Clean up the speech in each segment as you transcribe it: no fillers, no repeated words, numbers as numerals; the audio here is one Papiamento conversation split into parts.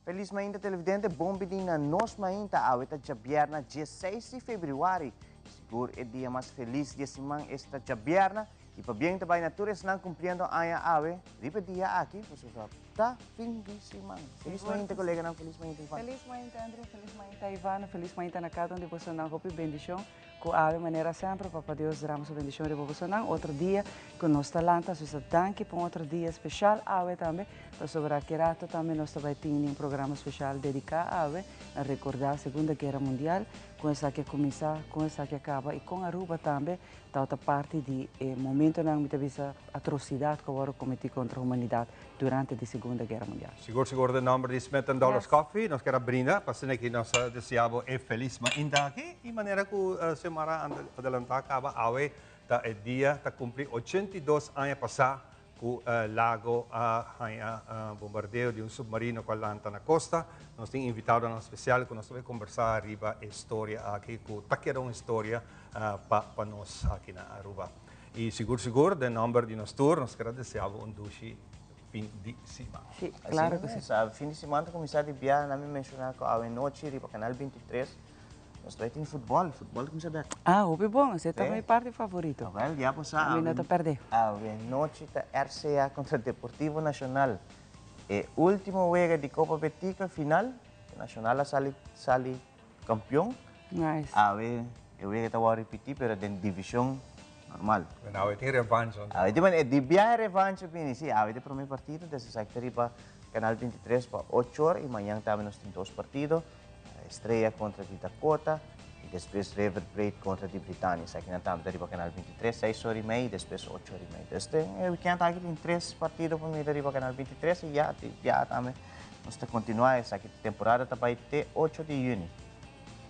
Felis mainta, televidente, bon bini na Nos Mainta. Awe ta djabièrna 16 di febrüari. Sigur e dia mas felis di e siman esta djabièrna. I pabien ta bai na tur esnan kumpliendo aña awe riba e dia aki, pasobra ta fin di siman. Felis mainta, koleganan, felis mainta, Ivan. Felis mainta, André, felis mainta, Ivan, felis mainta na kada un di bosonan. Hopi bendishon ku awe manera semper Papa Dios drama su bendishon riba bosonan. Otro dia ku nos ta lanta, nos ta danki pa un otro dia speshal awe tambe, pasobra aki rato tambe nos ta bai tini un programa speshal dediká awe na rekordá Segunda Guera Mundial, kon esaki a kuminsá, kon esaki a kaba i kon Aruba tambe Tabata parti di e momentonan, mi ta bisa, atrocidad cu a worde cometi contra humanidad durante di Segunda Guera Mundial. Sigur sigur den nomber di Smith and Dollars Coffee nos kier a brinda pa asina ki nos a desea bo e felis mainta aki y manera cu Xiomara a adelanta caba awe ta e dia ta cumpli 82 aña pasa Ku Lago a haña bombardeo di un submarino ku a lanta na kosta. Nos tin invitadonan spesial ku nos ta bai kombersá riba e storia aki ku ta keda un historia pa nos aki na Aruba. I sigur sigur den nòmber di nos tur nos kier a desea bo un dushi fin di siman. Sí, klaro ku sí. Fin di siman ta kuminsá di biaha. Nan mi menshoná ku awe nochi riba Kanal 23 Nos ta tin futbol, futbol ta cuminsa bek. Ah, hopi bon, esei ta mi parti favorito. Awel, ya bo sa. Mi no ta perde. Awe nochi ta RCA contra Deportivo Nacional. E ultimo wega di Copa Betica final, Nacional a sali sali campeon. Nice. Awe e wega ta wou ripiti pero den division normal. Bueno, awe tin revancha. Awe tin, e di biaha revancha bini, si, awe ta e prome partido, desde esaki ta riba Canal 23 pa ocho or y mañan tambe nos tin dos partido. Estrella kontra di Dakota i despues River Plate kontra di Britania. Esakinan tambe ta riba Canal 23, seis ora i mei i despues ocho ora i mei. Dus den e weekend aki tin tres partido pa mira riba Canal 23 i ya di biaha tambe nos ta kontinuá esaki. Temporada ta bai te ocho di yüni.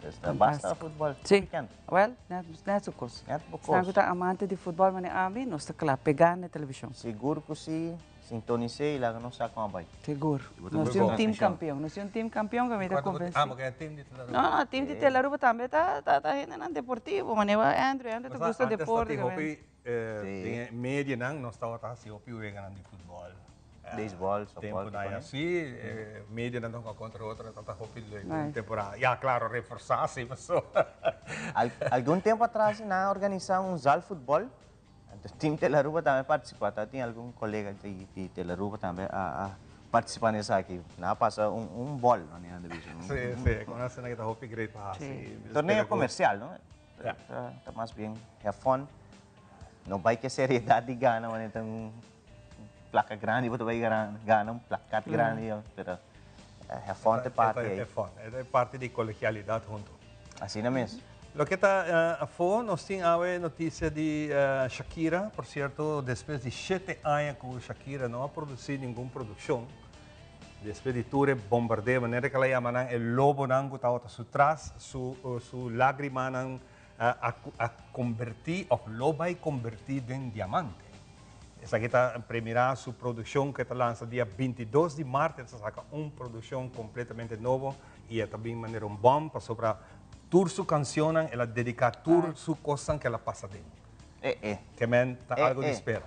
Dus ta basta futbòl tur weekend. Sí, wèl, nèt su kos. Nèt bo kos. Esnan ku ta amante di futbòl manera ami, nos ta kla pegá na e televishon. Sigur ku sí. Sintonis'é i laga nos sa kon a bai. Sigur. Nos tin un team kampeon. Nos tin un team kampeon ku mi ta konvensí. Ah, bo ke team di Telaruba. No, no, team di Telaruba tambe ta ta hendenan deportivo. Manera Andrew, Andrew ta gusta deporte. Antes ta tin hopi den e medianan nos tabata hasi hopi weganan di futbòl. Beisbòl, sòftbòl. Tempunan así, medianan ta hunga kontra otro, tabata hopi leuk den temporada. Ya, klaro, reforsá si paso. Algun tempu atras nan a organisá un zalfutbòl. Anto team Telaruba tambe a participa, ta tin algun colega di Telaruba tambe a participa na esaki. Nan a pasa un bol, manera nan ta bisa. Si, si, con asina ke ta hopi great pa hasi. Torneo comercial, no? Ta mas bien have fun. No bai ke seriedad di gana, manera ta un placa grandi bo ta bai gana, un plakat grandi, pero have fun ta e parti ei. Have fun, e parti di colegialidad hunto. Asina mes. Loke ta afó, nos tin awe notisia di Shakira. Por sierto, despues di shete aña ku Shakira no a produsí ningun produkshon, despues di tur e bombardeo, manera ku el a yama nan, e lobonan ku tabata su tras, su su lágrimanan a kombertí òf lo bai kombertí den diamante. Esaki ta premirá su produkshon ku e ta lansa dia 22 di mart, e ta saka un produkshon kompletamente nobo i e ta bin manera un bòm pasobra Tur su cancionnan el a dedica tur su cosnan cu el a pasa den. Eh eh. Ke men ta algo di spera.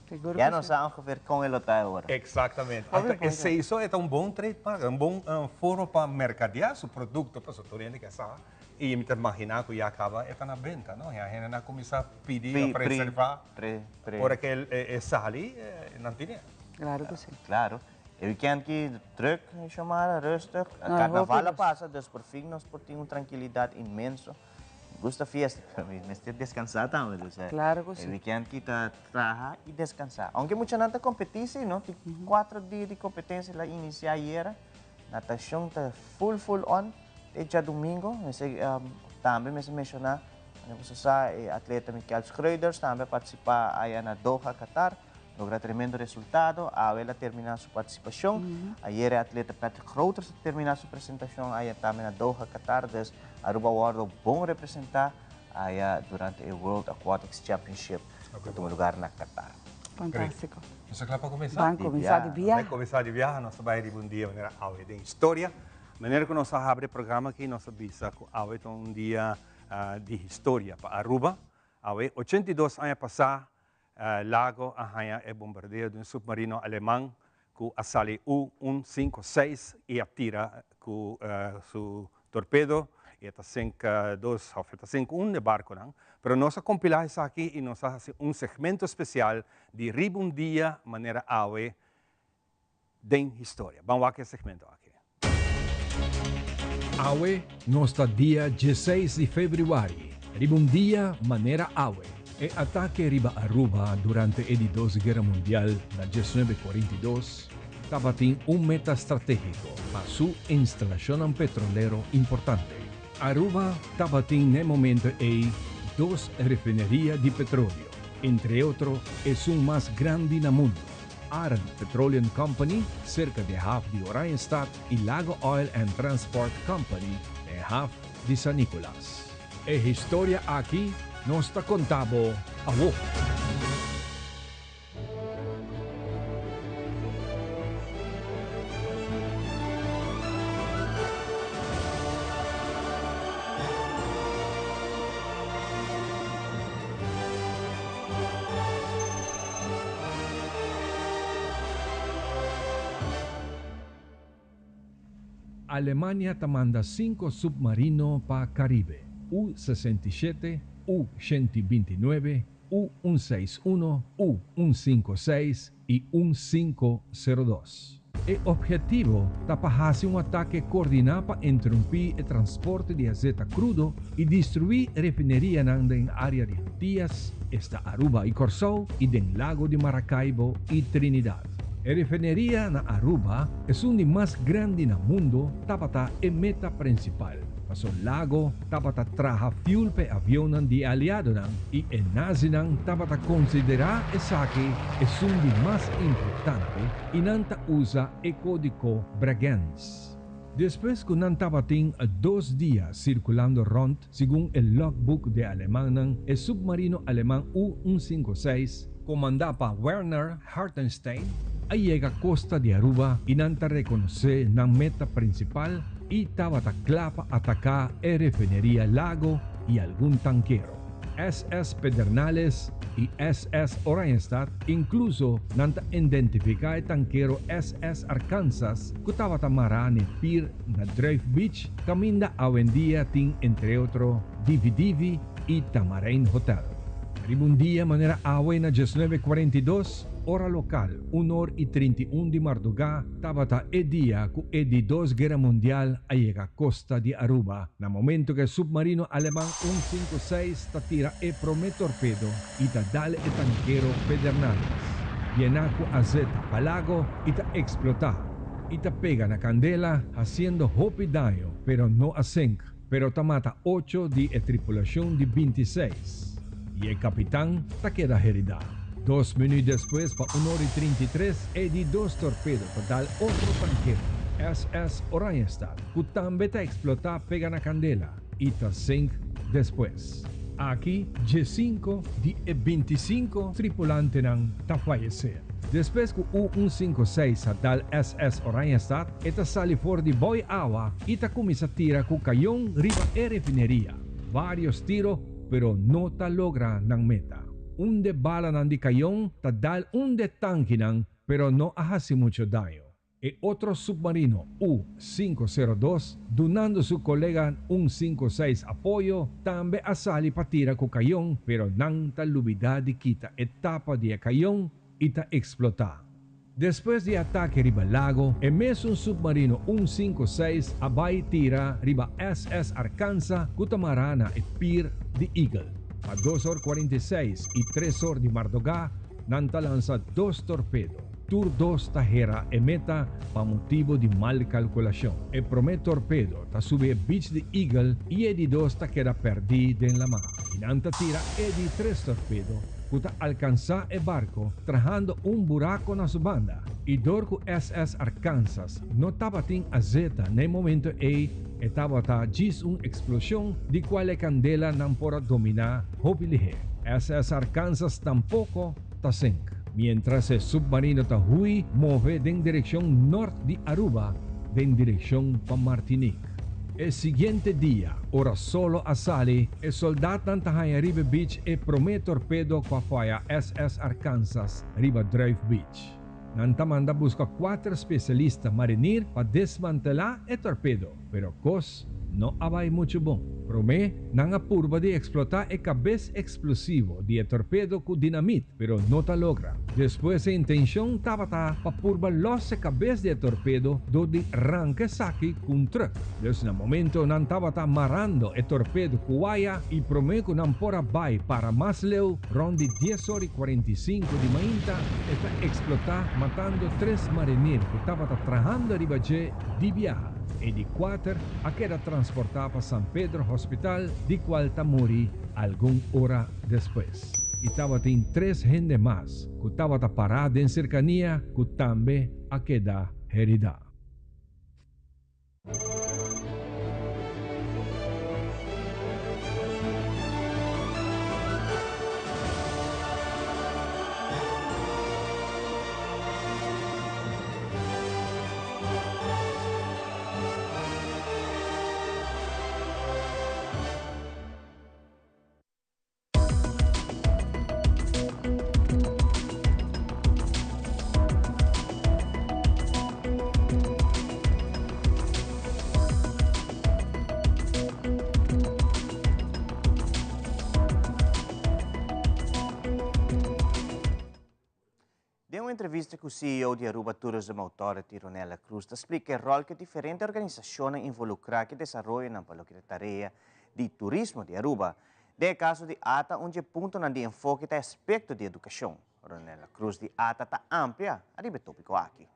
Sigur Ya cu no si. sa ongeveer con e lo ta awor. Exactamente. Anto esey so e ta un bon trademark, un bon forma pa mercadea su producto pasobra tur hende ke sa y mi ta imagina cu ya caba e ta na benta no. Ya hendenan a cuminsa pidi of reserva ora cu e sali nan tine. Claro cu si. Claro. E weekend ki druk, Xiomara, rustig. Carnaval a pasa, dus por fin nos por tin un trankilidad inmenso. Mi gusta fiesta, pero mi mester descansa tambe. Dus Claro cu si. e weekend ki ta traha y descansa. Aunke muchanan ta competi si, no? Tin cuatro dia di competencia la inicia ayera. Natacion ta full full on te djadomingo. Mester tambe mester menciona, manera boso sa, e atleta Mikel Schreuders tambe a participa aya na Doha, Qatar. Logra tremendo resultado. Awe el a termina su participacion. Ayer e atleta Patrick Groters a termina su presentacion aya tambe na Doha, Qatar. Dus Aruba a wordo bon representa aya durante e World Aquatics Championship cu ta tuma lugar na Qatar. Fantastico. Nos ta cla pa cuminsa? Ban cuminsa di biaha. Nos bai cuminsa di biaha. Nos ta bai riba un dia manera awe den historia. Manera cu nos a habri e programa aki nos a bisa cu awe ta un dia di historia pa Aruba. Awe 82 aña pasa Lago a haña e bombardeo di un submarino aleman. ku a sali U un sinku seis i a tira ku su torpedo i e ta sink dos òf e ta sink un di e barkunan. Pero nos a kompilá esaki i nos a hasi un segmento spesial di riba un dia manera awe den historia. Ban wak e segmento aki. Awe nos ta dia dieseis di febrüari, riba un dia manera awe. E atake riba Aruba durante e di dos Guera Mundial na diesnuebe kuarenta i dos tabatin un meta stratégiko pa su instalashonnan petrolero importante. Aruba tabatin n'e momento ei dos refineria di petroleo, entre otro esun mas grandi na mundu. Arend Petroleum Company, serka di e haf di Oranjestad i Lago Oil and Transport Company na e haf di San Nicolas. E historia aki nos ta konta bo awor. Alemania ta manda cinco submarino pa Caribe, U 67, U 129, U un seis uno, U un cinco seis y un cinco cero dos. E obhetivo ta pa hasi un atake koordiná pa interumpí e transporte di azeta krudo i destruí refinerianan den área di Antias, esta Aruba i Kòrsou, i den Lago di Maracaibo i Trinidad. E refineria na Aruba, esun di mas grandi na mundo, tabata e meta prinsipal. Paso Lago tabata traha fuel p'e avionnan di e aliadonan i e nazinan tabata konsiderá esaki esun di mas importante i nan ta usa e kódigo Bregenz. Despues ku nan tabatin dos dia sirkulando rònt, segun e logboek di e alemannan, e submarino aleman U un sinku seis, komandá pa Werner Hartenstein, a yega kosta di Aruba i nan ta rekonosé nan meta prinsipal i tabata kla pa ataká e refineria Lago i algun tankero. SS Pedernales i SS Oranjestad, inkluso nan ta identifiká e tankero SS Arkansas ku tabata mará n'e pir na Druif Beach kaminda awendia tin entre otro Divi Divi i Tamarijn Hotel. Riba un dia manera awe na diesnuebe kuarenta i dos, ora lokal, un or i trinta i un di mardugá, Tabata e dia cu e di dos Guera Mundial a yega costa di Aruba, na momento cu e submarino Aleman un sinku seis ta tira e prome torpedo y ta dal e tankero Pedernales, yena cu azeta pa lago y ta explota y ta pega na candela haciendo hopi daño pero no a sink, pero ta mata ocho di e tripulacion di 26 y e capitan ta keda herida. Dos minuut despues pa un ora y 33 e di dos torpedo ta dal otro tankero, SS Oranjestad, cu tambe ta explota pega na candela y ta sink despues. Aki 15 di e 25 tripulantenan ta fayece. Despues cu U un sinku seis a dal SS Oranjestad, e ta sali for di boi awa y ta cuminsa tira cu cayon riba e refineria. Varios tiro, pero no ta logra nan meta. Un de balanan di cayon ta dal un de tankinan, pero no a haci mucho daño. E otro submarino U sinku sero dos, dunando su colega un sinku seis apoyo, tambe a sali pa tira cu cayon, pero nan ta lubida di kita e tapa di e cayon y ta explota. Despues di e atake riba Lago, e mesun submarino un sinku seis a bai tira riba SS Arkansas cu ta mara na e pier di Eagle. Pa dos or 46 y tres or di mardoga, nan ta lansa dos torpedo. Tur dos ta hera e meta pa motibo di mal calculacion. E prome torpedo ta subi e beach di Eagle y e di dos ta keda perdi den lama. Y nan ta tira e di tres torpedo cu ta alcansa e barco trahando un buraco na su banda. Y dor cu SS Arkansas no tabatin azeta na e momento ey e tabata djis un explosion di cual e candela nan por a domina hopi lihe. SS Arkansas tampoco ta sink. Mientras e submarino ta hui move den direccion nort di Aruba den direccion pa Martinique. E siguiente dia, ora solo a sali, e soldatnan ta haña riba e beach e prome torpedo cu a faya SS Arkansas riba Druif Beach. Nan ta manda busca cuater specialista marinier pa desmantela e torpedo, pero cos no a bay mucho bon. Prome, nan a purba di explota e cabes explosivo di e torpedo cu dinamit, pero no ta logra. Despues e intencion tabata pa purba los e cabes di e torpedo door di ranca esaki cu un truck. Dus na momento nan tabata marando e torpedo cu waya y prome cu nan por a bay para mas leu, rond di dies ora y 45 di mainta, e ta explota matando tres marinier cu tabata trahando riba dje di biaha. E di cuater a keda transporta pa San Pedro Hospital di cual ta muri algun ora despues. Y tabatin tres hende mas cu tabata para den cercania cu tambe a keda herida. Den un entrevista cu CEO di Aruba Tourism Authority, Ronella Cruz, ta splica e rol cu diferente organisacionnan involucra cu desaroyonan pa loke ta tarea di turismo di Aruba. Den e caso di ata, un di e puntonan di enfoke ta e aspecto di educacion. Ronella Cruz di ata ta amplia ariba e topico aki.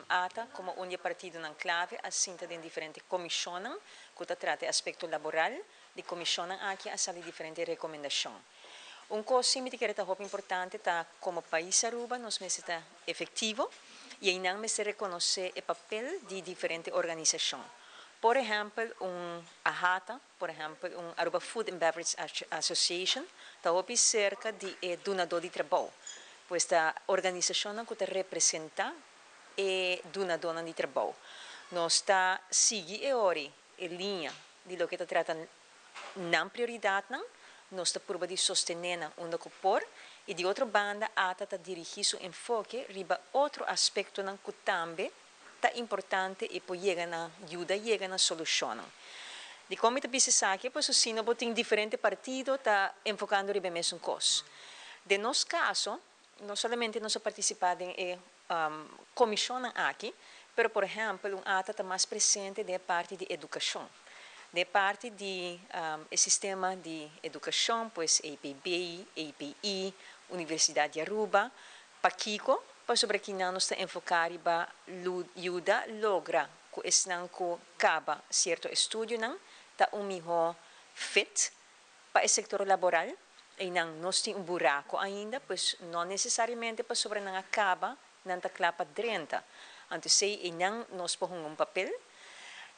Ata, komo un di e partidonan klave, a sinta den diferente komishonnan ku ta trata e aspekto laboral. Di komishonnan aki a sali diferente rekomendashon. Un kos si mi ta kere ta hopi importante ta komo pais Aruba nos mester ta efektivo i einan mester rekonosé e papel di diferente organisashon. Por ehèmpel un AHATA, por ehèmpel un Aruba Food and Beverage Association ta hopi serka di e dunadó di trabou. Pues ta organisashonnan ku ta representá e dunadónan di trabou. Nos ta sigui e ori e liña di loke ta trata nan prioridatnan, nos ta purba di sostené nan unda ku por i di otro banda ata ta dirigí su enfoke riba otro aspektonan ku tambe ta importante i por yega na yuda yega na solushonnan. Dikon mi ta bisa esaki? Pasobra si no bo tin diferente partido ta enfokando riba e mesun kos. Den nos kaso, no solamente nos a partisipá den e komishonnan aki, pero por ehèmpel un ata ta mas presente den e parti di edukashon. Den e parti di e sistema di edukashon, pues EPB, EPI, Universidat di Aruba. Pakiko? Pasobra kinan nos ta enfoká riba yuda logra ku esnan ku kaba sierto estudionan ta un mihó fit pa e sektor laboral. Einan nos tin un buraco ainda, pues no necesariamente pasobra nan a caba, nan ta cla pa drenta. Anto esey einan nos por hunga un papel.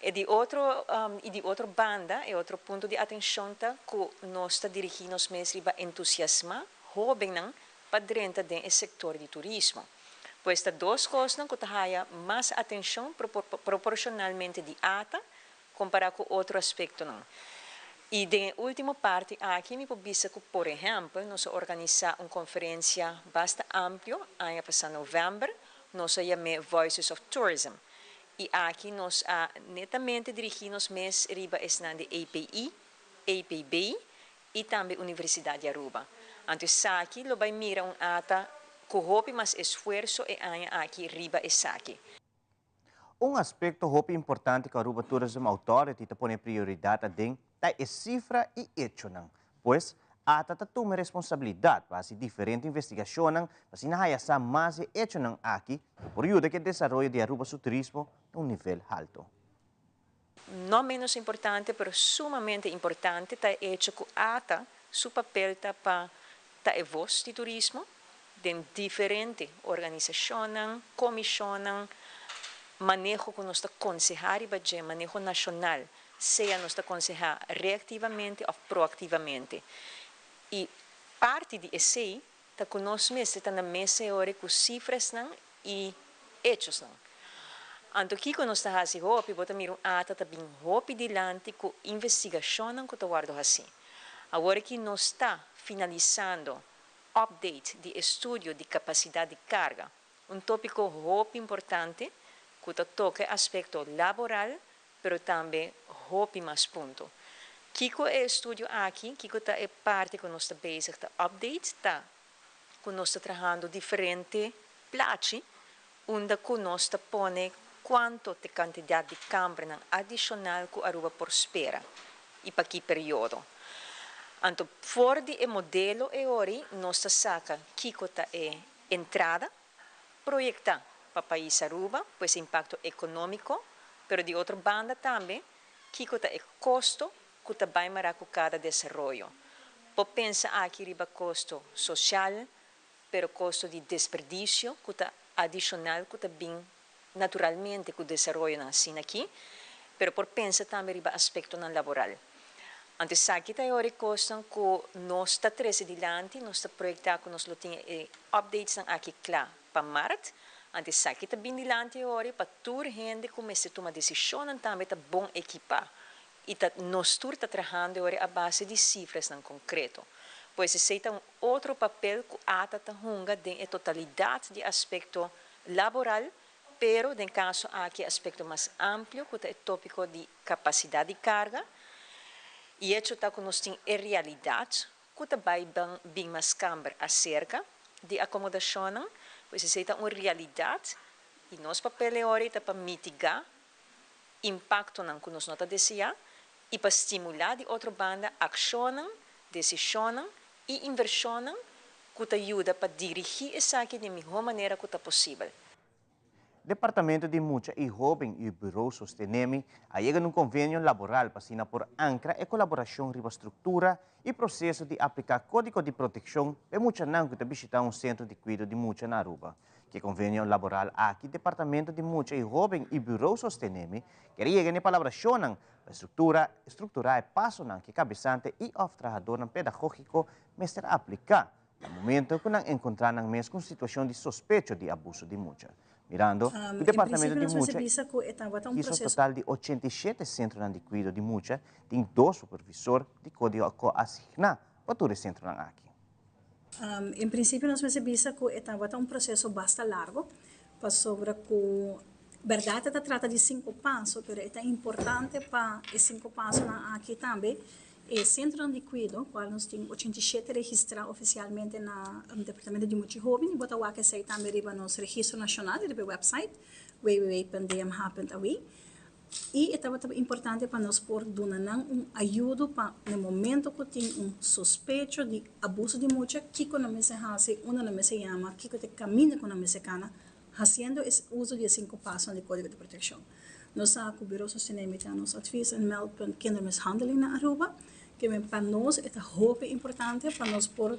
E di otro y di otro banda, e otro punto di atencion ta cu nos ta dirigi nos mes riba entusiasma hobennan pa drenta den e sector di turismo. Pues ta dos cosnan cu ta haya mas atencion proporcionalmente di ata Kompará ku otro aspektonan. I den e último parti aki mi por bisa ku por ehèmpel nos a organisá un konferensia basta amplio aña pasá novèmber, nos a yam'é Voices of Tourism. I aki nos a netamente dirigí nos mes riba esnan di EPI, EPB i tambe Universidat di Aruba. Anto esaki lo bai mira un ata ku hopi mas esfuerso e aña aki riba esaki. Un aspecto hopi importante cu Aruba Tourism Authority ta pone prioridad aden ta e cifra y hechonan. Pues, ata ta tuma e responsabilidad pa haci diferente investigacionnan pa asina haya sa mas e hechonan aki cu por yuda cu e desaroyo di Aruba su turismo na un nivel halto. No menos importante, pero sumamente importante ta e hecho cu ata su papel ta pa ta e voz di turismo den diferente organisacionnan, comisionnan, maneho cu nos ta conseha riba dje, maneho nacional, sea nos ta conseha reactivamente of proactivamente. Y parti di esey ta cu nos mester ta na mesa e ora cu cifrasnan y hechosnan. Anto kico nos ta haci hopi, bo ta mira un ata ta bin hopi dilanti cu investigacionnan cu ta wordo haci. Awor aki nos ta finalisando. update di estudio di kapasidat di karga, un tópiko hopi importante ku ta toka e aspekto laboral pero tambe hopi mas punto. Kiko e estudio aki, kiko ta e parti ku nos ta bezig ta update ta ku nos ta trahando diferente plachi unda ku nos ta pone kuanto t'e kantidat di kambernan adishonal ku Aruba por spera i pa ki periodo. Anto for di e modelo e ori nos ta saka kiko ta e entrada proyektá pa pais Aruba, pues e impakto ekonómiko, pero di otro banda tambe kiko ta e kosto ku ta bai mará ku kada desaroyo. Por pensa aki riba kosto sosial, pero kosto di desperdisio ku ta adishonal ku ta bin naturalmente ku desaroyonan asina aki, pero por pensa tambe riba aspektonan laboral. Anto esaki ta e ora e kosnan ku nos ta trese dilanti, nos ta proyektá ku nos lo tin e updatesnan aki kla pa mart. Anto esaki ta bin dilanti e ora pa tur hende ku mester tuma desishonnan tambe ta bon ekipá i ta nos tur ta trahando e ora a base di sifrasnan konkreto. Pues esei ta un otro papel ku ata ta hunga den e totalidat di aspekto laboral, pero den kaso aki aspekto mas amplio ku ta e tópiko di kapasidat di karga. I echo ta ku nos tin e realidat ku ta bai bin mas kamber aserka di akomodashonnan, pues esei ta un realidat i nos papel e ora ei ta pa mitigá impaktonan ku nos no ta deseá i pa stimulá di otro banda akshonnan, desishonnan i invershonnan ku ta yuda pa dirigí esaki di e mihó manera ku ta posibel. Departamento di Mucha i Hóben i Buró Sostenemi a yega na un konvenio laboral pa asina por ankra e kolaborashon riba struktura i proseso di apliká Kódigo di Protekshon pa e muchanan ku ta bishitá un sentro di kuido di mucha na Aruba. Ku e konvenio laboral aki Departamento di Mucha i Hóben i Buró Sostenemi kier yega na e palabrashonnan pa struktura strukturá e pasonan ku e kabesante i òf trahadornan pedagógiko mester apliká na momento ku nan enkontrá nan mes ku un situashon di sospecho di abuso di mucha. Mirando ku En Departamento prinsipio di nos mester Mucha bisa ku e tabata un hizo proseso. total di 87 sentronan di kuido di mucha, tin dos supervisor di kódigo ku asigná pa tur e sentronan aki. En prinsipio nos mester bisa ku e tabata un proseso basta largo, pasobra ku bèrdat e ta trata di sinku paso, pero e ta importante pa e sinku pasonan aki tambe e sentronan di kuido, kual nos tin 87 registrá ofisialmente na Departamento di Mucha i Hóben, i bo ta wak esei tambe riba nos registro nashonal riba e wèpsait www.dmh.aw. I e tabata importante pa nos por duna nan un ayudo pa na momento ku tin un sospecho di abuso di mucha, kiko nan mester hasi, unda nan mester yama, kiko ta e kaminda ku nan mester kana, hasiendo e uso di e sinku pasonan di Kódigo di Protekshon. Nos sa ku Buro Sostenemi ta nos advies en meldpunt kindermishandeling na Aruba, ke men pa nos e ta hopi importante pa nos por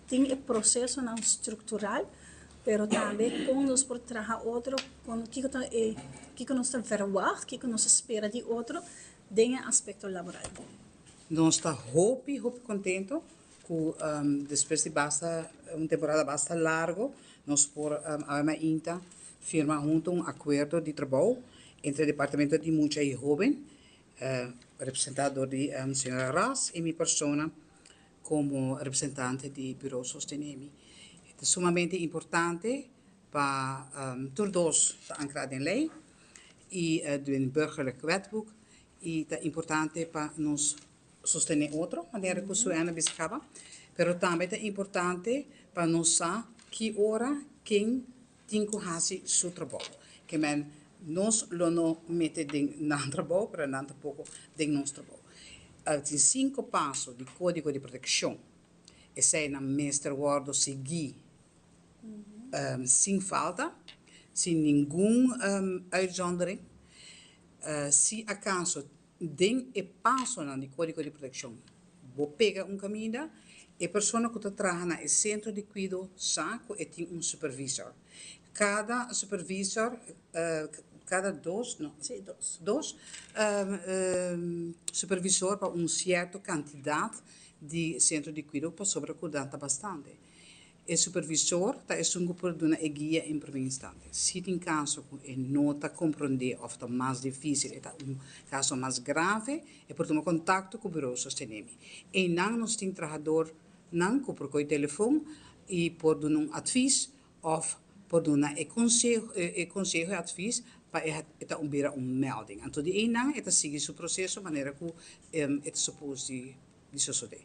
tin e prosesonan struktural, pero tambe kon nos por traha otro, kon kiko ta e kiko nos ta verwagt, kiko nos ta spera di otro den e aspekto laboral. Nos ta hopi hopi contento cu despues di basta un temporada basta largo nos por awe mainta firma hunto un acuerdo di trabou entre Departamento di Mucha y Hoben representa dor di señora Ras y mi persona como representante di Bureau Sostenemi. Ta sumamente importante pa tur dos ta ancra den ley y den Burgerlijk Wetboek y ta importante pa nos sostene otro, manera cu Suena bisa caba, pero tambe ta importante pa nos sa ki ora ken tin cu haci su trabou. Ke men nos lo no mete den nan trabou, pero nan tampoco den nos trabou. Tin cinco paso di Codigo di Proteccion. Eseinan mester wordo sigui sin falta, sin ningun uitzondering. Si acaso den e pasonan di Codigo di Proteccion bo pega un caminda, e persona cu ta traha na e centro di cuido sa cu e tin un supervisor. Cada supervisor, cada dos, no, Sí, dos. Dos supervisor pa un cierto cantidad di centro di cuido pasobra cu nan ta bastante. E supervisor ta esun cu por duna e guia en primer instante. Si tin caso cu e no ta comprende of ta mas dificil, e ta un caso mas grave, e por tuma contacto cu Bureau Sostenemi. Eynan nos tin trahadornan cu por coy telefon. i por duna un advis òf por duna e konseho e konseho e advis pa e ta un bira un melding. Anto di einan e ta sigui su proseso manera ku e ta supos di di sosodé.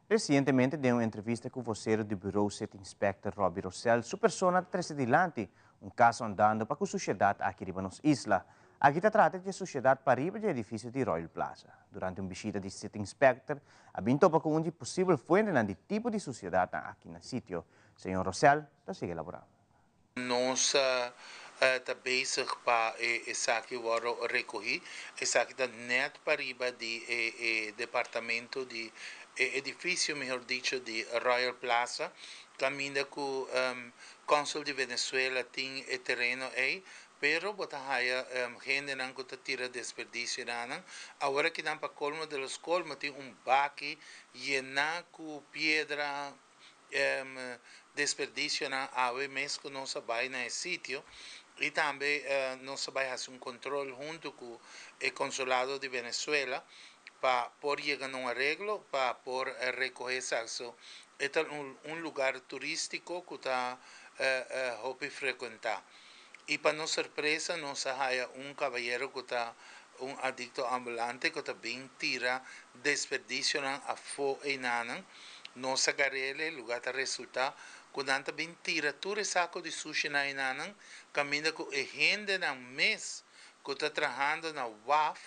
Resientemente den un entrevista ku vosero di Bureau City Inspector Robbie Rosell su persona ta trese dilanti un kaso andando pa ku sushedat aki riba nos isla. Aki ta trata dje sushedat pariba dje edifisio di Royal Plaza. Durante un bishita di City Inspector a bin topa ku un di posibel fuentenan di tipo di sushedatnan aki na sitio. Señor Rosell ta sigui elaborá. Nos ta bezig pa esaki wòrdu rekohí. Esaki ta nèt pariba di e departamento di e edifisio mihor dicho di Royal Plaza kaminda ku Consul di Venezuela tin e tereno ei pero bo ta haya hendenan ku ta tira desperdisio nan. Awor akinan pa kolmo de los kolmo tin un baki yená ku piedra desperdicionan awe mes cu nos a bay na e sitio y tambe nos a bay haci un control hunto cu e consulado di Venezuela pa por yega na un areglo pa por recoge esaki. So e ta un lugar turistico cu ta hopi frecuenta. Y pa nos sorpresa nos a haya un cabayero cu ta un adicto ambulante cu ta bin tira desperdicionan afo eynanan. Nos a gar'el, lugar ta resulta cu nan ta bin tira tur e saco di sushi na eynanan, caminda cu e hendenan mes cu ta trahando na waf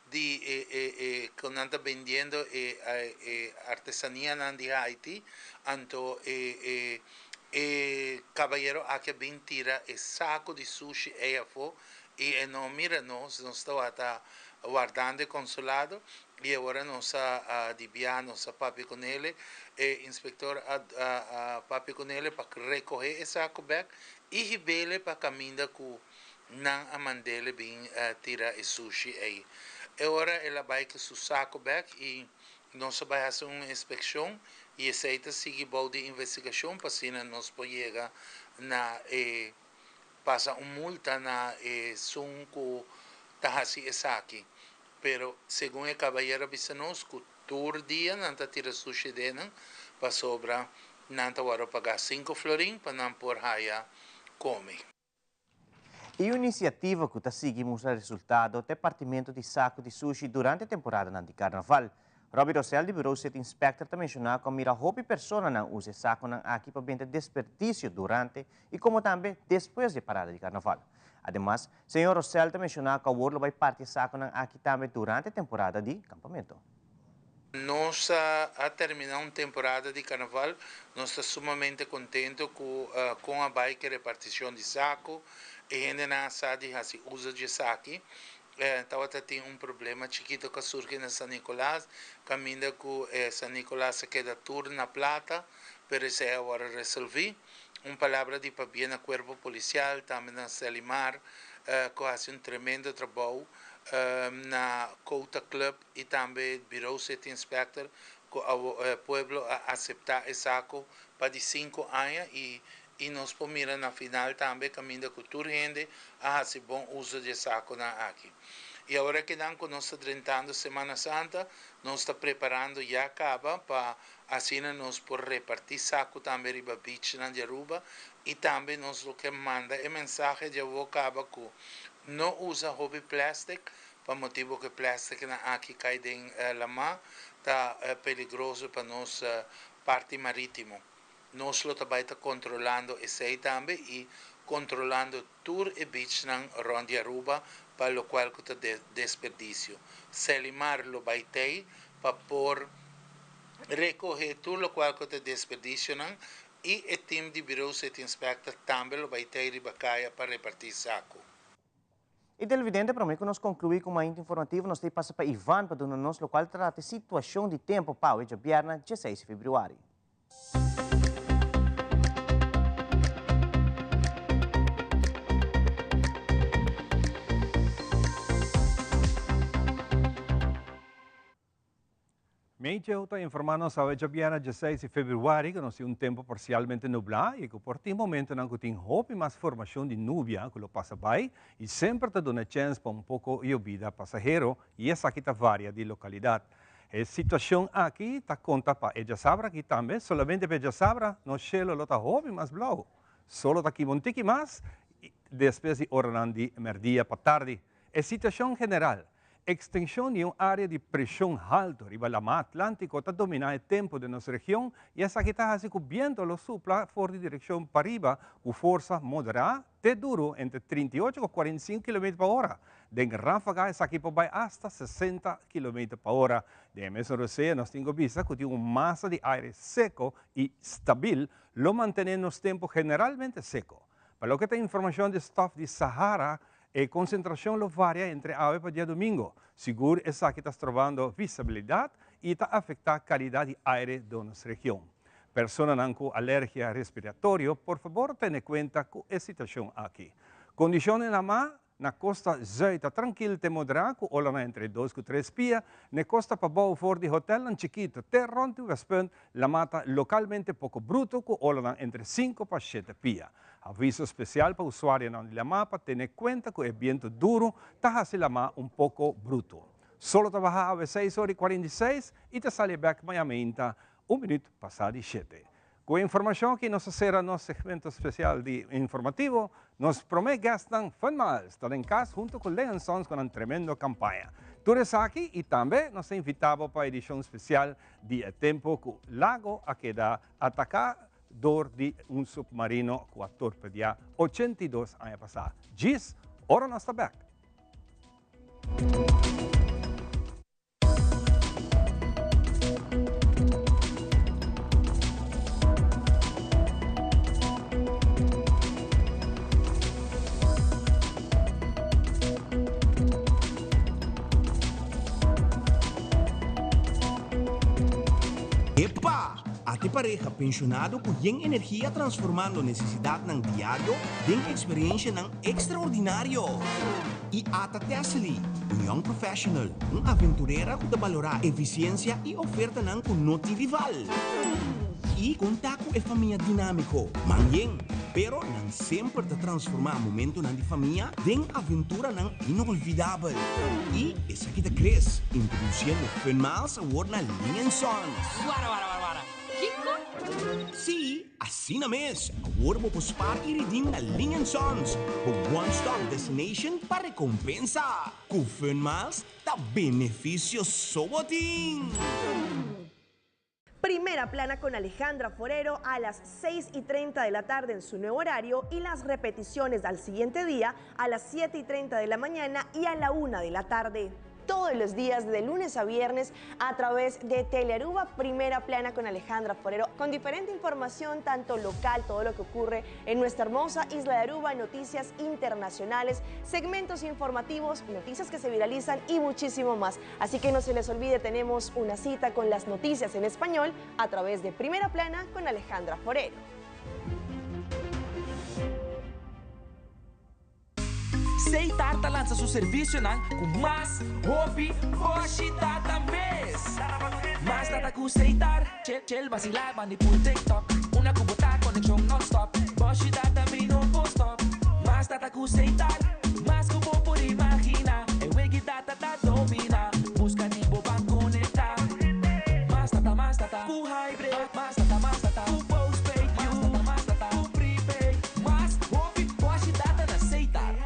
di e e e cu nan ta bendiendo e e artesanianan di Haiti, anto e e e cabayero aki a bin tira e saco di sushi ey afo y e no mira nos, nos tawata wardando e consulado y awor nos a di biaha nos a papia cu nele, e inspector a a papia cu nele pa recoge e saco bek y hibele pa caminda cu Nan a mand'ele bin tira e sushi ei. E ora el a bai ku su saku bèk i nos a bai hasi un inspekshon i esei ta sigui bou di investigashon pa asina nos por yega na e pasa un multa na esun ku ta hasi esaki. Pero segun e kabayero a bisa nos ku tur dia nan ta tira sushi den nan pasobra nan ta wòrdu pagá sinku florin pa nan por haya kome. E inisiativa ku ta sigui mustra resultado ta e partimentu di saku di sushi durante temporadanan di karnaval. Robbie Rosell di Bureau City Inspector ta menshoná ku a mira hopi personanan usa e sakunan aki pa benta desperdisio durante i komo tambe despues di e parada di karnaval. Ademas, señor Rosell ta menshoná ku awor lo bai parti e sakunan aki tambe durante temporada di kampamentu. Nos a termina un temporada di carnaval, nos ta sumamente contento cu con a bay cu e reparticion di saco, e hendenan a sa di haci uzo di esaki. Tabata tin un problema chikito cu a surgi na San Nicolas, caminda cu San Nicolas a keda tur na plata, pero esey a worde resolvi. Un palabra di pabia na Cuerpo Policial, tambe na Celimar, cu a haci un tremendo trabou na Cota Club, y tambe Bureau City Inspector cu e pueblo a acepta e saco pa di cinco aña y y nos por mira na final tambe caminda cu tur hende a haci bon uzo di e saconan aki. Y awor akinan cu nos ta drentando Semana Santa nos ta preparando ya caba pa asina nos por reparti saco tambe riba beachnan di Aruba y tambe nos lo ke manda e mensahe di awor caba cu no uza hopi plastic Pa motibu ku e plèstiknan aki kai den lamá ta peligroso pa nos parti marítimo. Nos lo ta bai ta kontrolando esei tambe i kontrolando tur e bichnan rònt di Aruba pa lokual ku ta desperdisio. Selimar lo bai tei pa por rekohé tur lokual ku ta desperdisionan i e tim di Bureau City Inspector tambe lo bai tei riba kaya pa repartí saku. E televidente prome ku nos konkluí ku Mainta Informativo nos ta e pasa pa Ivan pa duna nos lokual ta trata e situashon di tempu pa awe djabièrnè dieseis di febrüari. Meteo ta informá nos awe djabièrnè dieseis di febrüari ku nos tin un tempu parsialmente nublá i ku por tin momentunan ku tin hopi mas formashon di nubia ku lo pasa bai i semper ta duna chèns pa un poko yobida pasahero i esaki ta varia di lokalidat. E situacion aki ta conta pa e djasabra aki tambe, solamente pa e djasabra nos cielo lo ta hopi mas blauw. Solo ta kiba un tiki mas despues di oranan di merdia pa tardi. E situacion general, Extension di un area di presion halto riba Lama Atlantico ta domina e tempo den nos region y esaki ta haci cu biento lo supla for di direccion pariba cu forsa modera te duro entre 38 cu 45 kilometer pa ora. Den rafaga esaki por bai hasta 60 kilometer pa ora. Den e mesun rosea nos tin cu bisa cu tin un masa di aire seco y stabil lo mantene nos tempo generalmente seco. Pa loke ta informacion di stof di Sahara, e concentracion lo varia entre awe pa diadomingo. Sigur esaki ta strobando visabilidad y ta afecta calidad di aire den nos region. Personanan cu alergia respiratorio por fabor tene cuenta cu e situacion aki. Condicion den lama na costa zuid ta trankil te moderá cu olanan entre dos cu tres pia, n'e costa pabou for di hotelnan chikito te rond di Westpunt lama ta localmente poco bruto cu olanan entre cinco pa shete pia. Aviso special pa usuarionan di lama pa tene cuenta cu e biento duro ta haci lama un poco bruto. Solo ta baha awe seis ora y 46 y ta sali bek maña meinta un minuut pasa di shete. Ku e informashon aki nos a sera nos segmento spesial di informativo. Nos promé guestnan Fun Miles ta den kas huntu ku Leon Sons ku nan tremendo kampaña. Tur esaki i tambe nos ta invitá bo pa edishon spesial di e tempu ku Lago a keda ataká dor di un supmarino ku a torpediá 82 aña pasá. Djis ora nos ta bèk. Epa! Ate pareha pensionado cu yen energia transformando necesidadnan diario den experiencianan extraordinario. Y ata Tessely, un young professional, un aventurera cu ta balora eficiencia y ofertanan cu no tin rival. Y conta cu e famia dinamico, man yen, pero nan semper ta transforma momentonan di famia den aventuranan inolvidabel. Y esaki ta Chris, introduciendo Fun Miles awor na Ling and Sons. Wara wara wara wara. Kiko? Sí, asina mes! Awor bo por spaar y redeem na Ling and Sons, bo one stop destination pa recompensa. Cu Fun Miles ta beneficio so bo tin! Primera Plana con Alejandra Forero a las 6 y 30 de la tarde en su nuevo horario y las repeticiones al siguiente día a las 7 y 30 de la mañana y a la 1 de la tarde. Todos los días de lunes a viernes a través de Telearuba Primera Plana con Alejandra Forero, con diferente información, tanto local, todo lo que ocurre en nuestra hermosa isla de Aruba, noticias internacionales, segmentos informativos, noticias que se viralizan y muchísimo más. Así que no se les olvide, tenemos una cita con las noticias en español a través de Primera Plana con Alejandra Forero. Seitar ta lansa su servicionan cu mas hopi boshi data mes. Mas data cu Seitar, chill chill vacila bandi pul TikTok. Una cu bo ta conexion non-stop, boshi data mi no por stop. Mas data cu Seitar, mas cu bo por imagina. E wegi data ta domina, busca di bo ban conecta. Mas data, mas data cu hybrid, mas data, mas data cu postpaid. Mas data, mas data cu prepaid. Mas hopi boshi data na Seitar.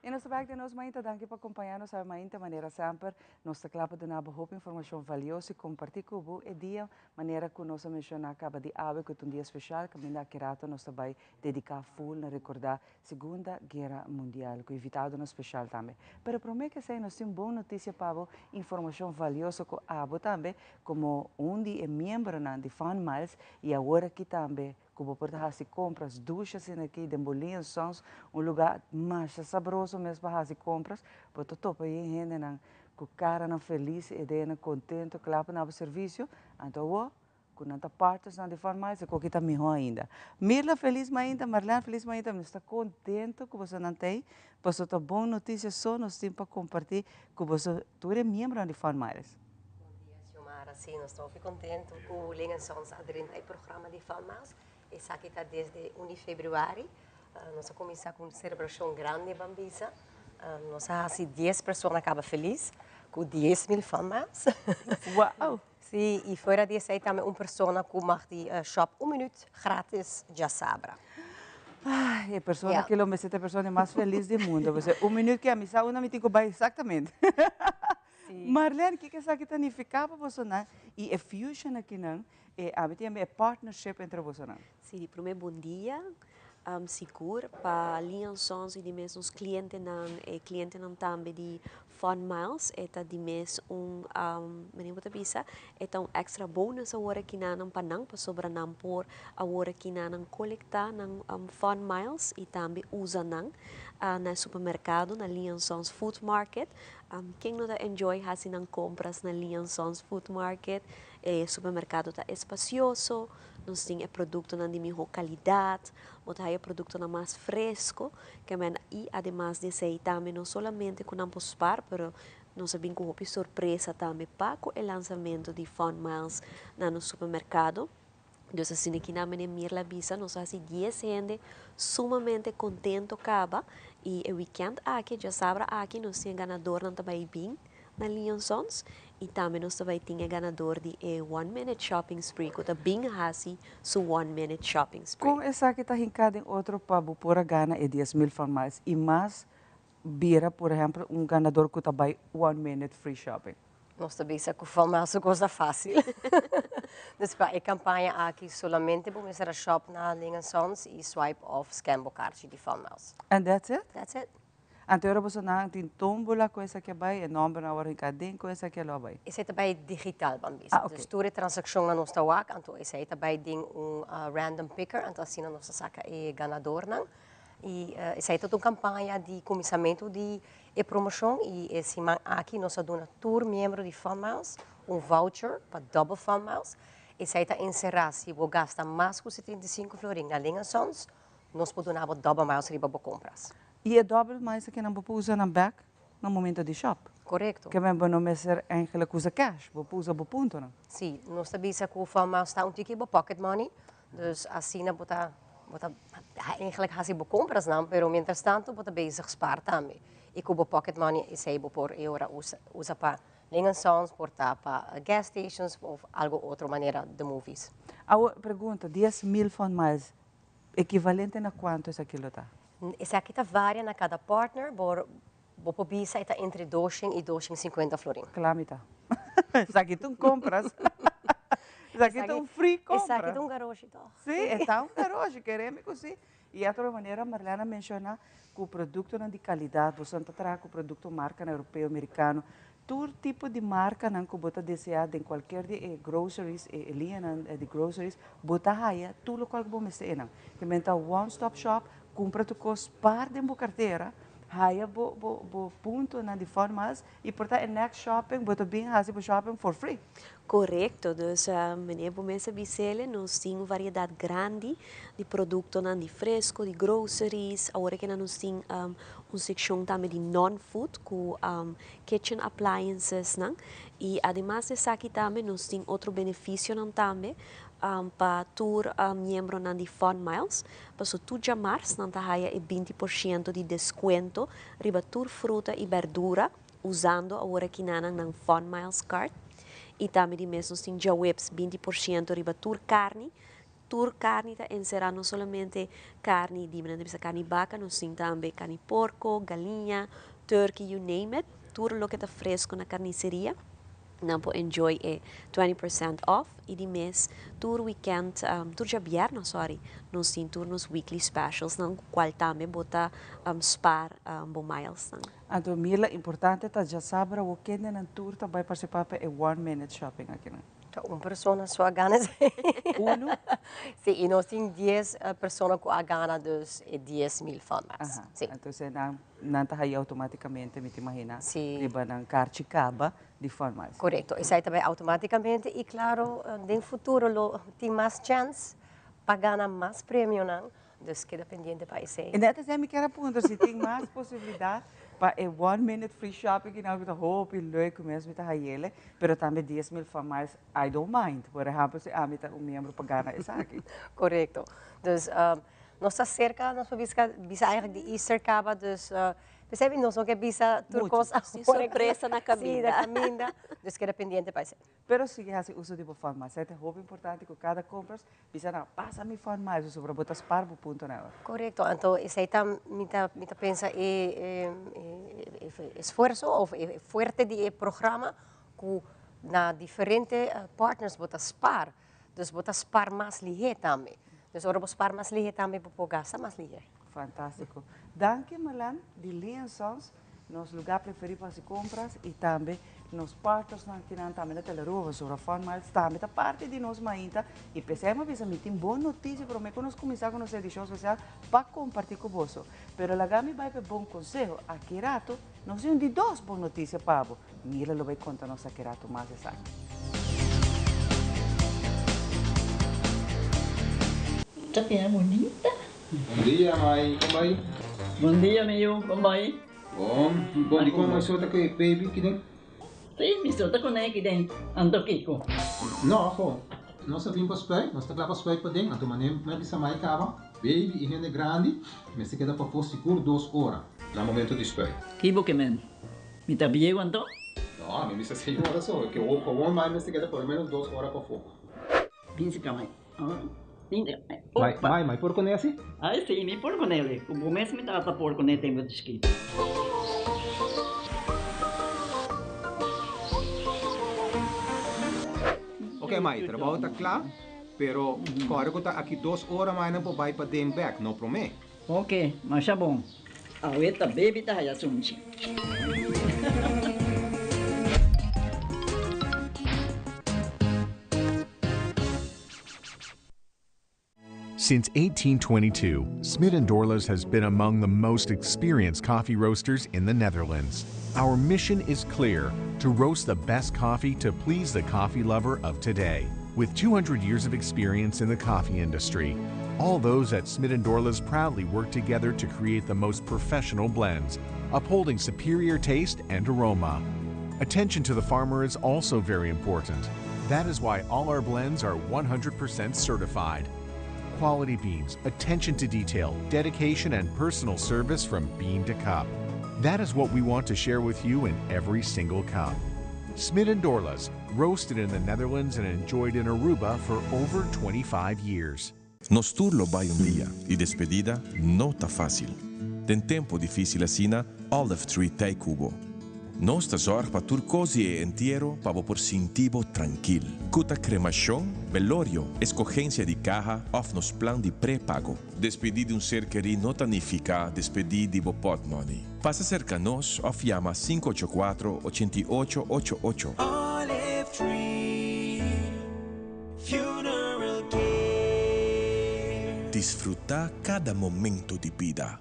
Y nos ta bek den nos mainta. Danki pa acompaña nos awe mainta. Manera semper, nos ta cla pa duna bo hopi informacion valioso y comparti cu bo e dia manera cu nos a menciona caba di awe cu ta un dia special caminda aki rato nos ta bay dedica full na recorda Segunda Guera Mundial cu invitadonan special tambe. Pero prome cu esey nos tin bon noticia pa bo, informacion valioso cu abo tambe como un di e miembronan di Fun Miles y awor aki tambe Ku bo por ta hasi kompras dushi asina aki den Bolin en Sons, un lugá masha sabroso mes pa hasi kompras. Bo ta topa yen hendenan ku karanan felis, e denan kontento, kla pa na bo servisio. Anto awor ku nan ta partnersnan di Fun Miles, e koki ta mihó ainda. Mirla felis mainta, Marlene felis mainta, mi sta kontento ku bosonan ta ei, pasobra ta bon notisia so nos tin pa kompartí ku boso tur e miembronan di Fun Miles. Bon dia, Xiomara. Djasabra, si, nos ta kontentu ku Ling Sons a drenta e programa di Fun Miles. Esaki ta desde 1 di febrüari. Nos a kuminsá ku un selebrashon grandi ban bisa. Nos a hasi 10 persona kaba felis ku 10.000 Fun Miles. Si, i fuera di esei tambe un persona ku mag di shop un minüt gratis djasabra. Ai, e persona ku lo mester ta e persona mas felis di mundu. Pasobra un minüt ke a mi sa unda mi tin ku bai eksaktamente. Marlene, kiko esaki ta nifiká pa bosonan i e fusion akinan, e ami ta yama e partnership entre bosonan? Si, di promé bon dia. Sigur pa Ling Sons i di mes nos klientenan, e klientenan tambe di Fun Miles, e ta di mes un, manera bo ta bisa, e ta un extra bonus awor aki nan pa nan, pasobra nan por awor aki nan kolektá nan Fun Miles i tambe usa nan na supermerkado, na Ling Sons Food Market. Ken no ta enjoy hasi nan kompras na Ling Sons Food Market? E supermerkado ta espasioso, nos tin e produktonan di mihó kalidat, bo ta haya produktonan mas fresku, ke men i ademas di esei tambe no solamente ku nan por spar, pero nos a bin ku hopi sorpresa tambe pa ku e lansamentu di Fun Miles na nos supermerkado. Dus asina ki nan mene Mirla bisa, nos a hasi 10 hende sumamente kontentu kaba i e weekend aki, djasabra aki, nos tin e ganadornan ta bai bin na Ling Sons i tambe nos ta bai tin e ganador di e One Minute Shopping Spree ku ta bin hasi su One Minute Shopping Spree. Kon esaki ta hinká den otro pa bo por a gana e 10.000 Fun Miles i mas bira, por ehèmpel, un ganador ku ta bai One Minute Free Shopping? Nos ta bisa ku Fun Miles su kos ta fásil. Dus pa e kampaña aki solamente bo mester a shop na Ling Sons i swipe òf scan bo karchi di Fun Miles. And that's it? That's it. Anto ora bosonan tin tómbola ku esaki a bai, e nòmbernan awor hinká den ku esaki a lo a bai? Esei ta bai digital, ban bisa. Dus tur e transakshonnan nos ta wak, anto esei ta bai den un random picker, anto asina nos ta saka e ganadornan. I esei ta un kampaña di kuminsamentu di e promoshon i e siman aki nos a duna tur miembro di Fun Miles un voucher pa double Fun Miles. Esei ta enserá si bo gasta mas ku 75 florin na Ling Sons, nos por duna bo double miles riba bo kompras. I e double miles aki nan bo por usa nan bèk na momento di shop? Korekto. Ke men bo no mester eigenlijk usa cash, bo por usa bo puntonan. Si, nos ta bisa ku Fun Miles ta un tiki bo pocket money, dus asina bo ta eigenlijk hasi bo komprasnan, pero mientras tanto bo ta bezig spaar tambe. I ku bo pocket money esei bo por e ora usa pa Ling Sons, por ta pa gas stations òf algo otro manera the movies. Awor, pregunta, 10.000 Fun Miles, ekivalente na kuantu esaki lo ta? Esaki ta varia na kada partner, bo por bisa ta entre 200 i 250 florin. Klaro ta. Esaki ta un kompras. Esaki ta un free kompra. Esaki ta un garoshi toch. Si, ta un garoshi, kere mi ku si. I otro manera, Marlene a menshoná ku produktonan di kalidat, bo ta traha ku produkto marka europeo, amerikano, tur tipo di markanan ku bo ta deseá den kualke di e groceries, e liñanan di groceries, bo ta haya tur loke bo mester einan. Ke men ta one stop shop, kumpra tur kos spaar den bo kartera, haya bo puntonan di Fun Miles i por ta e next shopping, bo ta bin hasi bo shopping for free. Korekto, dus meneer bo mes a bis'é, nos tin variedat grandi di produktonan di fresku, di groceries, awor ku nos tin un sekshon tambe di non-food ku kitchen appliances nan i ademas di esaki tambe nos tin otro benefisionan tambe pa tur miembronan di Fun Miles, paso tur djamars nan ta haya e 20% di deskuento riba tur fruta i berdura usando awor aki nan Fun Miles card. I tambe di mes nos tin djaweps 20% riba tur karni. Tur karni ta enserá no solamente karni di karni baka, nos tin tambe karni porko, galiña, turkey, you name it. Tur loke ta fresku na karniseria. Nan por enjoy e 20% off i di mes tur weekend, tur djabièrnè, sorry, nos tin tur nos weekly specials nan kual tambe bo ta spaar bo miles nan. Anto Mirla, importante ta djasabra o kende nan tur ta bai partisipá pa e One Minute Shopping aki nan. Ta un persona so a gana. Uno? Si, i nos tin 10 persona ku a gana, dus e 10.000 Fun Miles. Si. Anto nan ta haya outomátikamente, mi ta imaginá, riba nan karchi kaba di Fun Miles. Korekto, esei tambe outomátikamente i klaro, den futuro lo tin mas chèns pa gana mas premionan, dus keda pendiente pa esei. I net esei mi ke punta, si tin mas posibilidat. Pa e one minute free shopping cu nan cu ta hopi leuk mes mi ta hayele, pero tambe 10,000 Fun Miles I don't mind. Por ehempel si ami ta un miembro pa gana esaki. Correcto. Dus nos ta cerca, nos por bisa, bisa eigenlijk di Easter caba, dus P'esei nos no ke bisa tur kos awor. Tin sorpresa na kaminda. Sí, na kaminda. Dus keda pendiente pa esei. Pero sigui hasi uso di bo Fun Miles. Esei ta hopi importante ku kada kompras bisa nan, pasa mi Fun Miles pasobra bo ta spar bo puntonan awor. Korekto. Anto esei ta mi ta mi ta pensa e e esfuerso òf e fuerte di e programa ku na diferente partners bo ta spar. Dus bo ta spar mas lihé tambe. Dus ora bo spar mas lihé tambe bo por gasta mas lihé. Fantástiko. Danki Marlene di Lee and Sons, nos lugá preferí pa hasi kompras i tambe nos partnersnan kinan tambe na Telearuba pasobra Fun Miles tambe ta parti di nos mainta i p'esei mi a bisa mi tin bon notisia promé ku nos kuminsá ku nos edishon spesial pa kompartí ku boso. Pero laga mi bai pa e bon konseho, aki rato nos tin un di dos bon notisia pa bo. Mila lo bai konta nos aki rato mas esaki. Ta bira bunita. Bon dia mai, kon bai? Bon dia mi yu, kon bai? Bon, bon di kon mai so ta ku e baby kiden? Si, mi so ta kuné kiden, anto kiko? No, ho, nos a bin pa spuit, nos ta kla pa spuit paden, anto manera mi a bisa mai kaba, baby i hende grandi mester keda pafó sigur dos ora na momento di spuit. Ki bo ke men? Mi ta bieu anto? No, mi bisa señora so, ke gewoon mai mester keda por lo menos dos ora pafó. Bin si ka mai. Mai, mai, mai por kuné asi? Ai si, mi por kuné. Ku bo mes mi tata por kuné tempu di chikito. Ok mai, trabou ta kla, pero kòrda ku ta aki dos ora mai nan por bai paden bèk, no promé. Ok, masha bon. Awe ta baby ta haya sunchi. Since 1822, Smit & Dorlas has been among the most experienced coffee roasters in the Netherlands. Our mission is clear, to roast the best coffee to please the coffee lover of today. With 200 years of experience in the coffee industry, all those at Smit & Dorlas proudly work together to create the most professional blends, upholding superior taste and aroma. Attention to the farmer is also very important. That is why all our blends are 100% certified. Quality beans, attention to detail, dedication, and personal service from bean to cup. That is what we want to share with you in every single cup. Smit & Dorlas, roasted in the Netherlands and enjoyed in Aruba for over 25 years. Nos tur lo bai un dia y despedida no ta facil. Den tempo dificil asina, Olive Tree t'ey cu bo. Nos ta zorg pa tur cos di e entiero pa bo por sinti bo trankil. Cu ta cremacion, belorio, escogencia di caha of nos plan di prepago. Despedi di un ser keri no ta nifica despedi di bo potmoney. Pasa cerca nos of yama sinku ocho kuatro, ochenta i ocho, ocho ocho. Olive Tree Funeral Care. Disfruta cada momento di bida.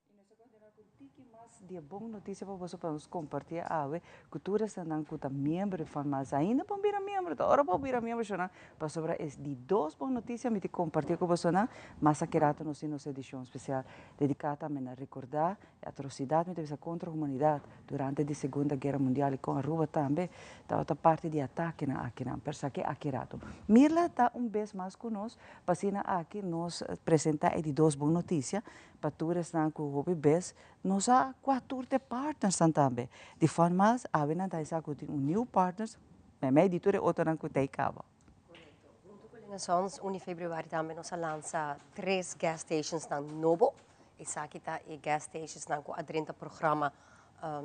I nos ta kontinuá ku tiki mas di e bon notisia pa boso pa nos kompartí awe ku tur esnan ku ta miembro di Fun Miles. Ainda por bira miembro, ta ora por bira miembro shonnan, pasobra es di dos bon notisia mi ta kompartí ku bosonan. Mas aki rato nos tin nos edishon spesial dediká tambe na rekordá e atrosidat mi ta bisa kontra humanidat durante di Segunda Guera Mundial i kon Aruba tambe tabata parti di atakenan akinan. Persaki aki rato. Mirla ta un bes mas ku nos Pa asina aki nos presenta e di dos bon noticia pa tur esnan cu hopi bes no sa cua tur t'e partnersnan tambe. Di Fun Miles awe nan ta hisa cu tin un new partners meimei di tur e otronan cu t'ey caba. Correcto. Hunto cu Lina Sons, un di februari tambe nos a lansa tres gas stationsnan nobo. Esaki ta e gas stationsnan cu a drenta programa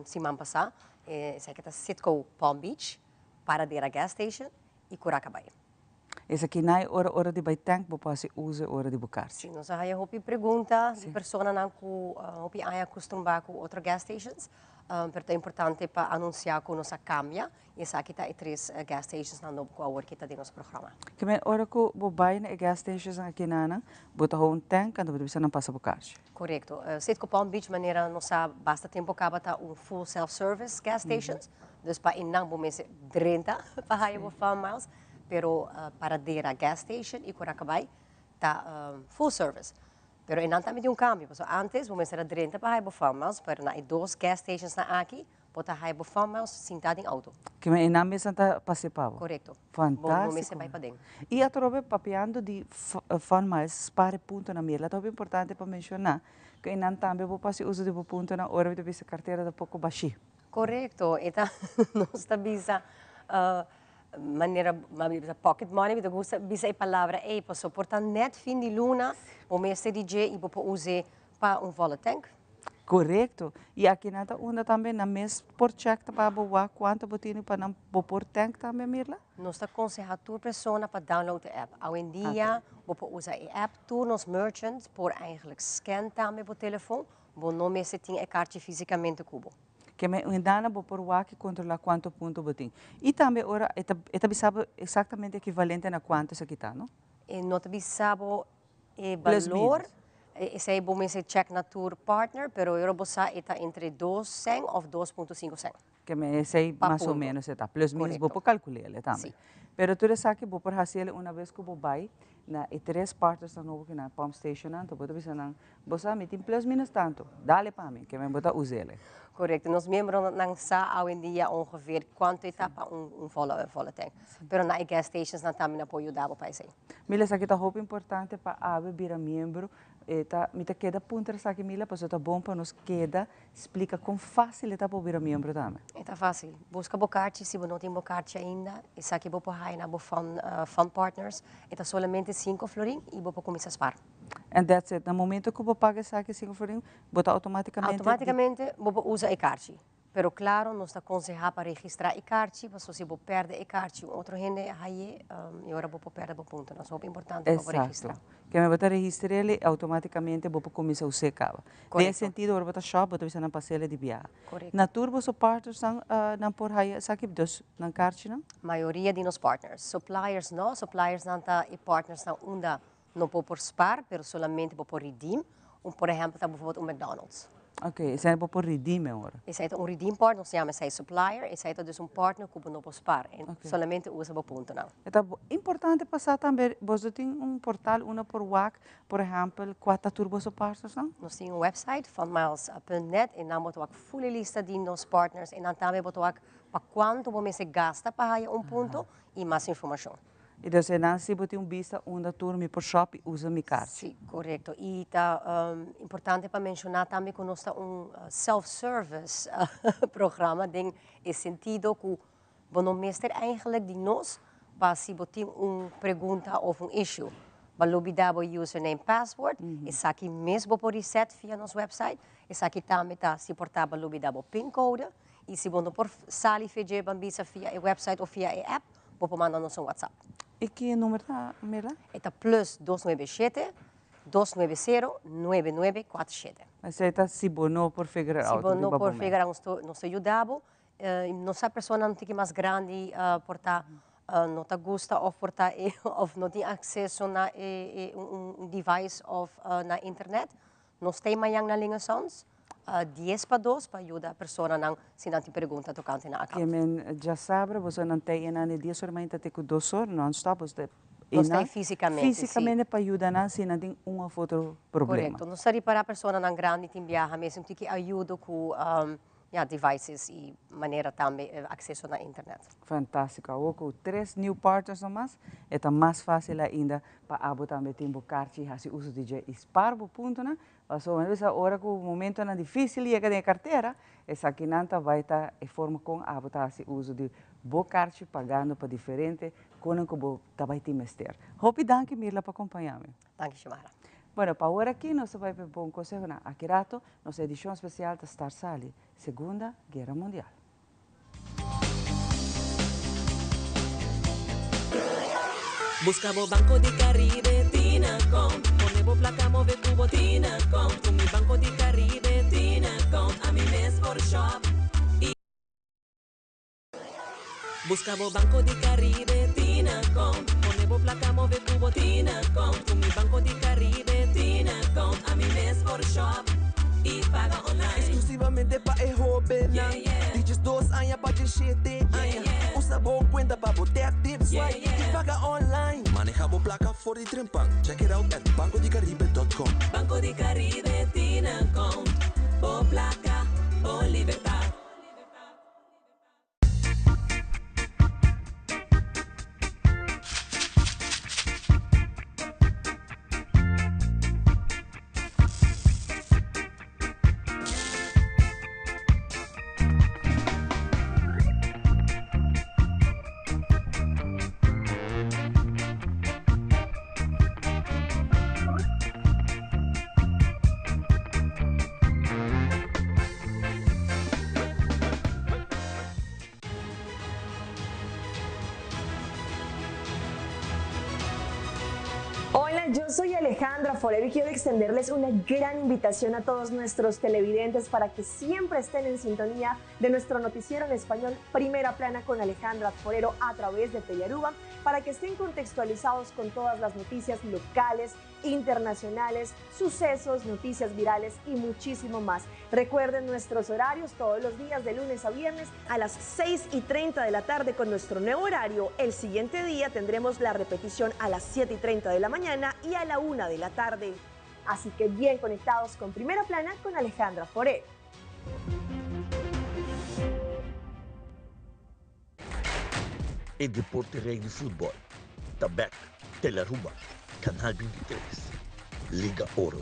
siman pasa. Esaki ta Citgo Palm Beach, Paradera Gas Station y Curaca Bay. Esaki na e ora ora di bai tank bo por hasi uso e ora di bo karchi. Si, nos a haya hopi pregunta di personanan ku hopi aña akustumbrá ku otro gas stations. Pero ta importante pa anuncia cu nos a cambia y esaki ta e tres gas stations nan nobo cu awor ki ta den nos programa. Ke men ora cu bo bay na e gas stations nan aki nan, bo ta hou un tank anto bo ta bisa nan pasa bo cash. Corecto. Citgo Palm Beach manera nos sa basta tempo caba ta un full self service gas stations, dus pa enan bo mester drenta pa haya bo Fun Miles, pero Paradera gas station y Curacabay ta full service. Pero enan tambe tin un cambio, pasobra antes bo mester a drenta pa haya bo Fun Miles, pero na e dos gas stations nan aki bo ta haya bo Fun Miles sinta den auto. Kimen enan mes nan ta pase pa bo? Corecto. Fantastico. Bo mester bay paden. Y atrobe papiando di Fun Miles, spar e puntonan Mirla, ta hopi importante pa menciona cu enan tambe bo por haci uso di bo puntonan ora bo ta bisa cartera ta poco bashi. Corecto, e ta nos ta bisa manera mami bisa pocket money, mi ta gusta bisa e palabra ei, pasobra por ta net fin di luna bo mester di dje y bo por us'e pa un volle tank. Corecto, y aki nan ta unda tambe nan mes por check ta pa bo wak cuanto bo tini pa nan bo por tank tambe Mirla? Nos ta conseha tur persona pa download e app. Awendia bo por usa e app, tur nos merchants por eigenlijk scan tambe bo telefon, bo no mester tin e karchi fisicamente cu bo. Ke men un dana bo por wak i kontrolá kuantu punto bo tin. I tambe ora e ta e ta bisa bo eksaktamente ekivalente na kuantu esaki ta, no? E no ta bisa bo e Plus balor, minus. Esei bo mester check na tur partner, pero ora bo sa e ta entre dos sèn òf 2.5 sèn. Ke men esei Pa mas o punto. ménos e ta. Plus minus bo Korekto. por kalkul'é tambe. Sí. Pero tur esaki bo por hasiel una bes ku bo bai na e tres partnersnan nobo ku na pump stationnan, anto bo ta bisa nan, Bo sa mi tin plus minus tantu, dale pa mi, ke men bo ta us'el. Korekto, nos miembronan sa awendia ongeveer kuantu e ta pa un volle volle tank. Pero na e gas stations nan tambe nan por yuda bo pa esei. Mila, esaki ta hopi importante pa awe bira miembro. E ta, mi ta keda puntra esaki Mila, pasobra ta bon pa nos keda splika kon fásil e ta pa bira miembro tambe. E ta fásil. Buska bo karchi, si bo no tin bo karchi ainda, esaki bo por haya na bo fun, fun partners. E ta solamente sinku florin i bo por kuminsá spar. And that's it. Na momento ku bo paga esaki sinku florin, bo ta automaticamente. Automaticamente bo por usa e karchi. Pero klaro nos ta konsehá pa registrá e karchi, pasobra si bo pèrdè e karchi un otro hende a hay'é, e ora bo por pèrdè bo puntonan. So hopi importante pa bo registrá. Exacto. Keme bo ta registr'el i automaticamente bo por kuminsá us'é kaba. Den e sentido ora bo ta shop bo ta bisa nan pas'el di biaha. Correcto. Na tur boso partnersnan nan por haya esaki, dus nan karchinan? Mayoria di nos partners. Suppliers no, suppliersnan ta e partnersnan unda No bo por spaar, pero solamente bo por redeem. Un por ehempel ta bijvoorbeeld un McDonald's. Ok, esei bo por redeem e ora. Esei ta un redeem partner, nos ta yama esei supplier. Esei ta dus un partner ku bo no por spaar. En solamente usa bo puntonan. E ta importante pa sa tambe, boso tin un portal unda por wak, por ehempel, kua ta tur boso partnersnan? Nos tin un website, funmiles punt net, en nan bo ta wak full e lista di nos partners. En nan tambe bo ta wak pa kuantu bo mester gasta pa haya un punto i mas informashon. I dus einan si bo tin un bista unda tur mi por shop i usa mi karchi. Sí, korekto. I ta importante pa menshoná tambe ku nos ta un self-service programa den e sentido ku bo no mester eigenlijk di nos pa si bo tin un pregunta òf un issue. Bo a lubidá bo username, password, esaki mes bo por reset via nos website. Esaki tambe ta si por ta bo a lubidá bo pincode i si bo no por sali via dje ban bisa via e website òf via e app, Bo por manda nos un WhatsApp. I ki number ta, Mirla? E ta plus 297 290 9947. Esei ta si bo no por figure out Si bo no riba por bo mes. figure out, nos ta yuda bo. Nos sa personanan un tiki mas grandi por ta no ta gusta of por ta of no tin acceso na e un device of na internet. Nos ta e mañan na Linge Sons, dies pa dos, pa yuda personanan si nan tin pregunta tokante nan Ke account. men djasabra boso nan ta e nan e dies ora mainta te ku dos or non stop boso ta e Nos ta nan e físikamente, si. físikamente pa yuda nan si nan tin un of otro problema. Korekto. Nos ta ripará personanan grandi tin biaha mes un tiki ayudo ku ya devices y manera tambe acceso na internet. Fantástico. Awor cu tres new partners nomas, e ta mas fácil ainda pa abo tambe tin bo karchi y haci uso di dje y spar bo puntonan, pasobra bo sa ora cu momentonan difícil yega den e cartera, esakinan ta bay ta e forma con abo ta haci uso di bo karchi pagando pa diferente conan cu bo ta bay tin mester. Hopi danki Mirla pa acompaña mi. Danki Xiomara. Bueno, pa awor aki nos ta bay pa e bon consehonan. Aki rato Nos edishon spesial ta start sali Segunda Guera Mundial. Buska bo Banco di Caribe Tinacom Pone bo plaka move ku bo Tinacom Ku mi Banco di Caribe Tinacom Ami mes por shop. Busca bo Banco di Caribe Tina Account. Pone bo placa move cu bo Tina Account. Cu mi Banco di Caribe Tina Account ami mes por shop y paga online. Exclusivamente pa e hobennan di 12 aña pa 17 aña. Usa bo cuenta pa bo tap, tip, swipe y paga online. Maneha bo placa for di trempan. Check it out at bancodicaribe.com. Banco di Caribe Tina Account. Bo placa, bo libertad. Hola, yo soy Alejandra Forero y quiero extenderles una gran invitación a todos nuestros televidentes para que siempre estén en sintonía de nuestro noticiero en español Primera Plana con Alejandra Forero a través de Telearuba, para que estén contextualizados con todas las noticias locales, internacionales, sucesos, noticias virales y muchísimo más. Recuerden nuestros horarios todos los días de lunes a viernes a las 6 y 30 de la tarde con nuestro nuevo horario. El siguiente día tendremos la repetición a las 7 y 30 de la mañana y a la 1 de la tarde. Así que bien conectados con Primera Plana con Alejandra Forero. E deporte rey di futbol ta bek Telearuba, Canal 23, Liga Oro,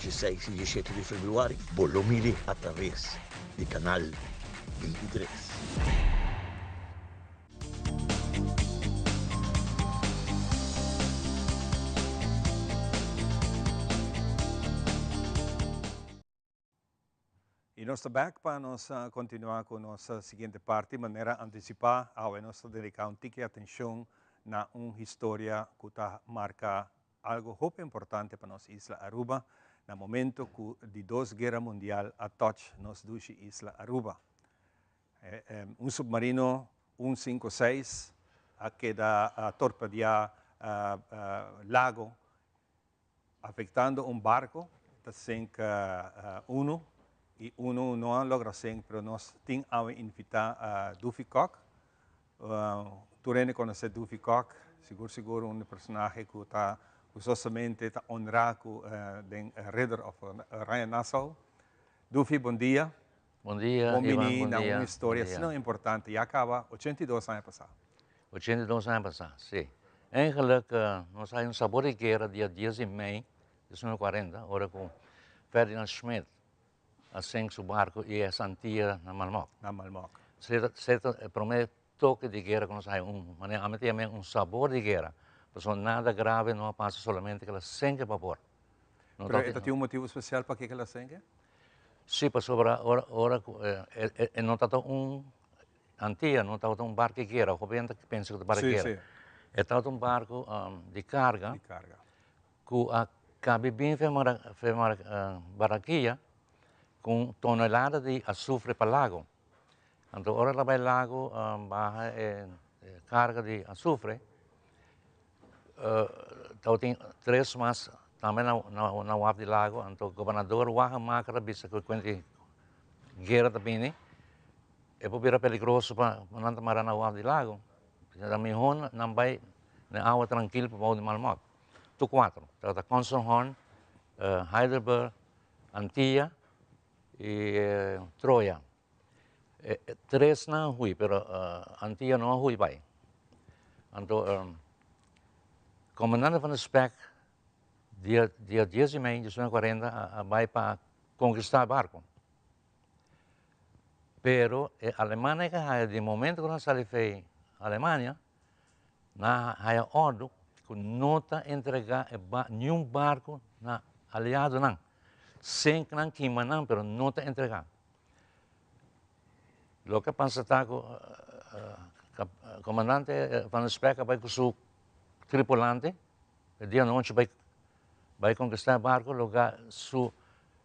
16 y 17 di februari, bo lo miri a traves di Canal 23. Y nos ta bek pa nos continua cu nos siguiente parti. Manera anticipa, awe nos ta dedica un tiki atencion na un historia cu ta marca algo hopi importante pa nos isla Aruba, na momento cu di dos Guera Mundial a touch nos dushi isla Aruba. Un submarino un cinco seis a keda torpedia Lago Afectando un barco ta sink uno y uno no a logra sink pero nos tin awe invita Duffy Kock. Tur hende conoce Duffy Kock, sigur sigur un personahe cu ta gustosamente ta honra cu den Ridder of Oranje Nassau. Duffy bon dia. Bon dia Bon Ivan, bini bon na dia, un historia bon dia. asina importante, ya caba 82 aña pasa. 82 aña pasá, sí. Eigenlijk nos hay un sabor di guera dia dies di mei di 1940, ora ku Ferdinand Schmidt a sink su barko i e Antia na Malmok. Na Malmok. Esei ta e promé toke di guera ku nos hay, un manera ami ta yam'é un sabor di guera, pasobra nada grave no a pasa, solamente ku el a sink e bapor. No Pero e ta tin un motibu spesial pakiko el a sink e? Sí, pasobra ora ora ku e no tabata un Antia no tabata un barco di guera, hopi hende ta pensa cu ta barco di guera. E tabata un barco di carga cu a cabi bin fe Barranquilla cu un tonelada di azufre pa lago. Anto ora el a bay lago baha e carga di azufre, tabatin tres mas tambe na waf di lago, anto gobernador Wagemaker a bisa cu cuenta guera ta bini. E por bira peligroso pa nan ta mara na waf di lago. Ta mihó nan bai na awa trankil pa bou di Malmok. Tur kuatro. Tabata Constant Horn, Heidelberg, Antia i Troya. E tresnan a hui pero Antia no a hui bai. Anto komandante van de Spek dia dia dies di mei diesnuebe kuarenta a bai pa konkistá e barko. Pero e alemannan ke haya di momento ku nan sali fei Alemania, nan a haya ordu ku no ta entrega e niun barku na aliadonan. Sink nan, kima nan, pero no ta entrega. Loke a pasa ta ku komandante Van der Spek a bai ku su tripulante e dia anochi bai bai konkistá e barku loke su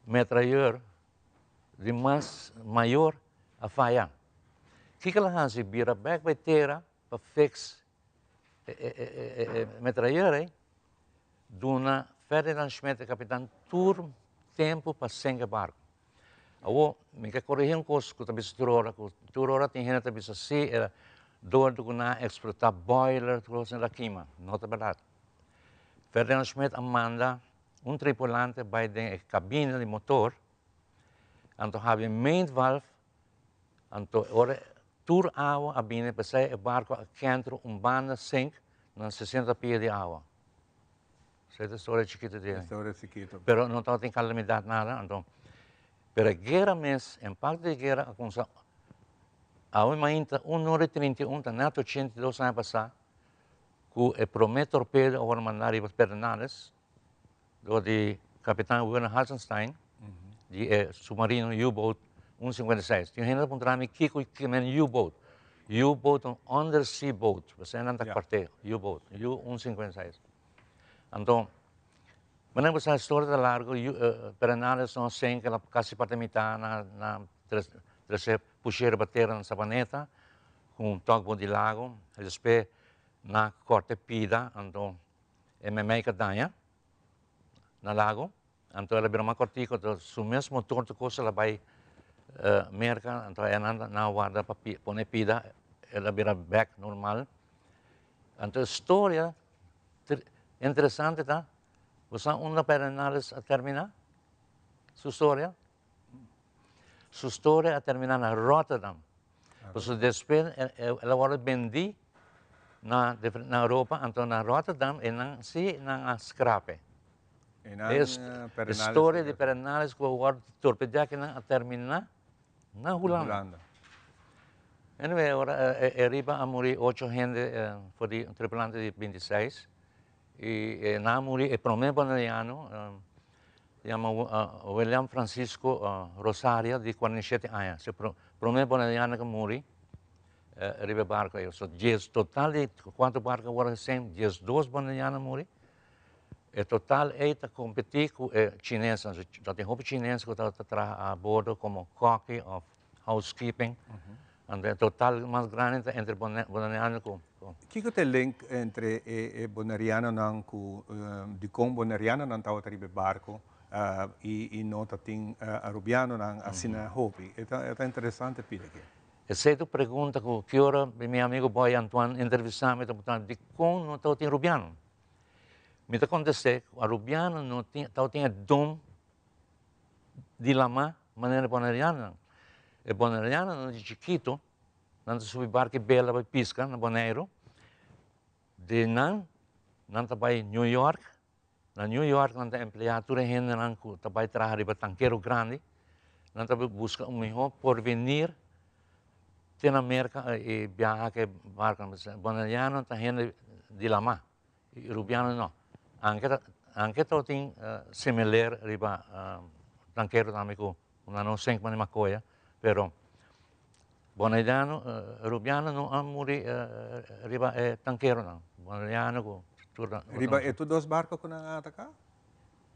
metrayeur di mas mayor a faya. Kiko el a hasi? Bira bek bai tera pa fix e metrayera ei, duna Ferdinand Schmidt e kapitan tur tempu pa senk e barku. Awor, mi ke korigí un kos ku ta bisa tur ora, ku tur ora tin hende ta bisa si e dor di ku nan a eksplotá boiler tur kos el a kima. No ta bèrdat. Ferdinand Schmidt a manda un tripulante bai den e kabina di motor, anto habri main valve, anto ora tur awa a bini p'esei e barko a kentru un banda sink na sesenta pia di awa. Esei ta historia chikito di e. Historia chikito. Pero no tabatin calamidad nada, anto. Pero e guera mes, impacto di e guera a cuminsa awe mainta un ora y 31 ta net 82 aña pasa cu e prome torpedo a worde manda riba Pedernales door di capitan Werner Hartenstein di e submarino U-boat 156. Tin hende ta puntra mi kico ki men U-boat. U-boat ta un undersea boat, pasobra nan ta cuartel, U-boat, U-156. Anto, manera bo sa e storia ta largo, Pedernales no sink, el a casi parti mitad na na trece pushero pa tera na Sabaneta cu un tugboat di lago, despues na corta e pida, anto e meimei ka daña na lago, anto el a bira mas cortico, anto su mes motor tur cos el a bay Merca, anto nan a warda pa pone pida, el a bira bek normal. Anto e storia interesante ta, bo sa unda Pedernales a termina su storia? Su storia a termina na Rotterdam. Pasobra despues el a wòrdu bendí na na Europa, anto na Rotterdam e nan sí nan a skrape. E storia di Pedernales ku a wòrdu torpedea kinan a termina Na Hulanda. Anyway, ora e riba a muri ocho hende for di un tripulante di 26 y nan a muri e prome boneriano yama William Francisco Rosario di 47 aña. Se prome boneriano que muri riba e barco ei. So dies total di cuatro barco a worde geseen, 12 boneriano a muri. E total ei ta kompetí ku e chinesnan. Ta tin hopi chines ku ta traha a bordo komo kòki òf housekeeping. Anto e total mas grandi ta entre boneriano ku. Kiko ta e link entre e bonerianonan ku dikon bonerianonan tabata riba e barko i no ta tin arubianonan asina hopi? E ta interesante pida aki. Esei ta un pregunta ku ki ora mi amigo Boy Antoine entrevistá mi ta puntra mi dikon no tabatin rubiano. Mi ta kontest'é ku arubiano no tin tabatin e don di lamá manera e bonerianonan. E bonerianonan di chikitu nan ta subi barka i bela bai piska na Boneiru. Di nan, nan ta bai New York. Na New York nan ta empleá tur e hendenan ku ta bai traha riba tankero grandi. Nan ta buska un mihó porvenir te na Merka i biaha ku e barkonan. Boneriano ta hende di lamá. I Rubiano no. Anke ta anke tabatin similer riba tankero tambe ku nan no sink mane makoya, pero Boneriano Rubiano no a muri riba e tankeronan. Boneriano ku tur nan. Riba e tur dos barko ku nan a ataka?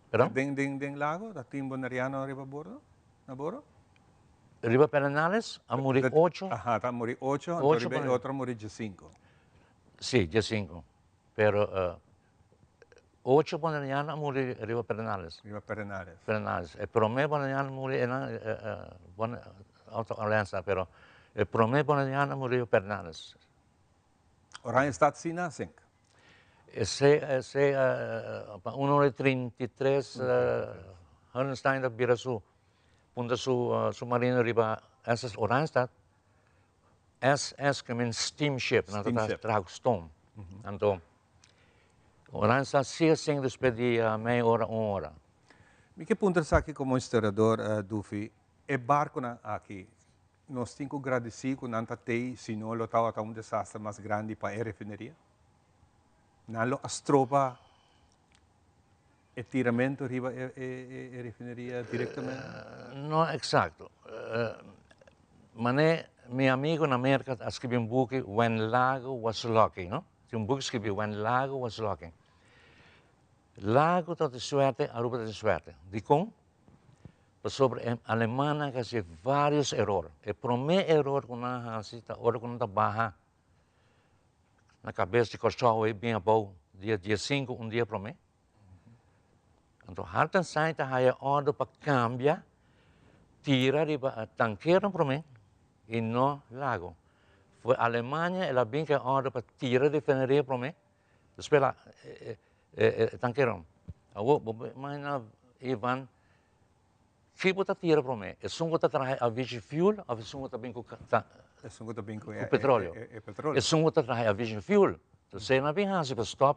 Perdon? Den den den lago ta tin Boneriano riba bordo? Na bordo? Riba Pedernales a muri ocho. Aha, ta muri ocho, anto riba e otro a muri diesinko. Sí, diesinko. Pero ocho boneriano a muri riba Pedernales. Riba Pedernales. Pedernales. E prome boneriano a muri enan Auto Oranjestad, pero e prome boneriano a muri riba Pedernales. Oranjestad sí na sink? Esey, esey pa un ora y 33 Hunderstein ta bira su, punta su submarino riba SS Oranjestad. SS ke men steamship, nan ta traha ku stoom. Anto, ora nan sa siga sing despues di mei ora, un ora. Mi ke puntra esaki komo historiador, Dufi, e barkunan aki, nos tin ku gradisí ku nan ta tei, si no lo tabata un desaster mas grandi pa e refineria? Nan lo a stroba e tiramento riba e refineria directamente? No exacto. Mane mi amigo na Merca a scribi un buki When Lago Was Lucky, no? Tin un buki scribi When Lago Was Lucky. Lago ta di suerte, Aruba ta di suerte. Dicon? Pasobra e alemannan a hasi vários eror. E promé eror ku nan a hasi ta ora ku nan ta baha na kabes di Kòrsou ei bin abou dia diesinku un dia promé. Anto Hartenstein ta haya òrdu pa kambia tira riba e tankeronan promé i no lago. Fo'i Alemania el a bin ku e òrdu pa tira refineria promé, despues el a e tankeronan. Awor bo por imagina Ivan, ki bo ta tira promé? Esun ku ta traha aviation fuel òf esun ku ta bin ku Esun ku ta bin ku petróleo? E petróleo. Esun ku ta traha aviation fuel. Entonces nan a bin hasi pa stòp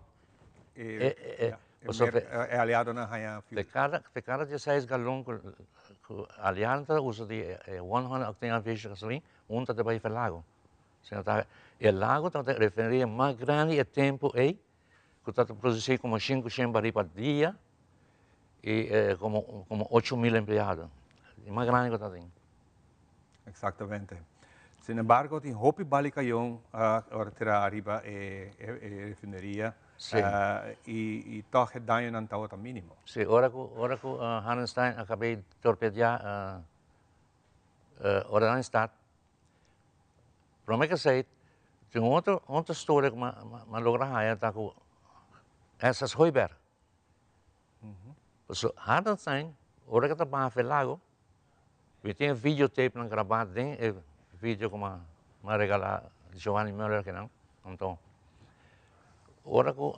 E e aliadonan haña fuel. Te kada dieseis galon ku aliadonan ta usa di e 100 octane aviation gasoline, un ta bai pa e lago. E lago tabata e refineria mas grandi e tempu ei, ku tabata produsí komo shinku shen barí pa dia i komo 8000 empleado. E mas grandi ku tabatin. Exactamente. Sin embargo, tin hopi bali cayon ora tira ariba e refineria y toch e dañonan tabata minimo. Si, ora cu ora cu Hartenstein a cab'e torpedia Oranjestad, prome cu esey tin un otro otro storia cu mi a logra haya ta cu SS Hooiberg. Pasobra Hartenstein ora cu ta baha fe lago, Mi tin e videotapenan grabá den e video ku m'a regalá Giovanni Muller akinan. Anto, ora ku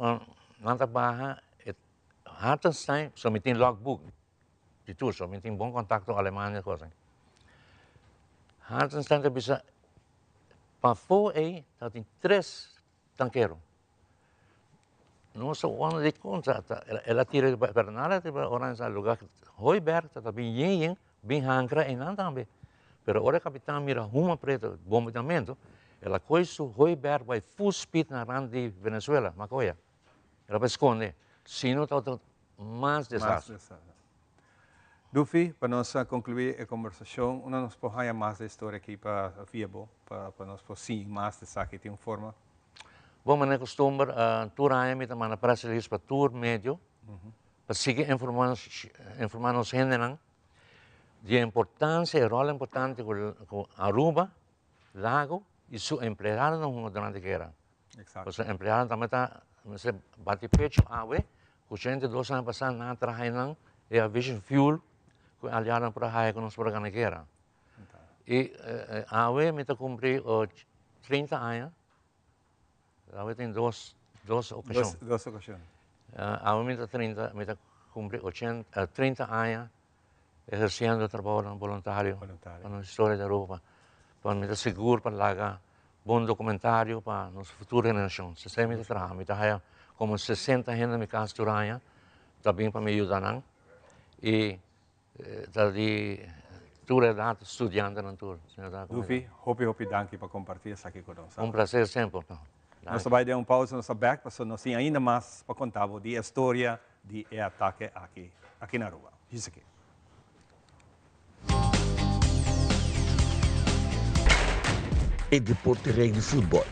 nan ta baha e Hartenstein, so mi tin logboek di tur, so mi tin bon kontakto ku Alemania i kos. Hartenstein ta bisa, pafó ei tabatin tres tankero. Nos a wòrdu di kontra, el a tira riba Bernarda riba Oranjestad lugar Hooiberg ta ta bin yen yen bin hankra einan tambe. Pero ora e kapitan mira huma preto, bombardamento, el a kohe su Hooiberg bai full speed na rand di Venezuela, Macoya. El a bai skonde, si no tabata mas desastre. Dufi, pa nos konkluí e kombersashon, unda nos por haña mas di e storia aki pa via bo, pa nos por siña mas di esaki? Tin un forma? Bon, manera kustumber, tur aña mi ta manda press release pa tur medio pa sigui informá nos hendenan di e importansia, e ròl importante ku Aruba, Lago i su empleadonan hunga durante guera. Pasobra empleadonan tambe ta mester bati pecho awe ku 82 aña pasá nan a traha einan e aviation fuel ku e aliadonan por a haya ku nos por a gana guera. I awe mi ta kumpli 30 aña, awe tin dos dos okashon. Dos okashon. Awe mi ta 30, mi ta kumpli ochenta, 30 aña ehersiendo trabounan boluntario pa nos historia di Aruba, pa mi ta sigur pa laga bon documentario pa nos futuro generacion. Esei mi ta traha, mi ta haya como 60 hende na mi cas tur aña ta bin pa mi yuda nan y ta di tur edad, studiantenan tur. Dufi, hopi hopi danki pa comparti esaki cu nos. Un placer semper. Nos ta bai den un pausa, nos ta bek pasobra nos tin ainda mas pa conta bo di e storia di e atake aki, aki na Aruba. Djis aki. E deporte rey di futbol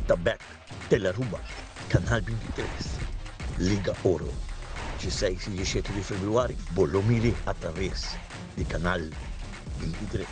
ta bek Telearuba, Canal 23, Liga Oro, dieseis i diesshete di februari, bo lo miri atraves di Canal 23.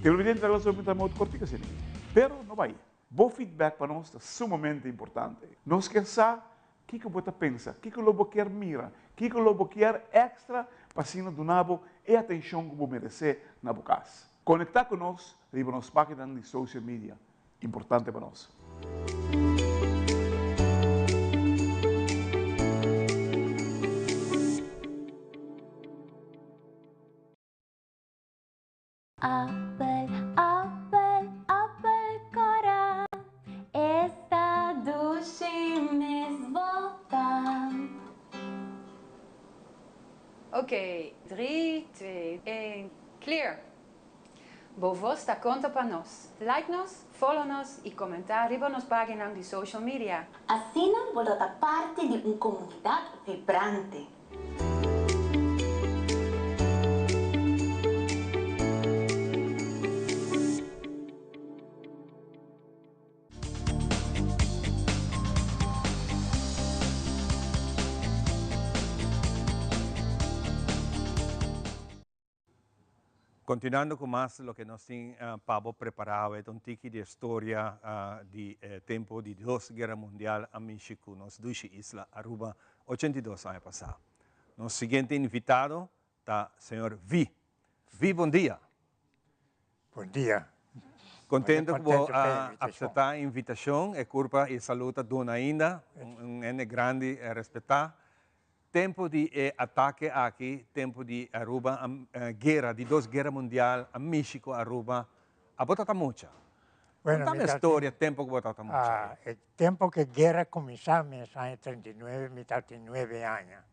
Televidente ta sobre ta modo cortico asina. Pero no bai. Bo feedback pa nos ta sumamente importante. Nos kier sa kico bo ta pensa, kico lo bo kier mira, kico lo bo kier extra pa asina duna bo e atencion cu bo merece na bo cas. Conecta cu nos riba nos paginanan di social media. Importante pa nos. Appel, appel, appel cora, esta dushi mes bota. Oké, 3, 2, 1, clear! Bo voz ta conta pa nos. Like nos, follow nos y comenta riba nos pagina di social media. Asina bo lo ta parti di un comunidad vibrante. Continuando cu mas loke nos tin pa bo prepara awe ta un tiki di e storia di e tempo di dos Guera Mundial a mishi cu nos dushi isla Aruba 82 aña pasa. Nos siguiente invitado ta señor Vi. Vi bon dia. Bon dia. Contento cu bo a acepta e invitacion. E curpa y salud ta duna ainda. Un hende grandi respeta. Tempo di e atake aki, tempo di Aruba a guera, di dos guera mundial a mishi cu Aruba, abo tata mucha. Bueno, Contame e storia tempo cu bo tata mucha. E tempo cu e guera cuminsa mes, aña 39, mi tabatin nuebe aña.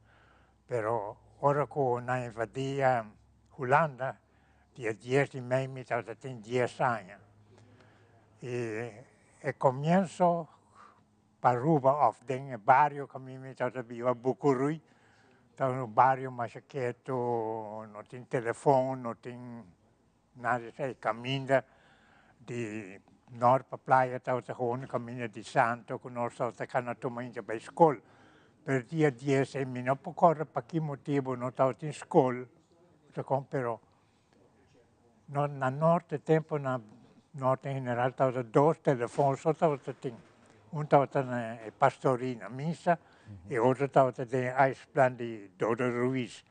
Pero ora cu nan invadi Hulanda, dia dies di mei mi tabata tin dies aña. Y e comienso pa Aruba of den e bario cu ami mi tabata biba, Bucurui, tabata un bario masha keto, no tin telefon, no tin nada esey. Caminda di nort pa playa tabata gewoon caminda di santo cu nos tabata cana tuma inca bay scol. Pero dia dies ey mi no por corda pa ki motibo no tabatin scol, pero No, na norte tempo na norte en general tabata dos telefon so tabata tin. Un tabata na e pastorie na misa y otro tabata den e ijsplan di Dodo Ruiz.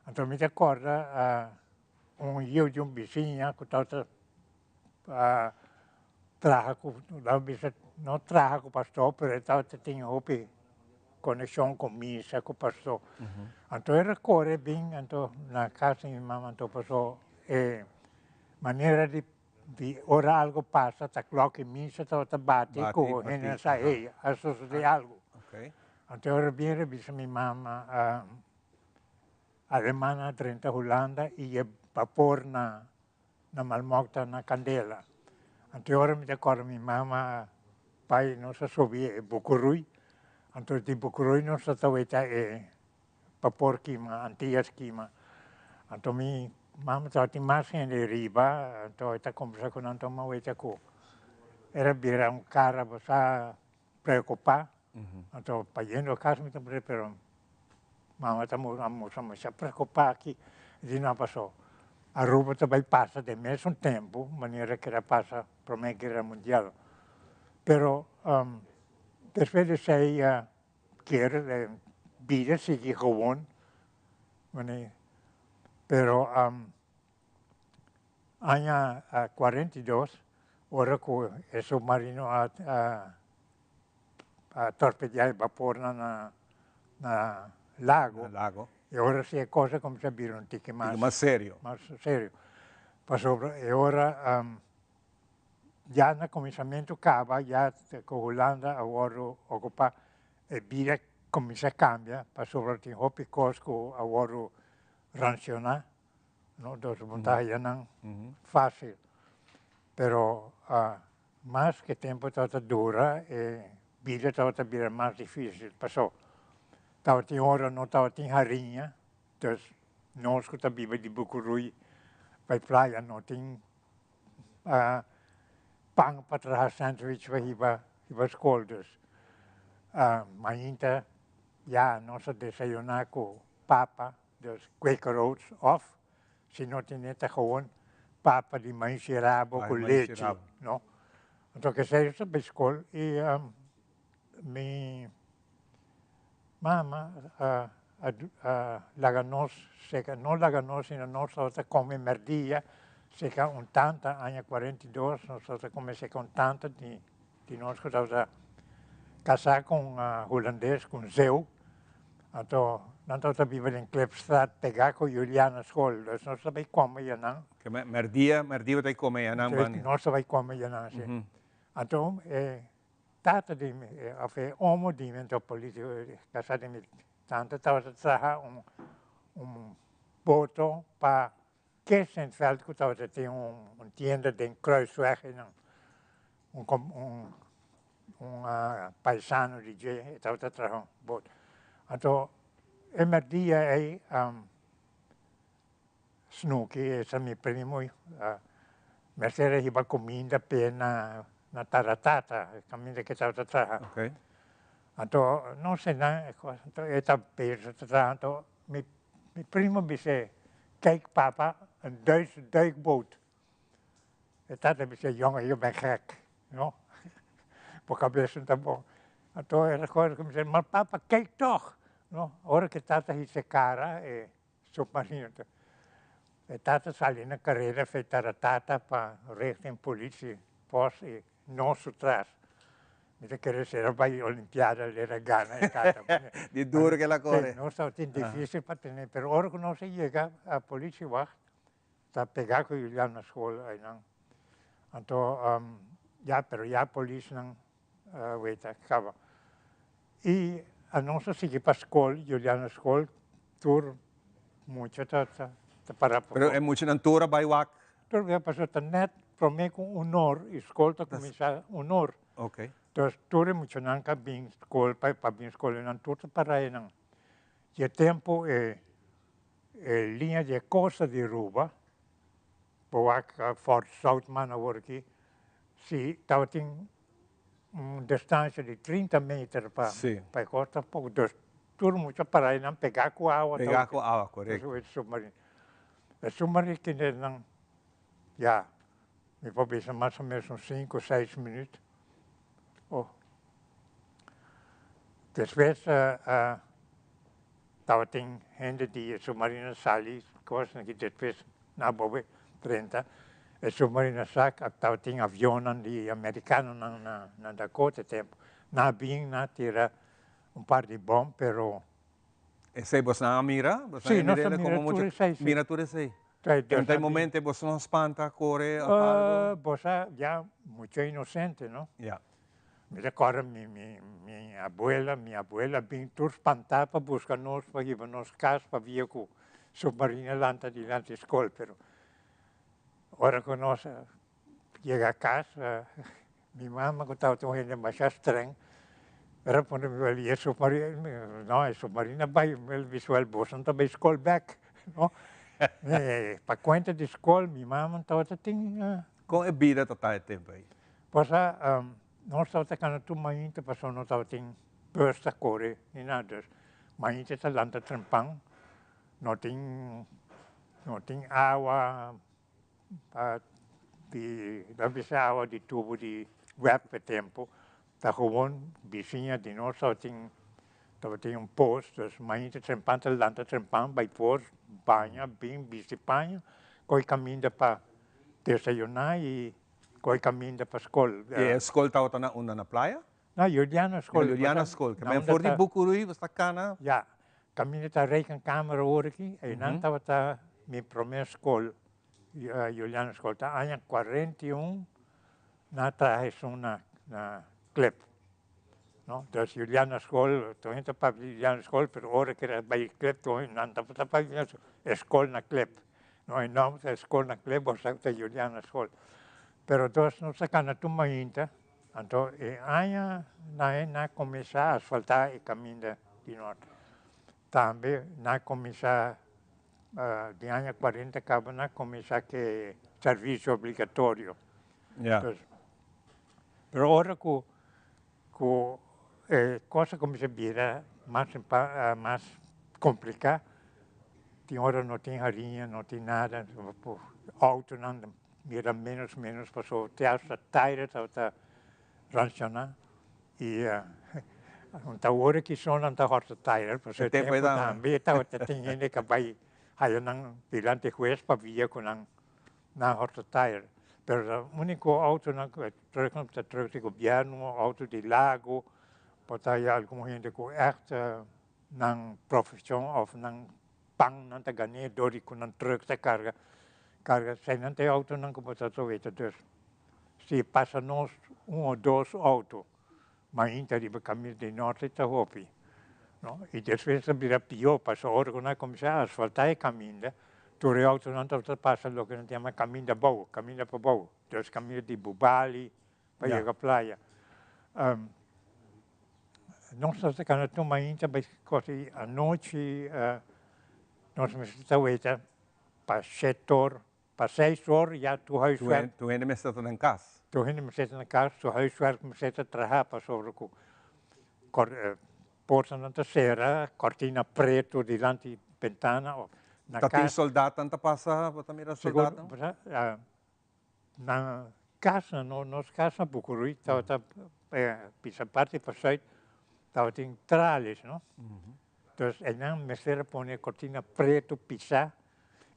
Anto mi ta corda un yiu di un bisiña cu tabata traha cu, laga bisa, no traha cu pastor, pero e tabata tin hopi conexion cu misa, cu pastor. Anto e recore bin anto na casa di mi mama anto paso e manera di di ora algo pasa ta klok di misa tabata bati cu hende a sa hey a sucede algo. Anto e ora bin bisa mi mama Alemania a drenta Hulanda y e bapor na na Malmok ta na candela. Anto e ora mi ta corda mi mama pai nos a subi e Bucurui, anto di Bucurui nos ta weta e papor kima, Antillas kima. Anto mi mama tabatin mas hende riba, anto e ta combersa cu nan, anto mi a weta cu era bira un cara bo sa preocupa, anto pa yendo cas mi ta mira pero mama ta a mustra masha preocupa aki, di no paso Aruba ta bay pasa den mesun tempo manera cu a pasa prome guera mundial, pero despues di esey kier bida sigui gewoon, pero Aña 42, ora cu e submarino a torpedea e bapornan na lago, e ora si e cosa cuminsa bira un tiki mas serio. Mas serio. Pasobra e ora ya na cuminsamento caba, ya cu Hulanda a wordo ocupa, e bida cuminsa cambia, pasobra tin hopi cos cu a wordo ranciona. No, dus bo ta haya nan fácil. Pero mas ke tempo tabata dura e bida tabata bira mas difícil. Paso tabatin ora no tabatin hariña, dus nos ku ta biba di Bucurui bai playa no tin pan pa traha sandwich pa hiba hiba skol. Dus mainta ya nos a desayuná ku papa. Dus Quaker Oats of si no tene ta gewoon papa di maishi rabo cu lechi, no? Anto kesey yo ta bay school y mi mama a laga nos seca, no laga nos sino nos tabata come merdia seca un tanta, aña 42 nos tabata come seca un tanta di nos cu tabata casa cu un hulandes, cu un zeeuw. Anto nan tabata biba den Klipstraat pegá ku Juliana School, dus nos ta bai kome yanan. Ke merdia, merdia bo ta bai kome yanan bani? Nos ta bai kome yanan, si. Anto e tata di mi, of e omo di mi, anto politiko, kasá di mi tanta tabata traha un boto pa. Kershenveld ku tabata tin un tienda den Kruisweg einan. Un un un paisano di dje e tabata traha un boot. Anto e merdia ei Snoekie, esa mi primo, mester a hiba kuminda p'e na na Taratata, e kaminda ku e tabata traha. Anto no se nan e kos, anto e ta bezig ta traha, anto mi mi primo bis'é, Kijk papa, een Duitse duikboot. E tata bis'é, Jongen, je bent gek, no? Bo kabes no ta bon. Anto el a kore ku mi bis'é, Maar papa, kijk toch! No, ora ku e tata hisa e kara, e Submarino ta. E tata sali na careda fe taratata pa richting politie post y nos su tras. Mi ta kere si era bay olimpiada el era gana e tata. Di duro ke el a kore. Si, nos tabatin dificil pa tene, pero ora ku nos a yega a politiewacht ta pega ku Julian na school aynan. Anto ya, pero ya polisnan weta caba. Y a nos a sigui pa school, Juliana school, tur mucha ta ta ta para pa. Pero e muchanan tur a bay wak? Tur a pasobra ta net prome cu un or y school ta cuminsa un or. Entonces tur e muchanan ca bin school pa pa bin school nan tur ta para eynan. Y e tempo e e linea di e costa di Aruba, bo wak Fort Zoutman awor aki, si tabatin un distancia di 30 meter pa pa e costa poco, dus tur mucha para nan pega cu awa. Pega cu awa, correcto. E submarino. E submarino kende nan, ya, mi por bisa mas o menos un 5, 6 minuut. Oh. Despues tabatin hende di e submarino sali, cosnan ki despues na bobe 30, e submarino sa tabatin avionnan di americanonan na na Dakota e tempo. Nan a bin, nan a tira un par di bom, pero. Esei bosnan a mira? Bosnan a mira como tur esei, si. Mira tur esei? En tal momento bosnan no spanta, core of algo? Bo sa ya mucho inocente, no? Ya. Mi ta corda mi mi mi abuela, mi abuela bin tur spanta pa busca nos pa hiba nos cas pabia cu submarino a lanta dilanti scol, pero ora cu nos a yega cas mi mama cu tabata un hende masha streng a pone mi wel y e submarino, no e submarino a bay, mi bisa wel boso no ta bay scol bek, no. Pa cuenta di scol mi mama tabata tin. Con e bida ta ta e tempo ey? Pasa nos tabata cana tur mainta pasobra no tabatin bus ta core ni nada dus mainta ta lanta trempan no tin no tin awa pa di lo bisa awa di tubo di web e tempo ta gewoon bisiña di nos tabatin tabatin un pos dus mainta trempan ta lanta trempan bay pos baña bin bisti paña coy caminda pa desayuna y Koe kaminda pa skol. I e skol tabata na unda? Na playa? Na Juliana skol. Na Juliana skol. Ke men for di Bucurui bo sta kana. Ya. Kaminda ta rekenkamer awor aki. Einan tabata mi prome skol, Juliana skol. Ta aña 41 nan a traha esun na na Klip. No? Dus Juliana skol, tur hende ta papia di Juliana skol, pero ora ku a bai Klip tur hende nan tabata papia di e skol na Klip. No e nòmber ta e skol na Klip, bo sa ku ta Juliana skol. Pero dos nos a kana tur mainta, anto e aña nan a kuminsá asfaltá e kaminda di nort. Tambe nan a kuminsá di aña 40 kaba nan a kuminsá ku e servisio obligatorio. Pero ora ku ku e kos a kuminsá bira mas mas kompliká, tin ora no tin hariña, no tin nada, outonan bira ménos ménos pasobra te asta taire tabata ranshoná i ta awor aki so nan ta hòrta taire pasobra e tempu tambe tabata tin hende ku a bai haya nan dilanti hues pabia ku nan nan hòrta tayer. Pero ta úniko outonan ku e trùknan ta trùk di gobièrnu, outo di lago, por ta haya algun hende ku ègt nan profeshon òf nan pan nan ta gan'é dor di ku nan trùk ta karga karga. Eseinan ta e outonan ku bo ta weta. Dus si pasa nos un o dos outo mainta riba kaminda di norte ta hopi, no. I despues ta bira pió pasobra ora ku nan a kuminsá asfaltá e kaminda. Tur e autonan tabata pasa loke nan ta yama kaminda abou, kaminda pabou, dus kaminda di Bubali pa yega playa. Nos tabata kana tur mainta bai kos i anochi nos mester ta weta pa shete or, pa seis or ya tur huiswerk. Tur hende mester ta nan kas. Tur hende mester ta nan kas, tur huiswerk mester ta traha pasobra ku Portanan ta sera, cortina preto dilanti bentana of na Ta tin soldatnan ta pasa, bo ta mira soldatnan? Sigur, na kas, na nos kas na Bucurui tabata pisa parti pa zuid tabatin trales, no? Dus einan mester a pone cortina preto pisa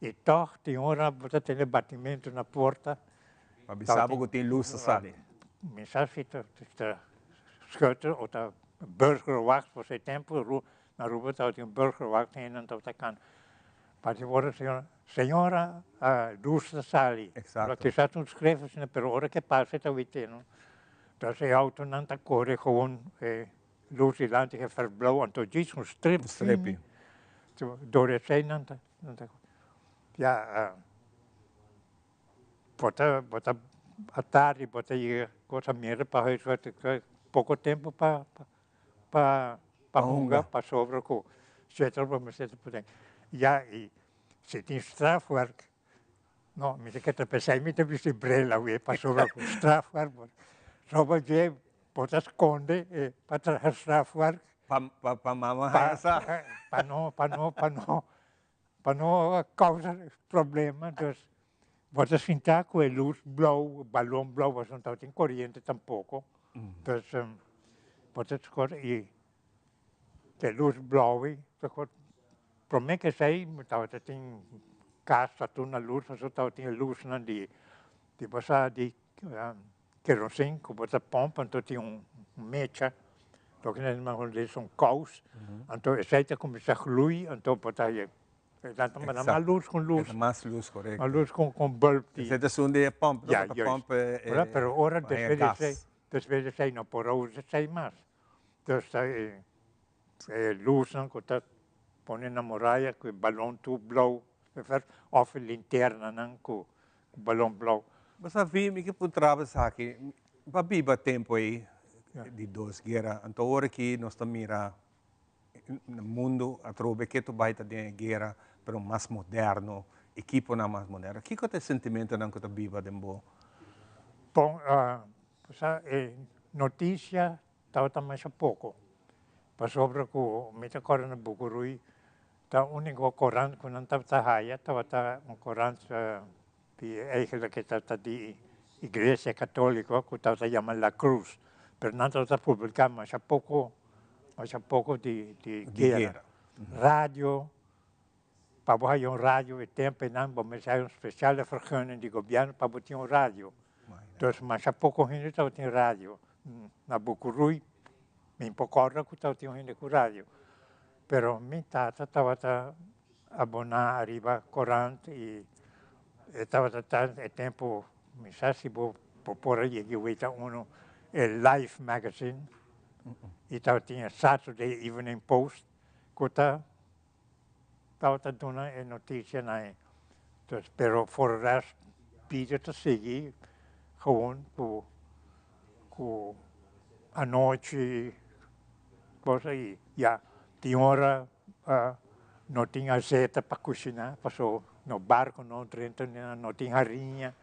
y tog tin ora bo ta tene batimento na porta. Pa bisa bo cu tin luz ta sali. Mi sa si ta schutter o ta burgerwacht for e tempo na Aruba tabatin un burgerwacht en nan tabata cana. Pa tin ora señora, señora luz ta sali. Kisas un schrift asina pero ora ke pasa ta wite no. Entonces e autonan ta core gewoon luz dilanti geverfd blauw anto djis un strip fini door esey nan ta ya bo ta bo ta atardi bo ta yega cosa mira pa huiswerk poco tempo pa pa pa hunga pasobra cu etcetera bo mester ta pone ya y si tin strafwerk no mi ta keda pensai mi ta bisti bril awe pasobra cu strafwerk soba dje Bo ta skonde e pa traha strafwerk. Pa pa pa mama haña sa. Pa no pa no pa no pa no kousa problema dus bo ta sinta ku e lus blou balon blou pasobra no tabatin koriente tampoko dus bo ta skonde i e lus blou ei prome ke esei tabata tin kas ta tur na lus pasobra tabatin e lusnan di di bo sa di Kerosin ku bo ta pompa anto tin un mecha, loke nan yama hulandes un kous, anto esei ta kuminsá glui anto bo ta haña nan ta manda mas lus ku lus. Mas lus korekto. Mas lus ku un bulb di. Esei ta esun di e pomp, no? Bo ta pomp e Pero ora despues di esei, despues di esei no por a usa esei mas. Dus ta e lusnan ku ta pone na muraya ku e balon tur blou òf e linternanan ku balon blou. Bo sa vi, mi ke puntra bo esaki, pa biba tempu ei di dos guera, anto ora ki nos ta mira na mundu atrobe ke tur bai ta den e guera, pero mas moderno, ekiponan mas moderno, kiko ta e sentimentonan ku ta biba den bo? Bon, bo sa e notisia tabata masha poko, pasobra ku mi ta kòrda na Bukurui Ta unico corant cu nan tabata haya tabata un corant di eigenlijk e tabata di iglesia catolico cu tabata yama La Cruz, pero nan tabata publica masha poco masha poco di di guera. Radio, pa bo haya un radio e tempo einan bo mester haya un speciale vergunning di gobierno pa bo tin un radio. Dus masha poco hende tabatin radio. Na Bucurui mi por corda cu tabatin un hende cu radio. Pero mi tata tabata aboná ariba korant i e tabata ta e tempu, mi sa si bo por a yega weta unu, e Life magazine i tabatin e Saturday Evening Post ku ta tabata duna e notisianan ei. Dus pero for rest bida ta sigui gewoon ku ku anochi cosa y ya tin ora no tin azeta pa cusina paso no barco no drenta no tin hariña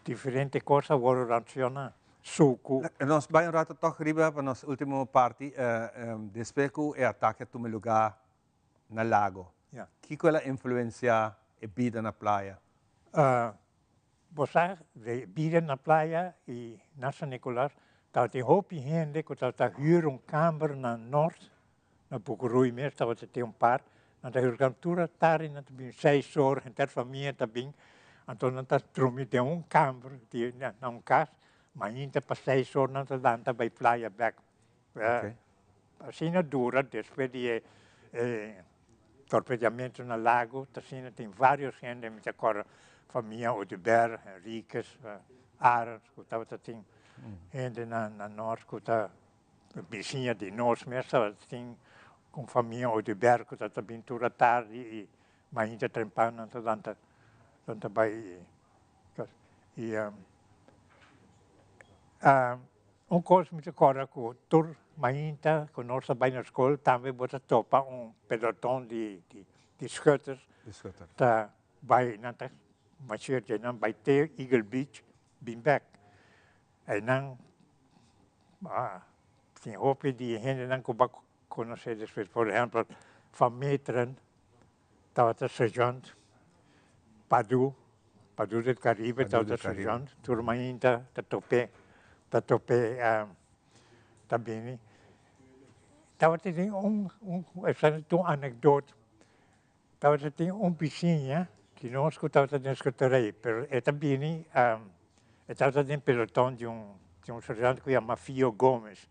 diferente cos a worde ranciona sucu. Nos bay un rato toch riba pa nos ultimo parti despues cu e atake a tuma lugar na Lago kico el a influencia e bida na playa? Bo sa, de bida na playa y na San Nicolas tabatin hopi hende cu tabata huur un kamber na Noord, na Bucurui mes tabata tin un par, nan ta huur kamber tur atardi nan ta bin seis or, henter famia ta bin, anto nan ta drumi den un kamber di na un cas, mainta pa seis or nan ta lanta bay playa bek. Asina dura despues di e torpedeamento na lago, ta asina tin varios hende, mi ta acorda famia Oduber, Henriquez, Arends cu tabata tin hende na nort cu ta bisiña di nos mes tabata tin un famia Oduber cu tabata bin tur atardi y mainta trempan nan ta lanta. Nan ta bai i un kos mi ta kòrda ku tur mainta ku nos ta bai na skol tambe bo ta topa un peloton di di schutters ta bai nan ta marcheer dje nan bai te Eagle Beach bin bèk. Einan tin hopi di hendenan ku bo a konosé despues por ehèmpel Van Meteren tabata sergeant, Padu, Padu del Caribe tabata sergeant, tur mainta ta top'é, ta top'é ta bini. Tabata tin un, un, esaki ta un anekdot, tabata tin un bisiña di nos ku tabata den schuterij, pero e ta bini, e tabata den peloton di un, di un sergeant ku yama Fio Gomez,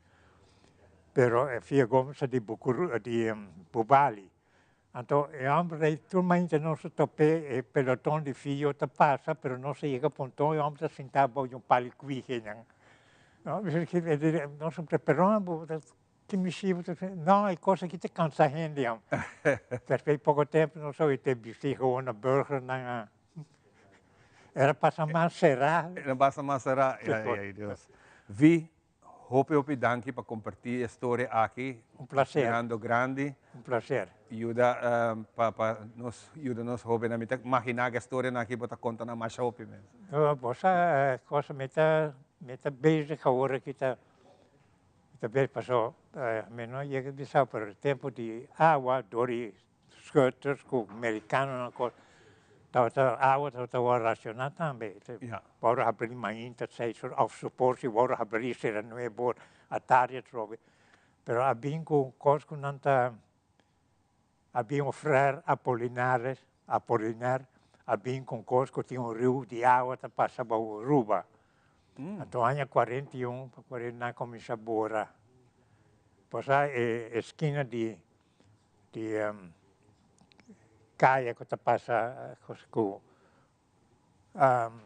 pero e Fio Gomez ta di Bucuru, di Bubali. Anto e homber ei tur mainta nos a top'é, e peloton di fio ta pasa, pero nos a yega ponton, e homber ta sintá bou di un pal di kwije nan. No, nos a puntra, pero bo ta ki mishi bo ta No, e kos aki ta kansa hende, hom. Despues di poko tempu nos a oí te bistí gewoon na burgernan a Era pasa mas será. Era pasa mas será, ai, ai, Dios. Vi, Hopi hopi danki pa comparti e storia aki. Un placer. Mirando grandi. Un placer. Yuda pa pa nos yuda nos hobennan. Mi ta magina ku e storianan aki bo ta konta nan masha hopi mes. No, bo sa cosa mi ta mi ta bezig awor aki ta mi ta bezig paso mi no yega bisa pero e tempo di awa dor di Schutters ku merikanonan kos tabata awa tabata wòrdu rashoná tambe. Wòrdu habrí mainta seis or òf supor si wòrdu habrí sera nuebe or atardi atrobe. Pero a bin ku kos ku nan ta a bin un frère Apolinaris Apolinar a bin ku un kos ku tin un riu di awa ta pasa bou Aruba. Anto aña 41 pa 40 nan a kuminsá bora. Pasá e eskina di di kaya ku ta pasa ku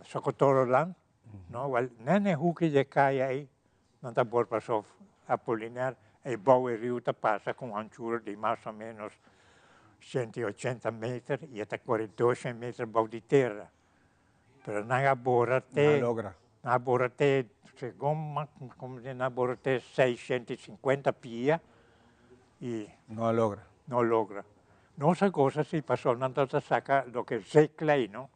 Sokotoroland, no? Wèl, nèt na e huki di e kaya ei nan ta bor paso Apolinar, ei bou e riu ta pasa ku un anchura di mas o ménos 180 meter i e ta kore 200 meter bou di tera. Pero nan a bora te. Nan a logra. Nan a bora te, segun nan a bora te 650 pia i. No a logra. No a logra. Nos a gosa si pasobra nan tabata saka loke zeeklei, no?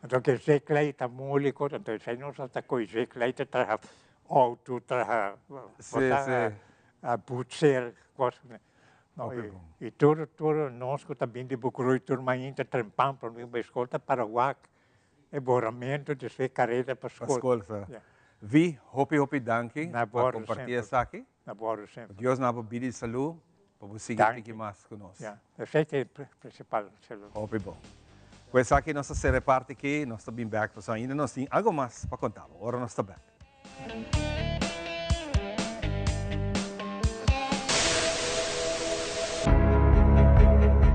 Anto ke zeeklei ta moeilijk, anto esei nos a ta koe zeeklei ta traha auto, traha, boetseer, kos. No, i tur tur nos ku ta bin di Bukrui tur mainta trempan pa nos bai skol ta para wak e boramentu despues kareda pa skol. Pa skol sa. Vi, hopi hopi danki pa komparti esaki. Na bòrdu semper. Dios na bo bida i salú pa bo sigui tiki mas ku nos. Ya, esei ta e prinsipal, salú. Hopi bon. Ku esaki nos ta sera e parti aki, nos ta bin bèk pasobra ainda nos tin algu mas pa konta bo ora nos ta bèk.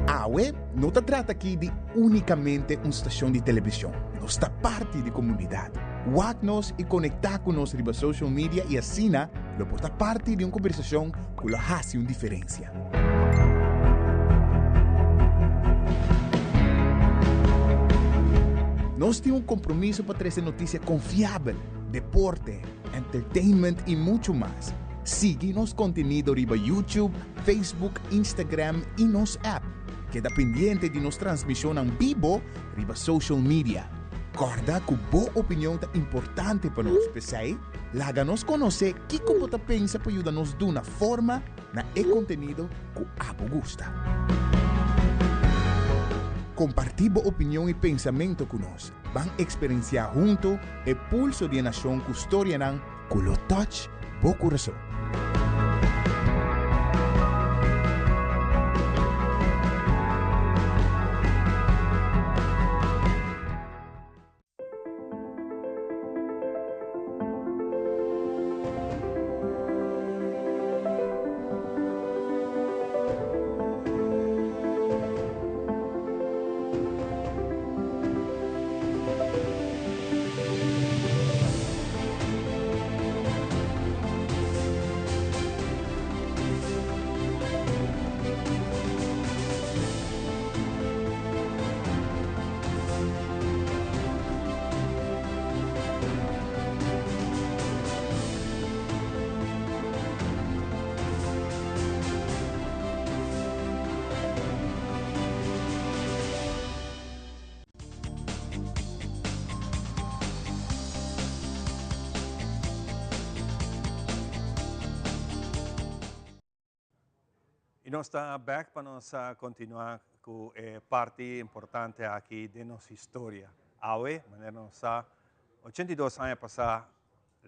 Awe no ta trata aki di únikamente un stashon di televishon, nos ta parti di komunidat. Wak nos i konektá ku nos riba social media i asina lo por ta parti di un kombersashon ku lo hasi un diferensia. Nos tin un kompromiso pa trese notisia konfiabel, deporte, entertainment i muchu mas. Sigui nos kontenido riba YouTube, Facebook, Instagram i nos app. Keda pendiente di nos transmishonnan bibo riba social media. Kòrda ku bo opinion ta importante pa nos, p'esei laga nos konosé kiko bo ta pensa pa yuda nos duna forma na e kontenido ku abo gusta. Kompartí bo opinion i pensamentu ku nos. Ban eksperensiá huntu e pulso di e nashon ku storianan ku lo touch bo kurason. Y nos ta back pa nos continua cu e parti importante aki den nos historia. Awe, manera nos sa, 82 aña pasa,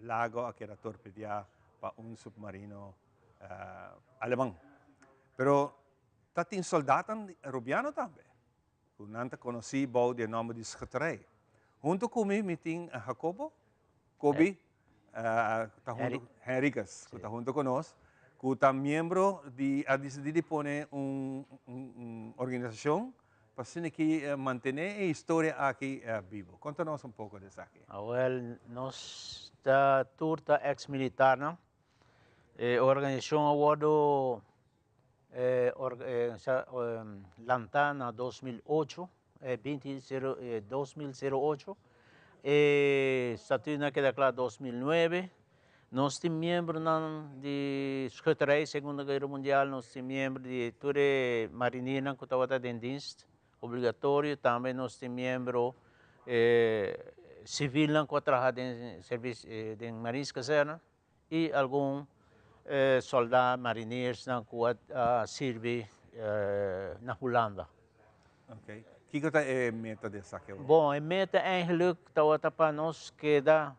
Lago a keda torpedeá pa un submarino aleman. Pero ta tin soldatan rubiano tambe, ku nan ta konosí bou di e nòmber di Schutterij. Huntu ku mi, mi tin Jacobo, Kobi, ta huntu, Henriquez, ku ta huntu ku nos, ku ta miembro di, a disidí di pone un un organisashon Pa asina ki mantené e historia aki bibo. Konta nos un poko di esaki. Awel, nos ta tur ta ex militarnan. E organisashon a wòrdu lantá na 2008, binti sero, 2008. E statuut a keda kla 2009. Nos tin miembronan di Schutterij Segunda Guera Mundial, nos tin miembro di tur e mariniernan ku tabata den dienst obligatorio, tambe nos tin miembro sivilnan ku a traha den servis den Marinskazerne i algun sòldá mariniersnan ku a sirbi na Hulanda. Oké. Kiko ta e meta di esaki awor? Bon, e meta eigenlijk tabata pa nos keda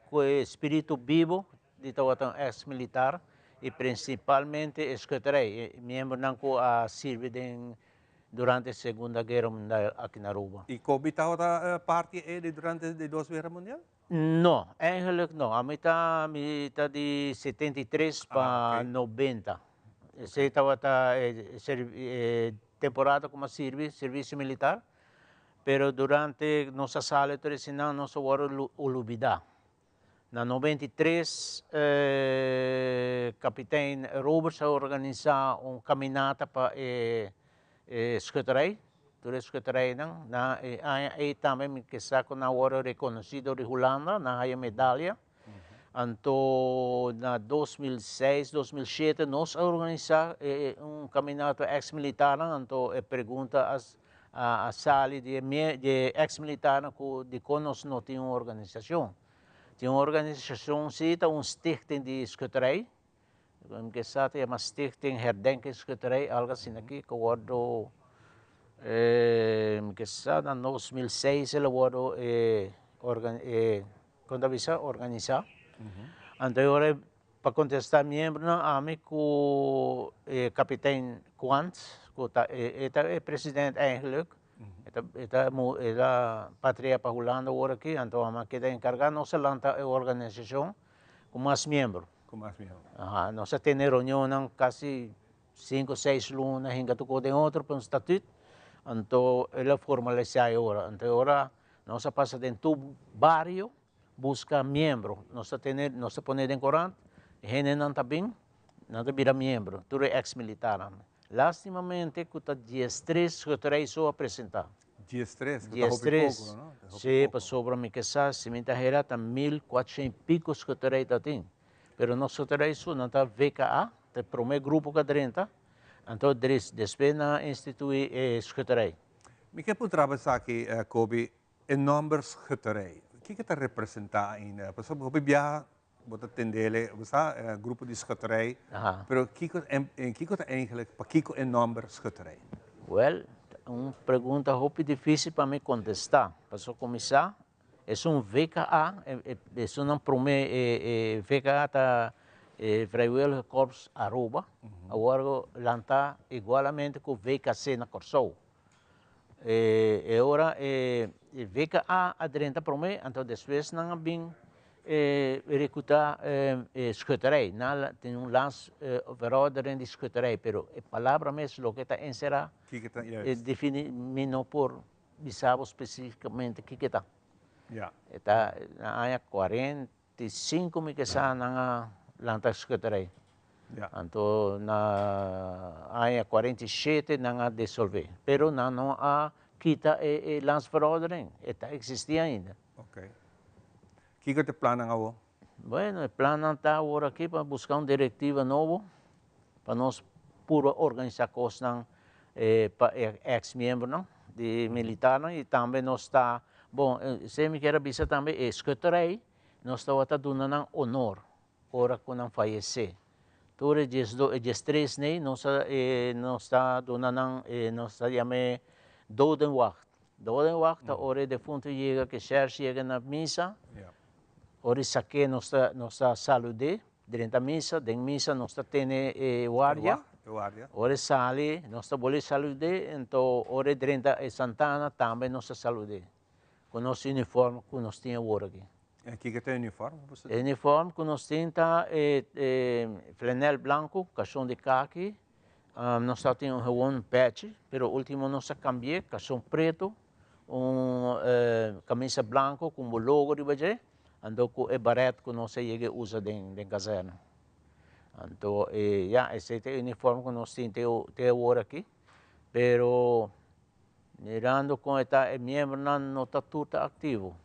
ku e spiritu bibo di tabata un ex militar i prinsipalmente e schutterij, e miembronan ku a sirbi den durante Segunda Guera Mundial aki na Aruba. I Kobe tabata parti e di durante di dos guera mundial? No, eigenlijk no. Ami ta mi ta di 73 pa 90. Esei tabata e temporada ku mi a sirbi, servisio militar. Pero durante nos a sali tur eseinan nos a wòrdu olubidá. Na 93 kapitein Roberts a organisá un kaminata pa e schutterij, tur e schutterijnan. Na e aña ei tambe mi ke sa ku nan a wòrdu rekonosí dor di Hulanda, nan a haya medalia. Anto na 2006, 2007 nos a organisá un kaminata pa eks militarnan, anto e pregunta a sali di e eks militarnan ku dikon nos no tin un organisashon. Tin un organisashon si, ta un stichting di schutterij, Mi ke sa ta yama Stichting Herdenkingsschutterij, algo asina aki, ku wòrdu, mi ke sa na 2006 el a wòrdu kon ta bisa, organisá. Anto e ora pa kontestá miembronan ami ku e kapitein Quant, ku ta e ta e president eigenlijk, e ta e ta e ta patria pa Hulanda awor aki, anto ami a keda enkargá nos a lanta e organisashon ku mas miembro. Ku mas miembro. Aha, nos a tene reunionnan kasi sinku, seis luna hinka tur kos den otro pa un statut, anto el a formalisá e ora. Anto e ora nos a pasa den tur bario buska miembro. Nos a tene, nos a pone den korant, hendenan ta bin, nan ta bira miembro, tur e eks militarnan. Lastimamente ku ta diestres schutterij so a presentá. Diestres, ku ta hopi poko, no? Ta hopi Sí, poko. pasobra mi ke sa, si mi ta hera ta 1400 i piko schutterij ta tin. Pero nos schutterij su nan ta VKA, ta e promé grupo ku a drenta, anto despues nan a instituí e schutterij. Mi ke puntra bo esaki, Coby, e nòmber schutterij, kiko ta representá ainda? Pasobra hopi biaha Bo ta tendele, bo sa, grupo di schutterij. Pero kiko, kiko ta eigenlijk, pakiko e nomber schutterij? Wel, ta un pregunta hopi dificil pa mi contesta. Pasobra cu mi sa, esun VKA, esunnan prome, e VKA ta e Vrijwillige Korps Aruba, a wordo lanta igualamente cu VKC na Corsou. E ora e VKA a drenta prome, anto despues nan a bin recruta e schutterij. Nan a tin un lans verordening di schutterij, pero e palabra mes loke ta encera, e defini, mi no por bisa bo specificamente kiko ta. E ta na aña 45 mi ke sa nan a lanta schutterij. Anto na aña 47 nan a disolve. Pero nan no a kita e landsverordening. E ta existi ainda. Ok. Kiko ta e plannan awor? Bueno, e plannan ta awor aki pa buska un directiva nobo pa nos purba organisa kosnan pa e ex miembronan di militarnan y tambe nos ta, bon, esey mi kier a bisa tambe e schutterij nos tabata duna nan honor ora cu nan fayece. Tur e diesdos, e diestres nei nos a nos ta duna nan e nos ta yam'é dodenwacht. Dodenwacht ta ora e defuntu yega, ke shèrs yega na misa, ora e sak'é nos ta nos ta salud'é drenta misa, den misa nos ta tene e guardia, ora e sali nos ta bolbe salud'é, anto ora e drenta e santana tambe nos ta salud'é. Ku nos uniform ku nos tin awor aki. E kiko ta e uniform ku boso tin? E uniform ku nos tin ta e flanel blanku, kashon di kaki, nos ta tin un gewon pechi, pero ultimo nos a kambi'é, kashon pretu, un kamisa blanku ku un logo riba dje, anto ku e baret ku nos a yega usa den kazèrna. Anto ya, esei ta e uniform ku nos tin te awor aki, pero Mirando con e ta e miembronan no ta tur ta activo.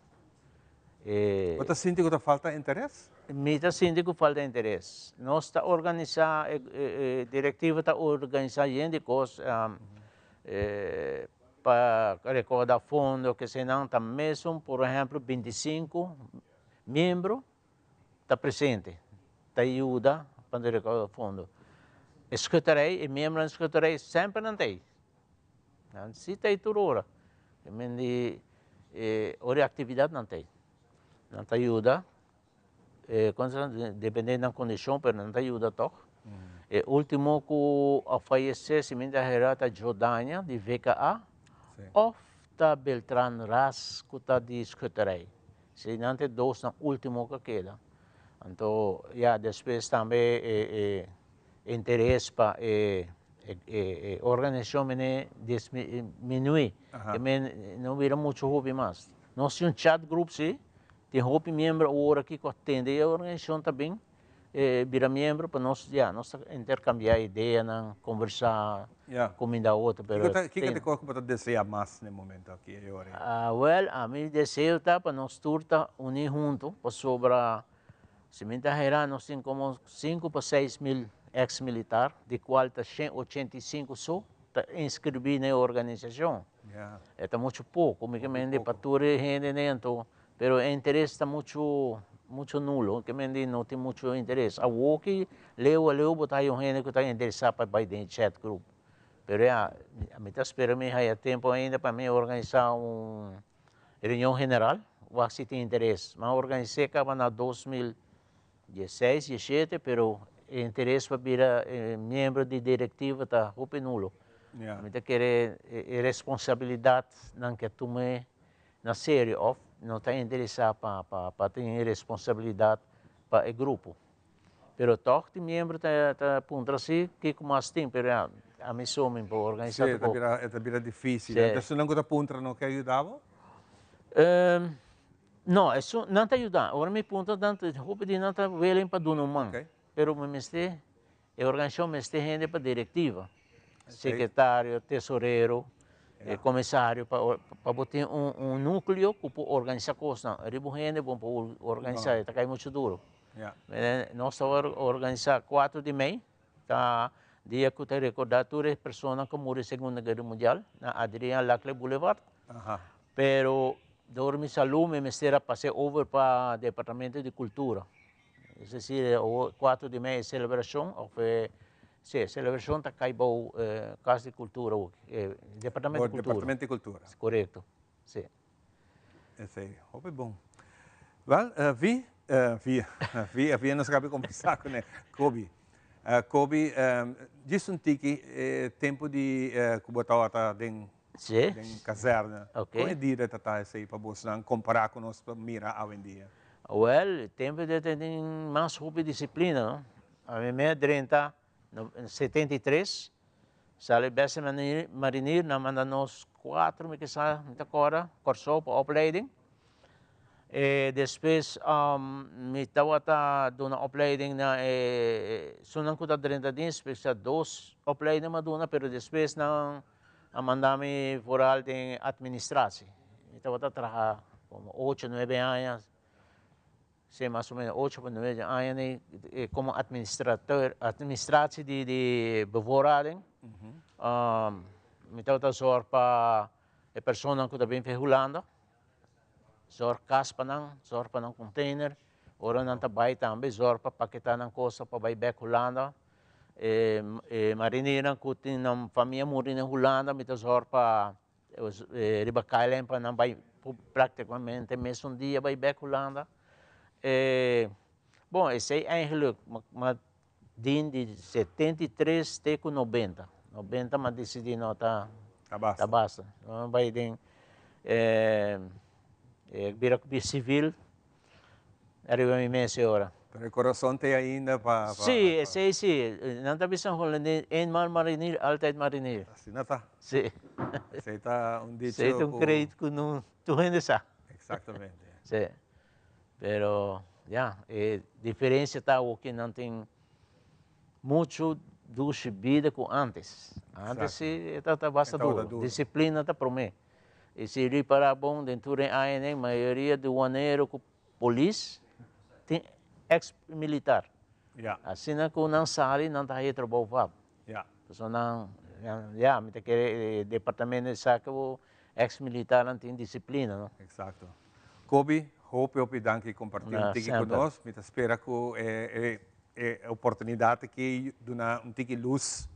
E. Bo ta sinti cu ta falta interes? Mi ta sinti cu falta interes. Nos ta organisa, e directiva ta organisa yen di cos pa recorda fondo kesenan ta mesun por ehemplo bintisinco miembro ta presente, ta yuda pa recorda fondo. E schutterij, e miembronan di schutterij semper nan ta ey. Nan si ta ei tur ora. E men di e ora e actividad nan ta ei. Nan ta yuda, e depende di nan condicion pero nan ta yuda toch. E ultimo cu a fayece si mi ta hera ta Jordania di VKA of ta Beltran Ras cu ta di Schutterij. Si nan ta e dosnan ultimo cu a keda. Anto ya despues tambe e interes pa e e organisacion mene disminui, e men no bira mucho hopi mas. Nos tin un chat group si, tin hopi miembro awor aki cu a tende e organisacion ta bin bira miembro pa nos ya nos ta intercambia ideanan, conversa, cuminda otro pero Kiko ta e cos cu bo ta desea mas na e momento aki e ora? Well, ami deseo ta pa nos tur ta uni hunto pasobra Si mi ta hera nos tin como sinku pa 6000 ex militar, di cual ta 185 so ta inscribi na e organisacion. E ta mucho poco, mi ke mende pa tur e hende anto, pero e interes ta mucho mucho nulo, ke mende no tin mucho interes. Awoki leu a leu bo ta haya un hende cu ta interesa pa bay den e chat group, pero ya, mi ta spera mi haya tempo ainda pa mi organisa un Reunion general, wak si tin interes. Nan a organis'é kaba na 2016, diesshete, pero e interes pa bira miembro di direktiva ta hopi nulo. Mi ta kere e responsabilidat nan ke tum'é na serio òf no ta interesá pa pa tin e responsabilidat pa e grupo. Pero tòg tin miembro ta ta puntra si kiko mas tin, pero ya ami so mi por organisá Sí, e ta bira, e ta bira difícil. Sí. Entonces nan ku ta puntra no ke a yuda bo? No, esun nan ta yuda. Ora mi puntra nan ta hopi di nan ta willing pa duna un man. Pero mi mester, e organisashon mester hende pa direktiva. Sekretario, tesorero, komisario pa pa bo tin un un núkleo ku por organisá kosnan. Riba un hende bo por organisá, e ta kai muchu duro. Nos ta organisa 4 di mei, ta dia ku ta rekorda tur e personanan ku muri Segunda Guera Mundial na Adriaan Laclé Boulevard. Pero dor mi salú mi mester a pas'é over pa Departamento di Kultura. Es desir, 4 di mei e selebrashon òf e, sí, e selebrashon ta kai bou Kas di Kultura, Departamento di Kultura. Departamento di Kultura. Korekto, sí. Esei, hopi bon. Wel, Vi, Vi, Vi, Vi nos acaba di conversa cu ne, Kobi. Kobi, djis un tiki, e tempo di cu bo tabata den, den kazerne. Con e dia ta ta esei pa bosnan compara cu nos ta mira awendia? Wel, e tempo di ta tin mas hopi disciplina, no? Ami me a drenta Na 73, sali beste marinier, nan manda nos cuatro, mi kisa, mi ta corda, Corsou pa opleiding. E despues mi tabata duna opleiding na e esunnan cu ta drenta dienst, spesial dos opleiding mi a duna, pero despues nan a manda mi vooral den administratie. Mi tabata traha como ocho, nuebe aña. Sí, mas o menos ocho pa nuebe aña ni como administrateur, administratie di di bevoorrading. Mi tabata zorg pa e personanan ku ta bin for Hulanda, zorg kas pa nan, zorg pa nan container. Ora nan ta bai tambe zorg pa paketá nan kosa pa bai bèk Hulanda. E e marinirnan ku tin nan famia muri na Hulanda mi ta zorg pa riba KLM pa nan bai práktikamente mesun dia bai bèk Hulanda. E bon esei eigenlijk ma din di 73 te ku 90. 90 m'a disidí no ta ta basta. Mi bai den e bira sivil Ariba mi mes e ora. Pero e corazon t'ey ainda pa. Sí, esey sí. Nan ta bisa holandés, eenmaal marinier, altijd marinier. Asina ta. Sí. Esey ta un dicho Esey ta un kreet ku no tur hende sa. Exactamente. Sí. Pero, ya, e diferencia ta awo ku nan tin mucho dushi bida ku antes. Antes sí e tabata basta duro. Disciplina ta prome. I si ripará bon den tur e añanan mayoria duanero ku polis tin ex militar. Asina ku nan sali nan ta haña trabou fab. Pasobra nan ya mi ta kere e departamento di sa ku ex militarnan tin disiplina no. Eksakto. Kobi, hopi hopi danki kompartí un tiki ku nos. Mi ta spera ku e oportunidat aki duna un tiki lus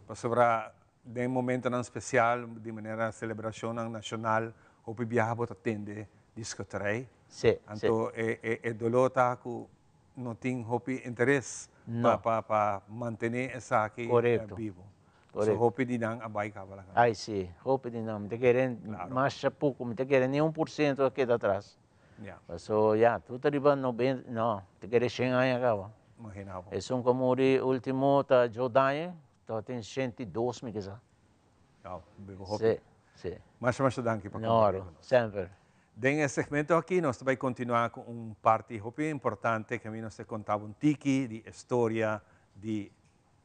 pasobra Den momentonan special, di manera celebracionnan nacional, hopi biaha bo ta tende di schutterij. Sí, sí. Anto e e e dolor ta cu no tin hopi interes No. pa pa pa mantene esaki Corecto. bibo. So Corecto. hopi di nan a bay caba laga. Ay sí, hopi di nan. Mi ta kere masha poco, mi ta kere ni un por ciento a keda atras. Ya. Paso ya, tur ta riba 90, no, mi ta kere shen aña caba. Imagina bo. Esun cu a muri ultimo ta Joe Dañe, Tabatin 102 mi kisa. Yau, biba hopi. Sí, sí. Masha masha danki pa No, kompartí ku nos. semper. Den e segmento aki nos ta bai kontinuá ku un parti hopi importante ku mi nos ta konta bo un tiki di e storia di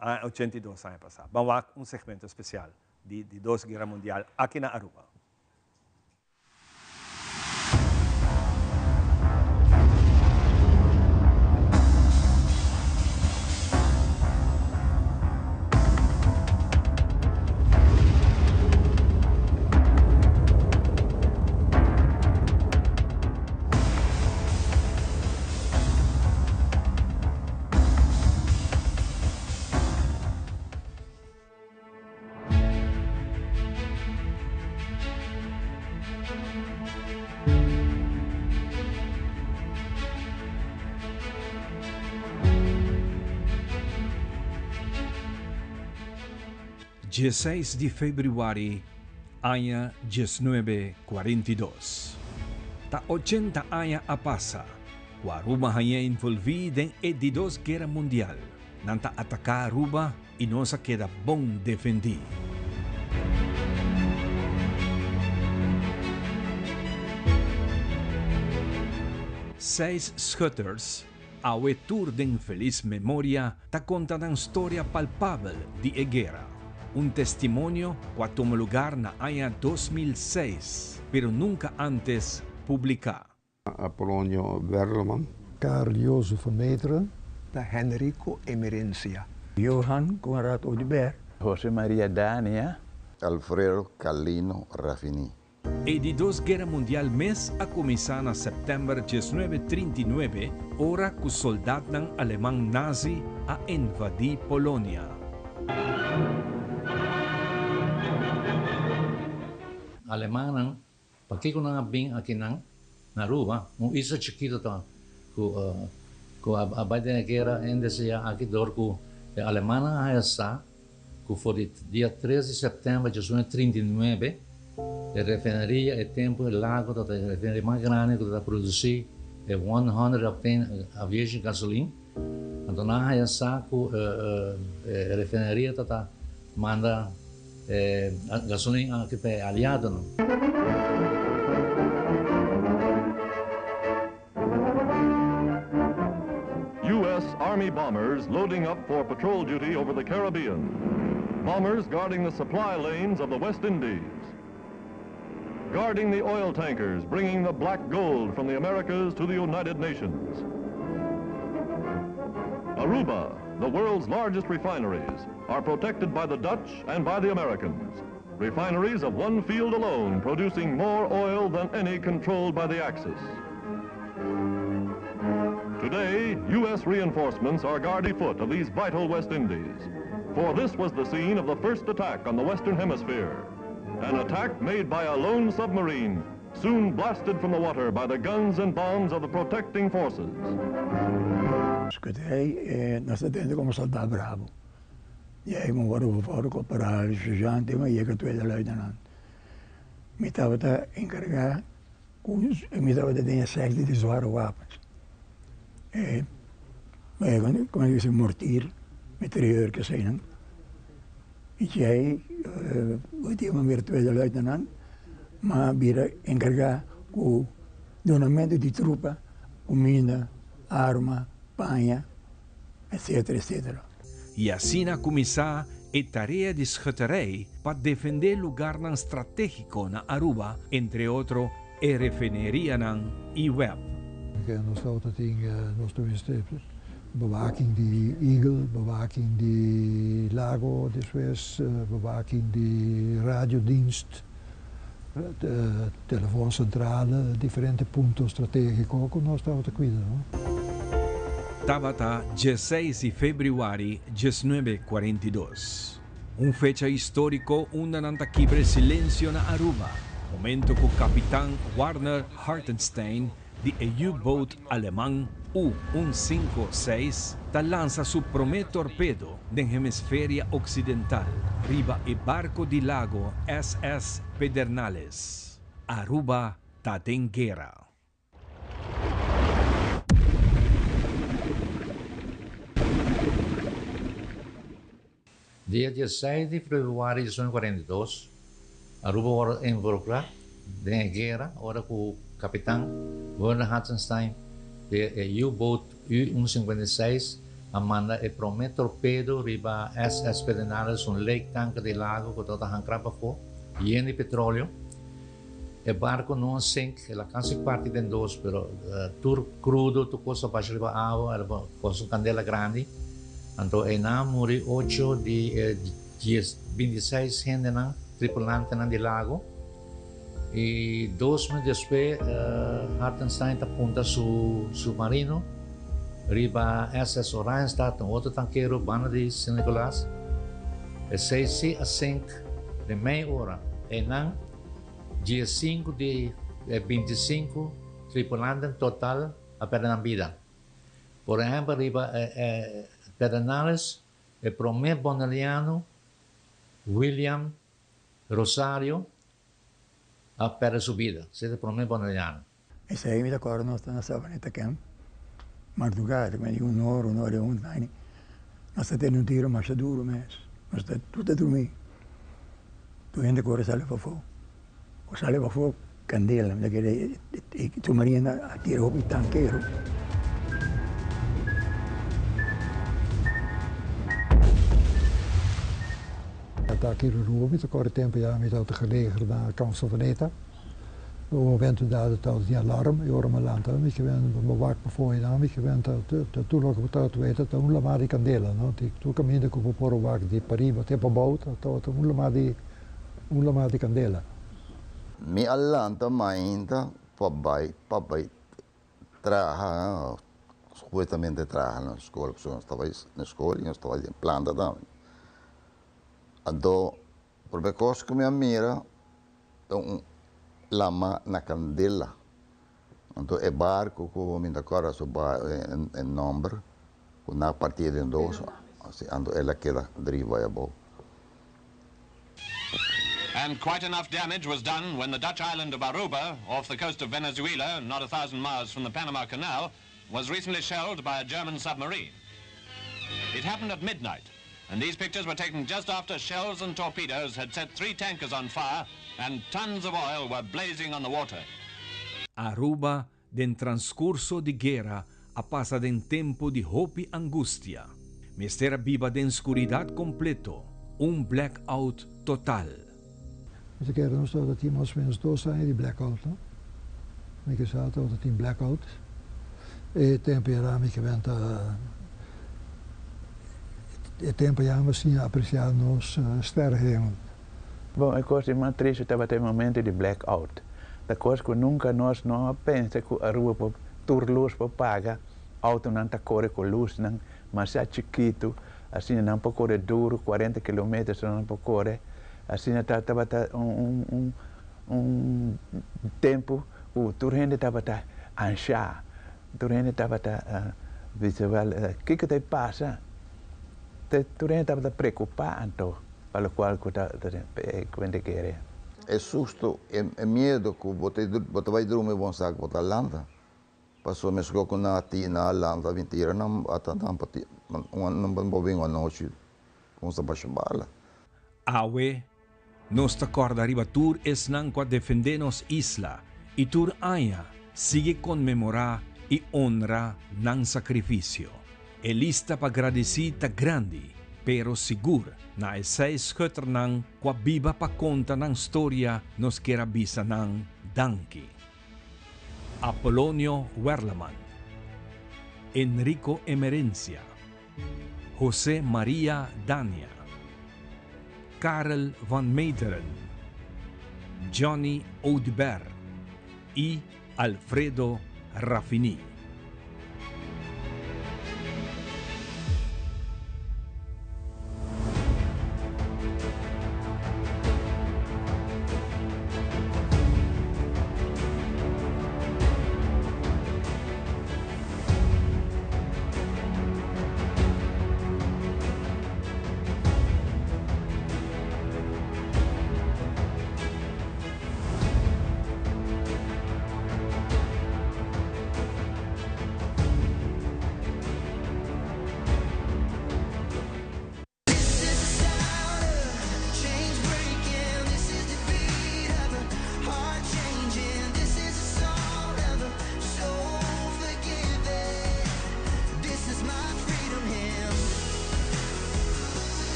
aña 82 aña pasá. Ban wak un segmento spesial di di dos Guera Mundial aki na Aruba. Dieseis di febrüari aña diesnuebe kuarenta i dos. Ta ochenta aña a pasa ku Aruba haña envolví den e di dos Guera Mundial. Nan ta ataká Aruba i nos a keda bon defendí. Seis schutters, awe tur den felis memoria, ta konta nan storia palpabel di e guera. Un testimonio ku a tuma lugar na aña 2006, pero nunka antes publiká. Apolonio Werleman. Karl Jozef van Meteren. Ta Henrico Emerencia. Johan Conrad Oduber. Jose Maria Dania. Alfredo Calino Rafini. E di dos Guera Mundial mes a kuminsá na sèptèmber 1939 ora ku soldatnan aleman nazi a invadí Polonia. Alemannan Pakiko nan a bin akinan na Aruba, un isla chikito ta ku ku a bai den e guera NDCA aki dor ku e alemannan a haya sa ku for di dia tres di sèptèmber 1939 e refineria e tempu e lago ta e refineria mas grandi ku ta produsí e 100 octane aviation gasoline anto nan a haya sa ku e refineria ta ta manda E gasolin aki pa e aliadonan. US Army bombers loading up for patrol duty over the Caribbean. Bombers guarding the supply lanes of the West Indies. Guarding the oil tankers bringing the black gold from the Americas to the United Nations. Aruba, the world's largest refineries, are protected by the Dutch and by the Americans. Refineries of one field alone producing more oil than any controlled by the Axis. U.S. reinforcements are guarding foot of these vital West Indies. For this was the scene of the first attack on the Western Hemisphere. An attack made by a lone submarine, soon blasted from the water by the guns and bombs of the protecting forces. Schutterij, eh, nos ta tende como soldado bravo. Jij moet worden bevorderd, corporaal, sergeant, maar je tweede luitenant. Mi tabata encargá ku mi tabata den e sekte di zware wapens. E, como dice, mortier, mitrailleur eseinan. I djei, bo tin mira tweede luitenant, m'a bira encargá ku dunamentu di trupa, kuminda, arma, paña, etcetera, etcetera. I asina kuminsá e tarea di schutterij pa defendé lugarnan stratégiko na Aruba, entre otro e refinerianan i web. Nos tabata tin nos tenminste bewaking di Eagle, bewaking di Lago, despues bewaking di radiodienst, telefooncentrale, diferente punto strategico cu nos tabata cuida, no. Tabata dieseis di febrüari diesnuebe kuarenta i dos. Un fecha historico unda nan ta kibra e silencio na Aruba, momento cu Capitan Warner Hartenstein di e U-boat aleman U un sinku seis ta lansa su promé torpedo den hemisferia oksidental riba e barko di lago SS Pedernales. Aruba ta den guera. Dia dieseis di februari di 1942, Aruba wòrdu involukrá den e guera ora ku kapitan Werner Hartenstein di e U-boat U un sinkuenta i seis a manda e promé torpedo riba SS Pedernales, un lake tanker di lago ku tabata hankrá pafó yen di petroleo. E barko no a sink, el a kasi parti den dos, pero tur krudo, tur kos a basha riba awa, el a kosa un kandela grandi. Anto einan a muri ocho di e dies, binti seis hendenan, tripulantenan di lago. I dos mes despues Hartenstein ta punta su submarino riba SS Oranjestad, un otro tankero banda di Sint Nicolaas. Esei si a sink den mei ora. Einan diesinku di e bintisinku tripulanten total a pèrdè nan bida. Por ehèmpel riba e Pedernales e promé boneriano William Rosario a pèrdè su bida, esei ta e promé boneriano. Esei mi ta kòrda nos ta na Savaneta Camp mardugada ku un ora, un ora i un tani nos ta tene un tiro masha duru mes nos ta tur ta drumí tur hende kore sali pafó ku sali pafó kandela mi ta kere e submarino a tira hopi tankero. Atake Aruba mi ta kòrda tempu ya mi tabata gelegerd na Kamp Savaneta. Un momento dado tabata tin alarm y ora mi a lanta mi kiben mi wak pafó einan mi kiben ta tur loke bo tabata weta ta un lamar di candela no di tur caminda cu bo por a wak di pariba te pabou tabata un lamar di un lamar di candela. Mi a lanta mainta pa bai pa bai traha supuestamente traha na skol pasobra nos tabata na skol y nos tabata den planta tambe anto Prome kos ku mi a mira ta un lama na kandela. Anto e barku ku mi ta kòrda su e nòmber ku nan a partí den dos, anto el a keda driba bai abou. And quite enough damage was done when the Dutch island of Aruba, off the coast of Venezuela, not a thousand miles from the Panama Canal, was recently shelled by a German submarine. It happened at midnight, and these pictures were taken just after shells and torpedoes had set three tankers on fire and tons of oil were blazing on the water. Aruba den transcurso di guera a pasa den tempo di hopi angustia. Mester a biba den scuridad completo, un blackout total. Mi ta kere nos tabata tin mas o menos dos aña di blackout, no? Mi ke sa tabata tin blackout. E tempo era mi ke benta e tempo ya mi siña aprecia nos sterrenhemel. Bon, e kos di mas tristu tabata e momento di blackout. Ta kos ku nunka nos no a pensa ku Aruba por tur lus por paga. Autonan ta kore ku lusnan masha chikitu, asina nan por kore duru, kuarenta kilometer so nan por kore. Asina ta tabata un un un tempu ku tur hende tabata anshá, tur hende tabata bisa wèl kiko ta pasa? Tur hende tabata preokupá anto pa lokual ku ta kuenta kere. E susto, e miedo ku bo ta bai drumi bon sa ku bo ta lanta. Paso mesco cu nan a tira nan a lanta bin tira nan ata nan pa nan pa bin un anochi con sa basha bala. Awe, nos ta kòrda riba tur esnan ku a defendé nos isla i tur aña sigui konmemorá i onra nan sakrifisio. E lista pa gradisí ta grandi, pero sigur na e seis schutternan ku a biba pa konta nan storia nos kier a bisa nan danki. Apolonio Werleman, Enrico Emerencia, José Maria Dania, Karel van Meeteren, Johnny Oduber y Alfredo Rafini.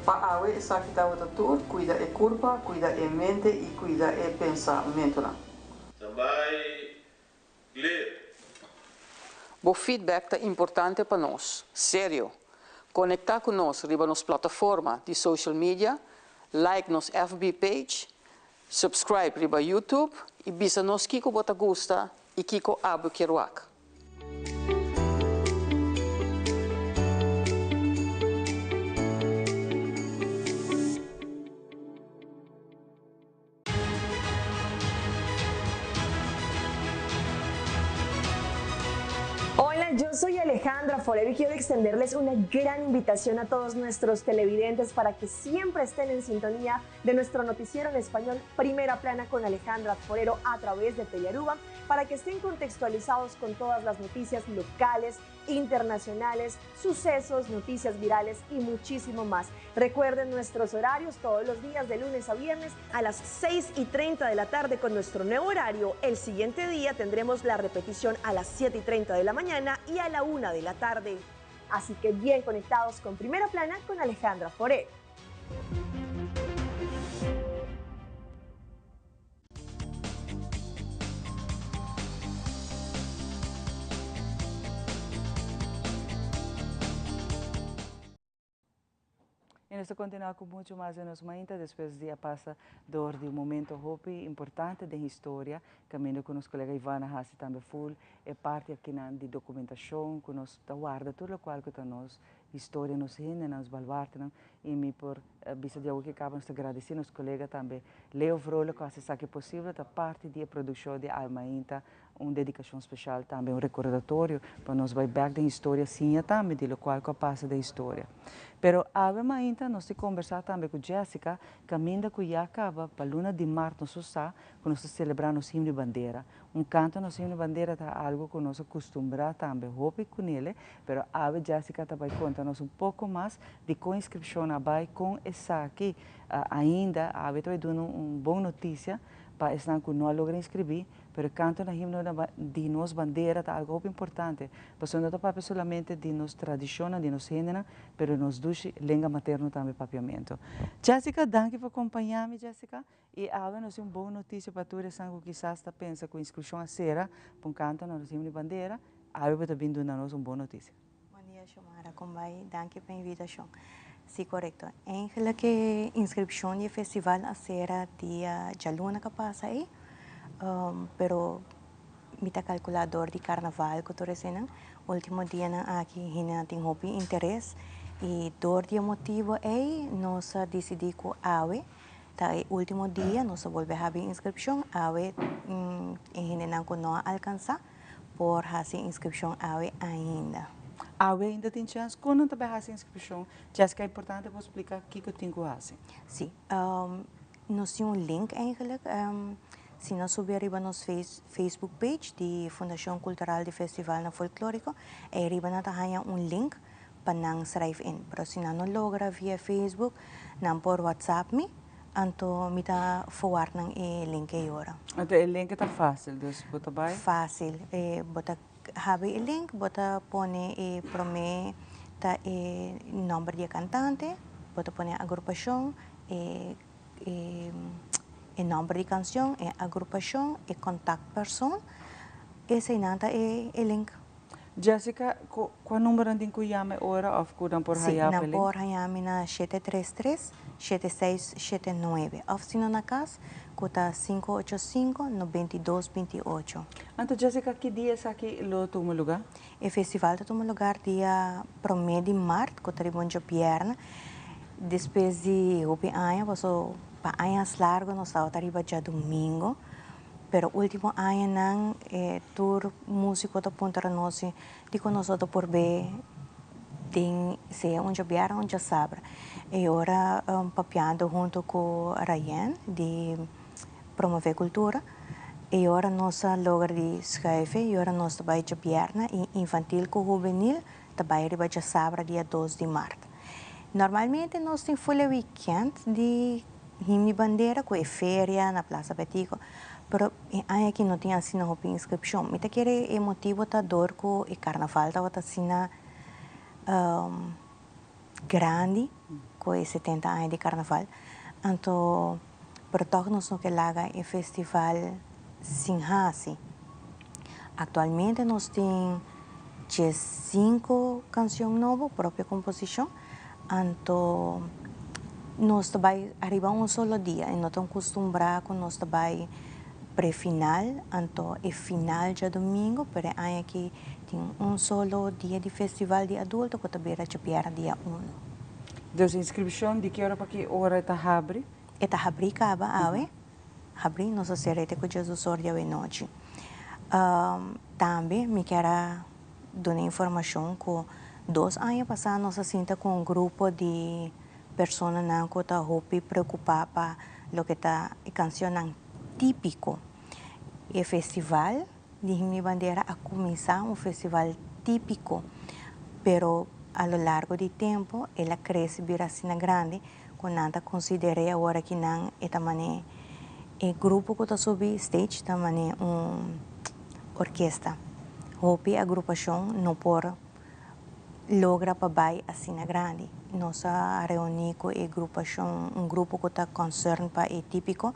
Pa awe esaki tabata tur, cuida e curpa, cuida e mente y cuida e pensamentonan. Standby, clear. Bo feedback ta importante pa nos. Serio! Conecta cu nos riba nos plataforma di social media, like nos FB page, subscribe riba YouTube y bisa nos kico bo ta gusta y kico abo kier wak. Hola, yo soy Alejandra Forero y quiero extenderles una gran invitación a todos nuestros televidentes para que siempre estén en sintonía de nuestro noticiero en español Primera Plana con Alejandra Forero a través de Telearuba para que estén contextualizados con todas las noticias locales, internacionales, sucesos, noticias virales y muchísimo más. Recuerden nuestros horarios todos los días de lunes a viernes a las 6 y 30 de la tarde con nuestro nuevo horario. El siguiente día tendremos la repetición a las 7 y 30 de la mañana y a la 1 de la tarde. Así que bien conectados con Primera Plana con Alejandra Forero. Y nos ta continua cu mucho mas den nos mainta despues di a pasa door di un momento hopi importante den historia caminda cu nos colega Ivana haci tambe full e parti akinan di documentacion cu nos ta warda tur locual cu ta nos historia, nos hendenan, nos baluartenan y mi por bisa di awo ki caba nos ta gradici nos colega tambe Leo Vrolijk cu haci esaki posible ta parti di e produccion di Awe Mainta un dedicacion special tambe un recordatorio pa nos bay bek den historia siña tambe di locual cu a pasa den historia. Pero awe mainta nos tin combersa tambe cu Jessica caminda cu ya caba pa luna di mart nos so sa cu nos ta celebra nos himno di bandera. Un canto nos himno di bandera ta algo cu nos a custumbra tambe hopi cunele pero awe Jessica ta bay conta nos un poco mas di con inscripcion a bay con esaki ainda awe ta bay duna un bon noticia pa esnan cu no a logra inscribi. Pero e canto na himno di nos bandera ta algo hopi importante, pasobra no ta papia solamente di nos tradicionnan, di nos hendenan, pero nos dushi lenga materno tambe papiamento. Jessica, danki pa compaña mi Jessica, y awe nos tin un bon noticia pa tur esnan cu kisas ta pensa cu inscripcion a cera pa un canto na nos himno di bandera, awe bo ta bin duna nos un bon noticia. dia, Xiomara. Con bay? Danki pa e invitacion. Si, corecto. Eigenlijk e inscripcion di e festival a cera dia djaluna cu a pasa ey, pero mi ta calcula door di carnaval cu tur eseynan, ultimo dianan aki hendenan tin hopi interes y door di e motibo ey nos a dicidi cu awe ta e ultimo dia, nos a bolbe habi inscripcion awe, e hendenan cu no a alcansa por hasi inskripshon awe ainda. Awe ainda tin chèns? Kon nan ta bai hasi inskripshon? Jessica, importante bo splika kiko tin ku hasi. Si, nos tin un link eigenlijk. Si nos subi ariba nos Facebook page di Fundashon Kultural di Festivalnan Folklóriko, ei riba nan ta haña un link pa nan schrijf in. Pero si nan no logra via Facebook, nan por WhatsApp mi, anto mi ta forward nan e link ei ora. Anto e link ta fácil, dus bo ta bai? Fácil. Bo ta habri e link, bo ta pone e promé ta e nòmber di e kantante, bo ta pone agrupashon, e e nòmber di kanshon, e agrupashon, e kontaktpersoon, eseinan ta e link. Jessica, kua numbernan tin ku yama e ora òf ku nan por Sí, haña nan Pelin? por haña mi na shete tres tres, shete seis shete nuebe òf si no na kas ku ta sinku ocho sinku, nobenta i dos binti i ocho. Anto Jessica, ki dia esaki lo tuma lugá? E festival ta tuma lugar dia promé di mart, ku ta riba un djabièrnè. Despues di hopi aña, paso pa añas largu nos tabata riba djadumingu. Pero ultimo añanan e tur musico ta puntra nos si dicon nos lo ta por be den sea un djabièrnè o un djasabra. E ora papiando hunto cu Rayen di Promove Cultura e ora nos a logra di schuife y ora nos ta bay djabièrnè y infantil cu hubenil ta bay riba djasabra dia dos di mart. Normalmente nos tin ful e weekend di Himno y Bandera cu e feria na Plaza Betico, pero e aña aki no tin asina hopi inscripcion. Mi ta kere e motibo ta door cu e carnaval tabata asina grandi cu e setenta aña di carnaval, anto pero toch nos no ke laga e festival sin haci. Actualmente nos tin diescinco cancion nobo, propio composicion, anto nos ta bai ariba un solo dia y no ta acostumbrá cu nos ta bai prefinal, anto e final djadomingo, pero e aña aki tin un solo dia di festival di adulto cu ta bira djabièrnè dia uno. Dus inscripcion di ki ora pa ki ora e ta habri? E ta habri caba awe. Habrí nos a sera te ku Jesus or djawe nochi. Tambe mi kier a duna informashon ku dos aña pasá nos a sinta ku un grupo di personanan ku ta hopi preokupá pa loke ta e kanshonnan típiko. E festival di Himno i Bandera a kuminsá un festival típiko, pero a lo largo di tempu el a krese bira asina grandi ku nan ta konsider'é awor aki nan e ta man'é e grupo ku ta subi stage ta man'é un orkesta. Hopi agrupashon no por logra pa bai asina grandi. Nos a reuní ku e grupashon, un grupo ku ta concern pa e típiko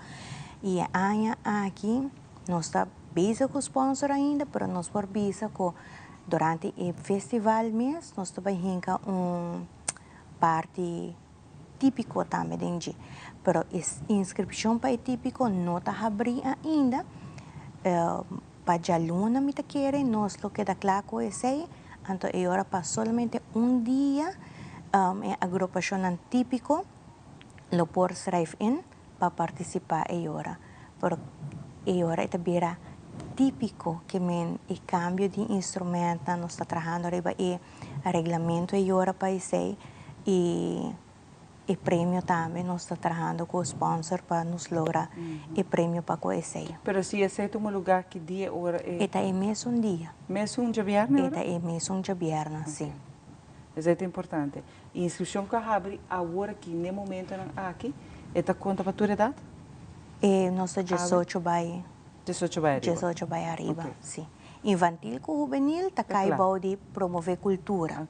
i e aña aki nos ta bezig ku sponsor ainda pero nos por bisa ku durante e festival mes nos ta bai hinka un parti típiko tambe den dje. Pero e inskripshon pa e típiko no ta habrí ainda. Pa djaluna mi ta kere nos lo keda kla ku esei, anto e ora pa solamente un dia e agrupashonnan típiko lo por schrijf in pa partisipá e ora. Pero e ora e ta bira típiko ke men e kambio di instrumentnan nos ta trahando riba e Reglamento e yora pa esey y e premio tambe nos ta trahando cu sponsor pa nos logra e premio pa cu esey. Pero si esey tuma lugar ki dia ora e. E ta e mesun dia. Mesun djabièrnè ora? E ta e mesun djabièrnè, si. Esey ta importante. E inscripcion cu a habri awor aki n'e momentonan aki e ta conta pa tur edad? E nos ta diesocho bay. Diesocho bay ariba. Diesocho bay ariba, si. Infantil ku hubenil ta kai bou di promové kultura.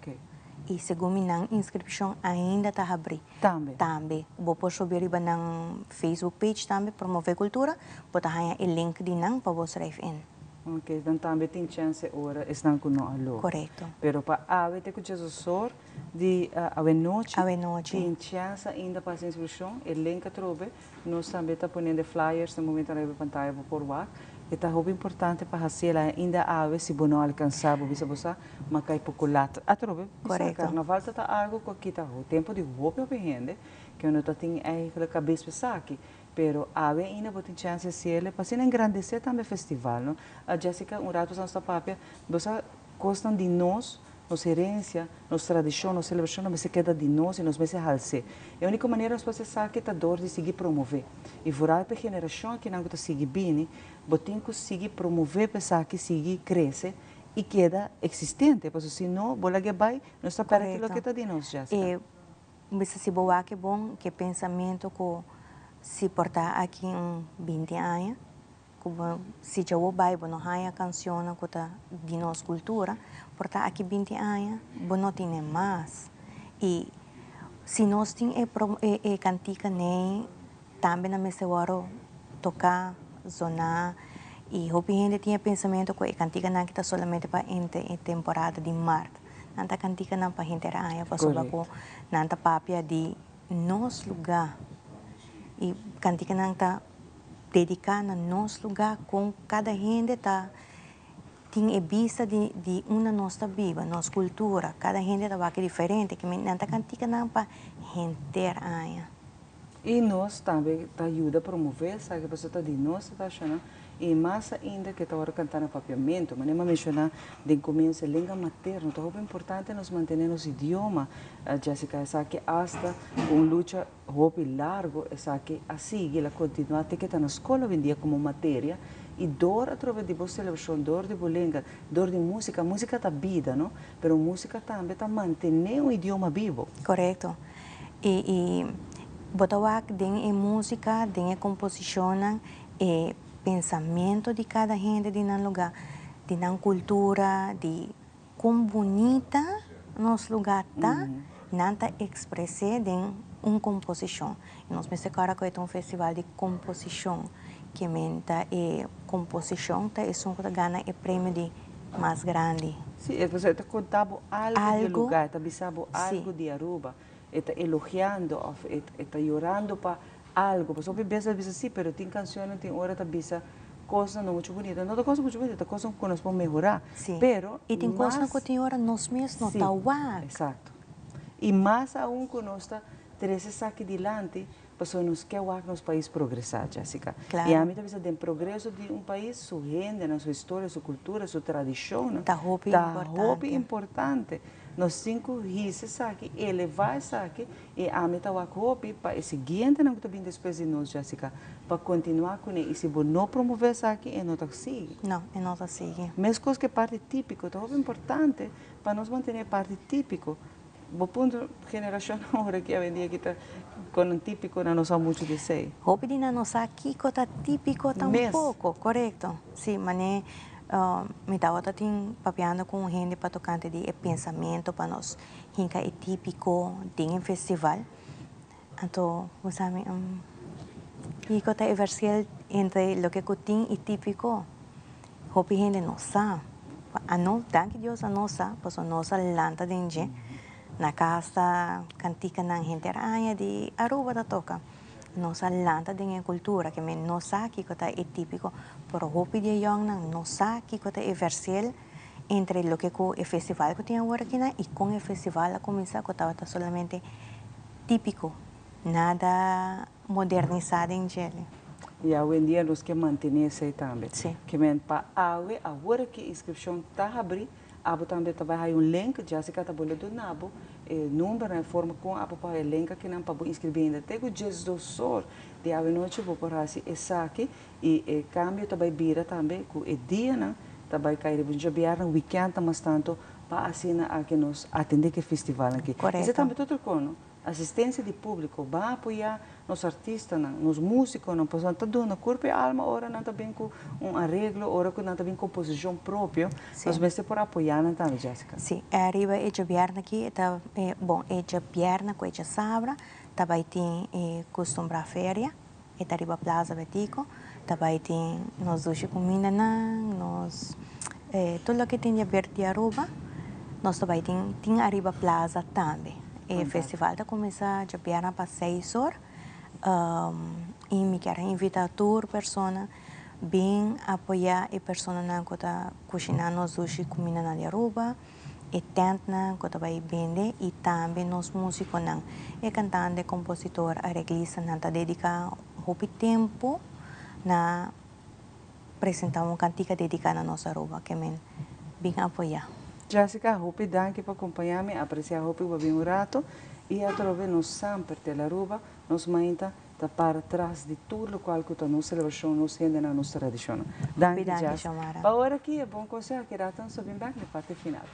I segun mi nan inskripshon ainda ta habrí. Tambe. Tambe. Bo por subi riba nan Facebook page tambe, Promové Kultura, bo ta haña e link di nan pa bo schrijf in. Ok, dan tambe tin chance ora esnan ku no a logra. Korekto. Pero pa awe te ku djesosor di awenochi. Awenochi. Tin chance ainda pa hasi inskripshon. E link atrobe. Nos tambe ta poniendo e flyers na momento ariba e pantaya bo por wak. E ta hopi importante pa hasiel ainda awe si bo no alcansa bo bisa bo sa ma kai poco lat atrobe bisa carnaval ta ta algo cu a kita tempo di hopi hopi hende ke no ta tin eigenlijk cabes pa esaki pero awe ainda bo tin chance hasiel pa asina engrandece tambe festival no. Jessica un rato nos ta papia bo sa Kosnan di nos, nos herensia, nos tradishon, nos selebrashonnan mester keda di nos i nos mester hals'é. E úniko manera nos por hasi esaki ta dor di sigui promové. I vooral pa e generashon akinan ku ta sigui bini, bo tin ku sigui promové pa esaki sigui krese i keda eksistente, pasobra si no, bo lag'é bai, nos ta pèrdè tur loke ta di nos, Jessica. E bisa si bo wak e bon ku e pensamentu ku si por ta aki un binti aña, Ku bo si dja bo bai bo no haña kanshonnan ku ta di nos kultura, por ta aki binti aña bo no tine mas. I si nos tin e e kantika nei tambe nan mester wòrdu toká, zoná i hopi hende tin e pensamentu ku e kantikanan aki ta solamente pa e temporada di mart. Nan ta kantikanan pa henter aña pasobra ku nan ta papia di nos lugá i kantikanan ta Dediká na nos lugá kon kada hende ta tin e bista di di unda nos ta biba, nos kultura. Kada hende ta wak diferente, ke nan ta kantika nan pa henter aña. I nos tambe ta yuda promové esaki pasobra ta di nos ta tashanan i mas ainda ke ta wòrdu kantá na papiamentu. Manera mi a menshoná den komienso e lenga materno ta hopi importante nos mantené nos idioma, Jessica. Esaki asta ku un lucha. Hopi largo esaki a sigui, el a continua te ke ta na scol awendia como materia y door atrobe di bo celebracion, door di bo lenga, door di musica, musica ta bida no, pero musica tambe ta mantene un idioma bibo. Corecto. Y y bo ta wak den e musica, den e composicionnan, e pensamento di cada hende di nan lugar, di nan cultura, di Kon bunita nos lugá ta, nan ta ekspres'é den un komposishon. I nos mester kòrda ku e ta un festival di komposishon, ke men ta e komposishon ta esun ku ta gana e premio di mas grandi. Sí, e pasobra e ta konta bo algu di e lugá, e ta bisa bo algu di Aruba, e ta elogiando òf e ta yorando pa algu. Pasobra hopi bes ta bisa sí, pero tin kanshonnan tin ora ta bisa kosnan no muchu bunita. No ta kosnan muchu bunita, ta kosnan ku nos por mehorá. Sí. Pero I tin kosnan ku tin ora nos mes no ta wak. Eksakto. I mas aun ku nos ta trese esaki dilanti, pasobra nos ke wak nos pais progresá, Jessica. Klaro. I ami ta bisa den progreso di un pais, su hendenan, su historia, su kultura, su tradishonnan Ta hopi ta importante. hopi importante. Nos tin ku hisa esaki, elevá esaki, I ami ta wak hopi pa e siguientenan ku ta bin despues di nos, Jessica, pa kontinuá kuné. I si bo no promové esaki, e no ta sigui. No, e no ta sigui. Meskos ku e parti típiko, ta hopi importante pa nos mantené e parti típiko. Bo puntra generashonnan ora ki awendia ki ta kon nan típiko, nan no sa muchu di esei. Hopi di nan no sa kiko ta típiko tampoko. Korekto. Sí, manera mi tabata tin papiando ku un hende pa tokante di e pensamentu pa nos Hinka e típiko den e festival. Anto bo sa mi kiko ta e verschil entre loke ku tin i típiko? Hopi hende no sa. Ano, danki Dios a nos sa, pasobra nos a lanta den dje. Na kas ta kantikanan henter aña di Aruba ta toka. Nos a lanta den e kultura ke men no sa kiko ta e típiko, pero hopi di e yòngnan no sa kiko ta e verschil Entre loke ku e festival ku tin awor akinan i kon e festival a kuminsá ku tabata solamente típiko, nada modernisá den djele. I awendia nos ke mantené esei tambe. Sí. Ke men pa awe, awor aki inskripshon ta habrí, abo tambe ta bai haña un link, Jessica ta bole duna bo e numbernan, e forma kon abo por haña e link akinan pa bo inskribí ainda. Te ku diesdosor di awenochi bo por hasi esaki I e kambio ta bai bira tambe ku e dianan ta bai kai riba un djabièrnè, wikènt ta mas tantu pa asina aki nos atendé ku e festival aki. Esei tambe ta otro kos, no? Asistensia di públiko, ban apoyá nos artistanan, nos músikonan, pasobra nan ta duna kurpo i alma ora nan ta bin ku un areglo, ora ku nan ta bin komposishon propio, nos mester por apoyá nan tambe, Jessica. Sí, riba e djabièrnè aki ta, bon, e djabièrnè ku e djasabra ta bai tin e kustumbrá feria. E ta riba Plaza Betico. Ta bai tin nos dushi kumindanan, nos tur loke tin di haber di Aruba, nos ta bai tin tin ariba plaza tambe. E festival ta kuminsá djabièrnè pa seis or i mi kier a invitá tur persona bin apoyá e personanan ku ta kushiná nos dushi kumindanan di Aruba, e tèntnan ku ta bai bende i tambe nos músikonan. E kantante, kompositor, areglistanan ta dediká hopi tempu na presentá un kantika dediká na nos Aruba ke men bin apoyá. Jessica, hopi danki pa kompañá mi, apresiá hopi bo bin un rato i atrobe nos semper Tele Aruba, nos mainta ta para tras di tur lokual ku ta nos selebrashon, nos hendenan, nos tradishonnan. Hopi Danki danki Jess. Xiomara. Pa ora aki e bon konseho aki rato nos ta bin bèk na e parti final.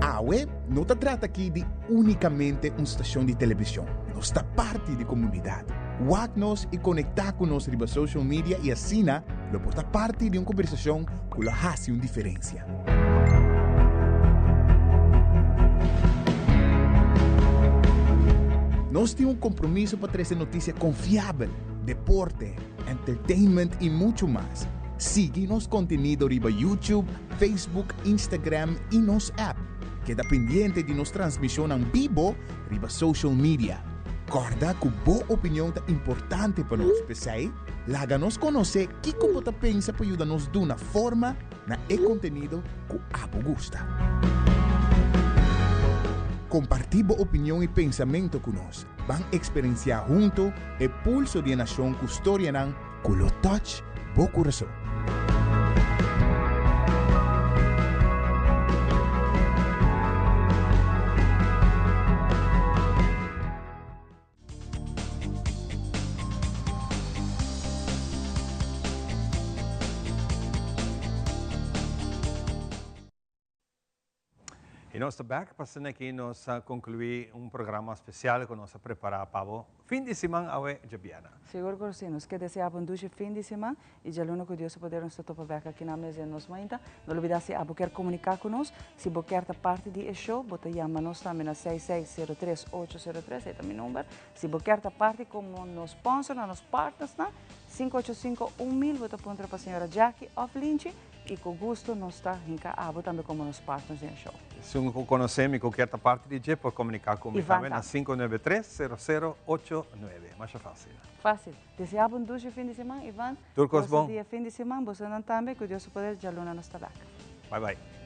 Awe no ta trata aki di únikamente un stashon di televishon, nos ta parti di komunidat. Wak nos i konektá ku nos riba social media i asina lo por ta parti di un kombersashon ku lo hasi un diferensia. Nos tin un kompromiso pa trese notisia konfiabel, deporte, entertainment i muchu mas. Sigui nos kontenido riba YouTube, Facebook, Instagram i nos app. Keda pendiente di nos transmishonnan bibo riba social media. Kòrda ku bo opinion ta importante pa nos, p'esei laga nos konosé kiko bo ta pensa pa yuda nos duna forma na e kontenido ku abo gusta. Kompartí bo opinion i pensamentu ku nos. Ban eksperensiá huntu e pulso di e nashon ku storianan ku lo touch bo kurason. Y nos ta back pa asina aki nos a conclui un programa special cu nos a prepara pa bo fin di siman awe djabièrnè. Sigur cu si, nos ke desea bo un dushi fin di siman y djaluna cu Dios su poder nos ta topa bek aki na mes den nos mainta. No lubida si abo kier comunica cu nos, si bo kier ta parti di e show, bo ta yama nos tambe na 6603803, ey ta mi number. Si bo kier ta parti como nos sponsor na nos partnersnan, 585 1000, bo ta puntra pa señora Jackie of Linchi y cu gusto nos ta hinca abo tambe como nos partners den e show. Esun cu conoce mi cu kier ta parti di dje por comunica cu mi Ivan tambe na tambe. 593 0089. Masha facil. Facil. Desea bo un dushi fin di siman, Ivan. Tur cos bon. Gosa di e fin di siman, bosonan tambe, cu Dios su poder djaluna nos ta bek. Bye bye.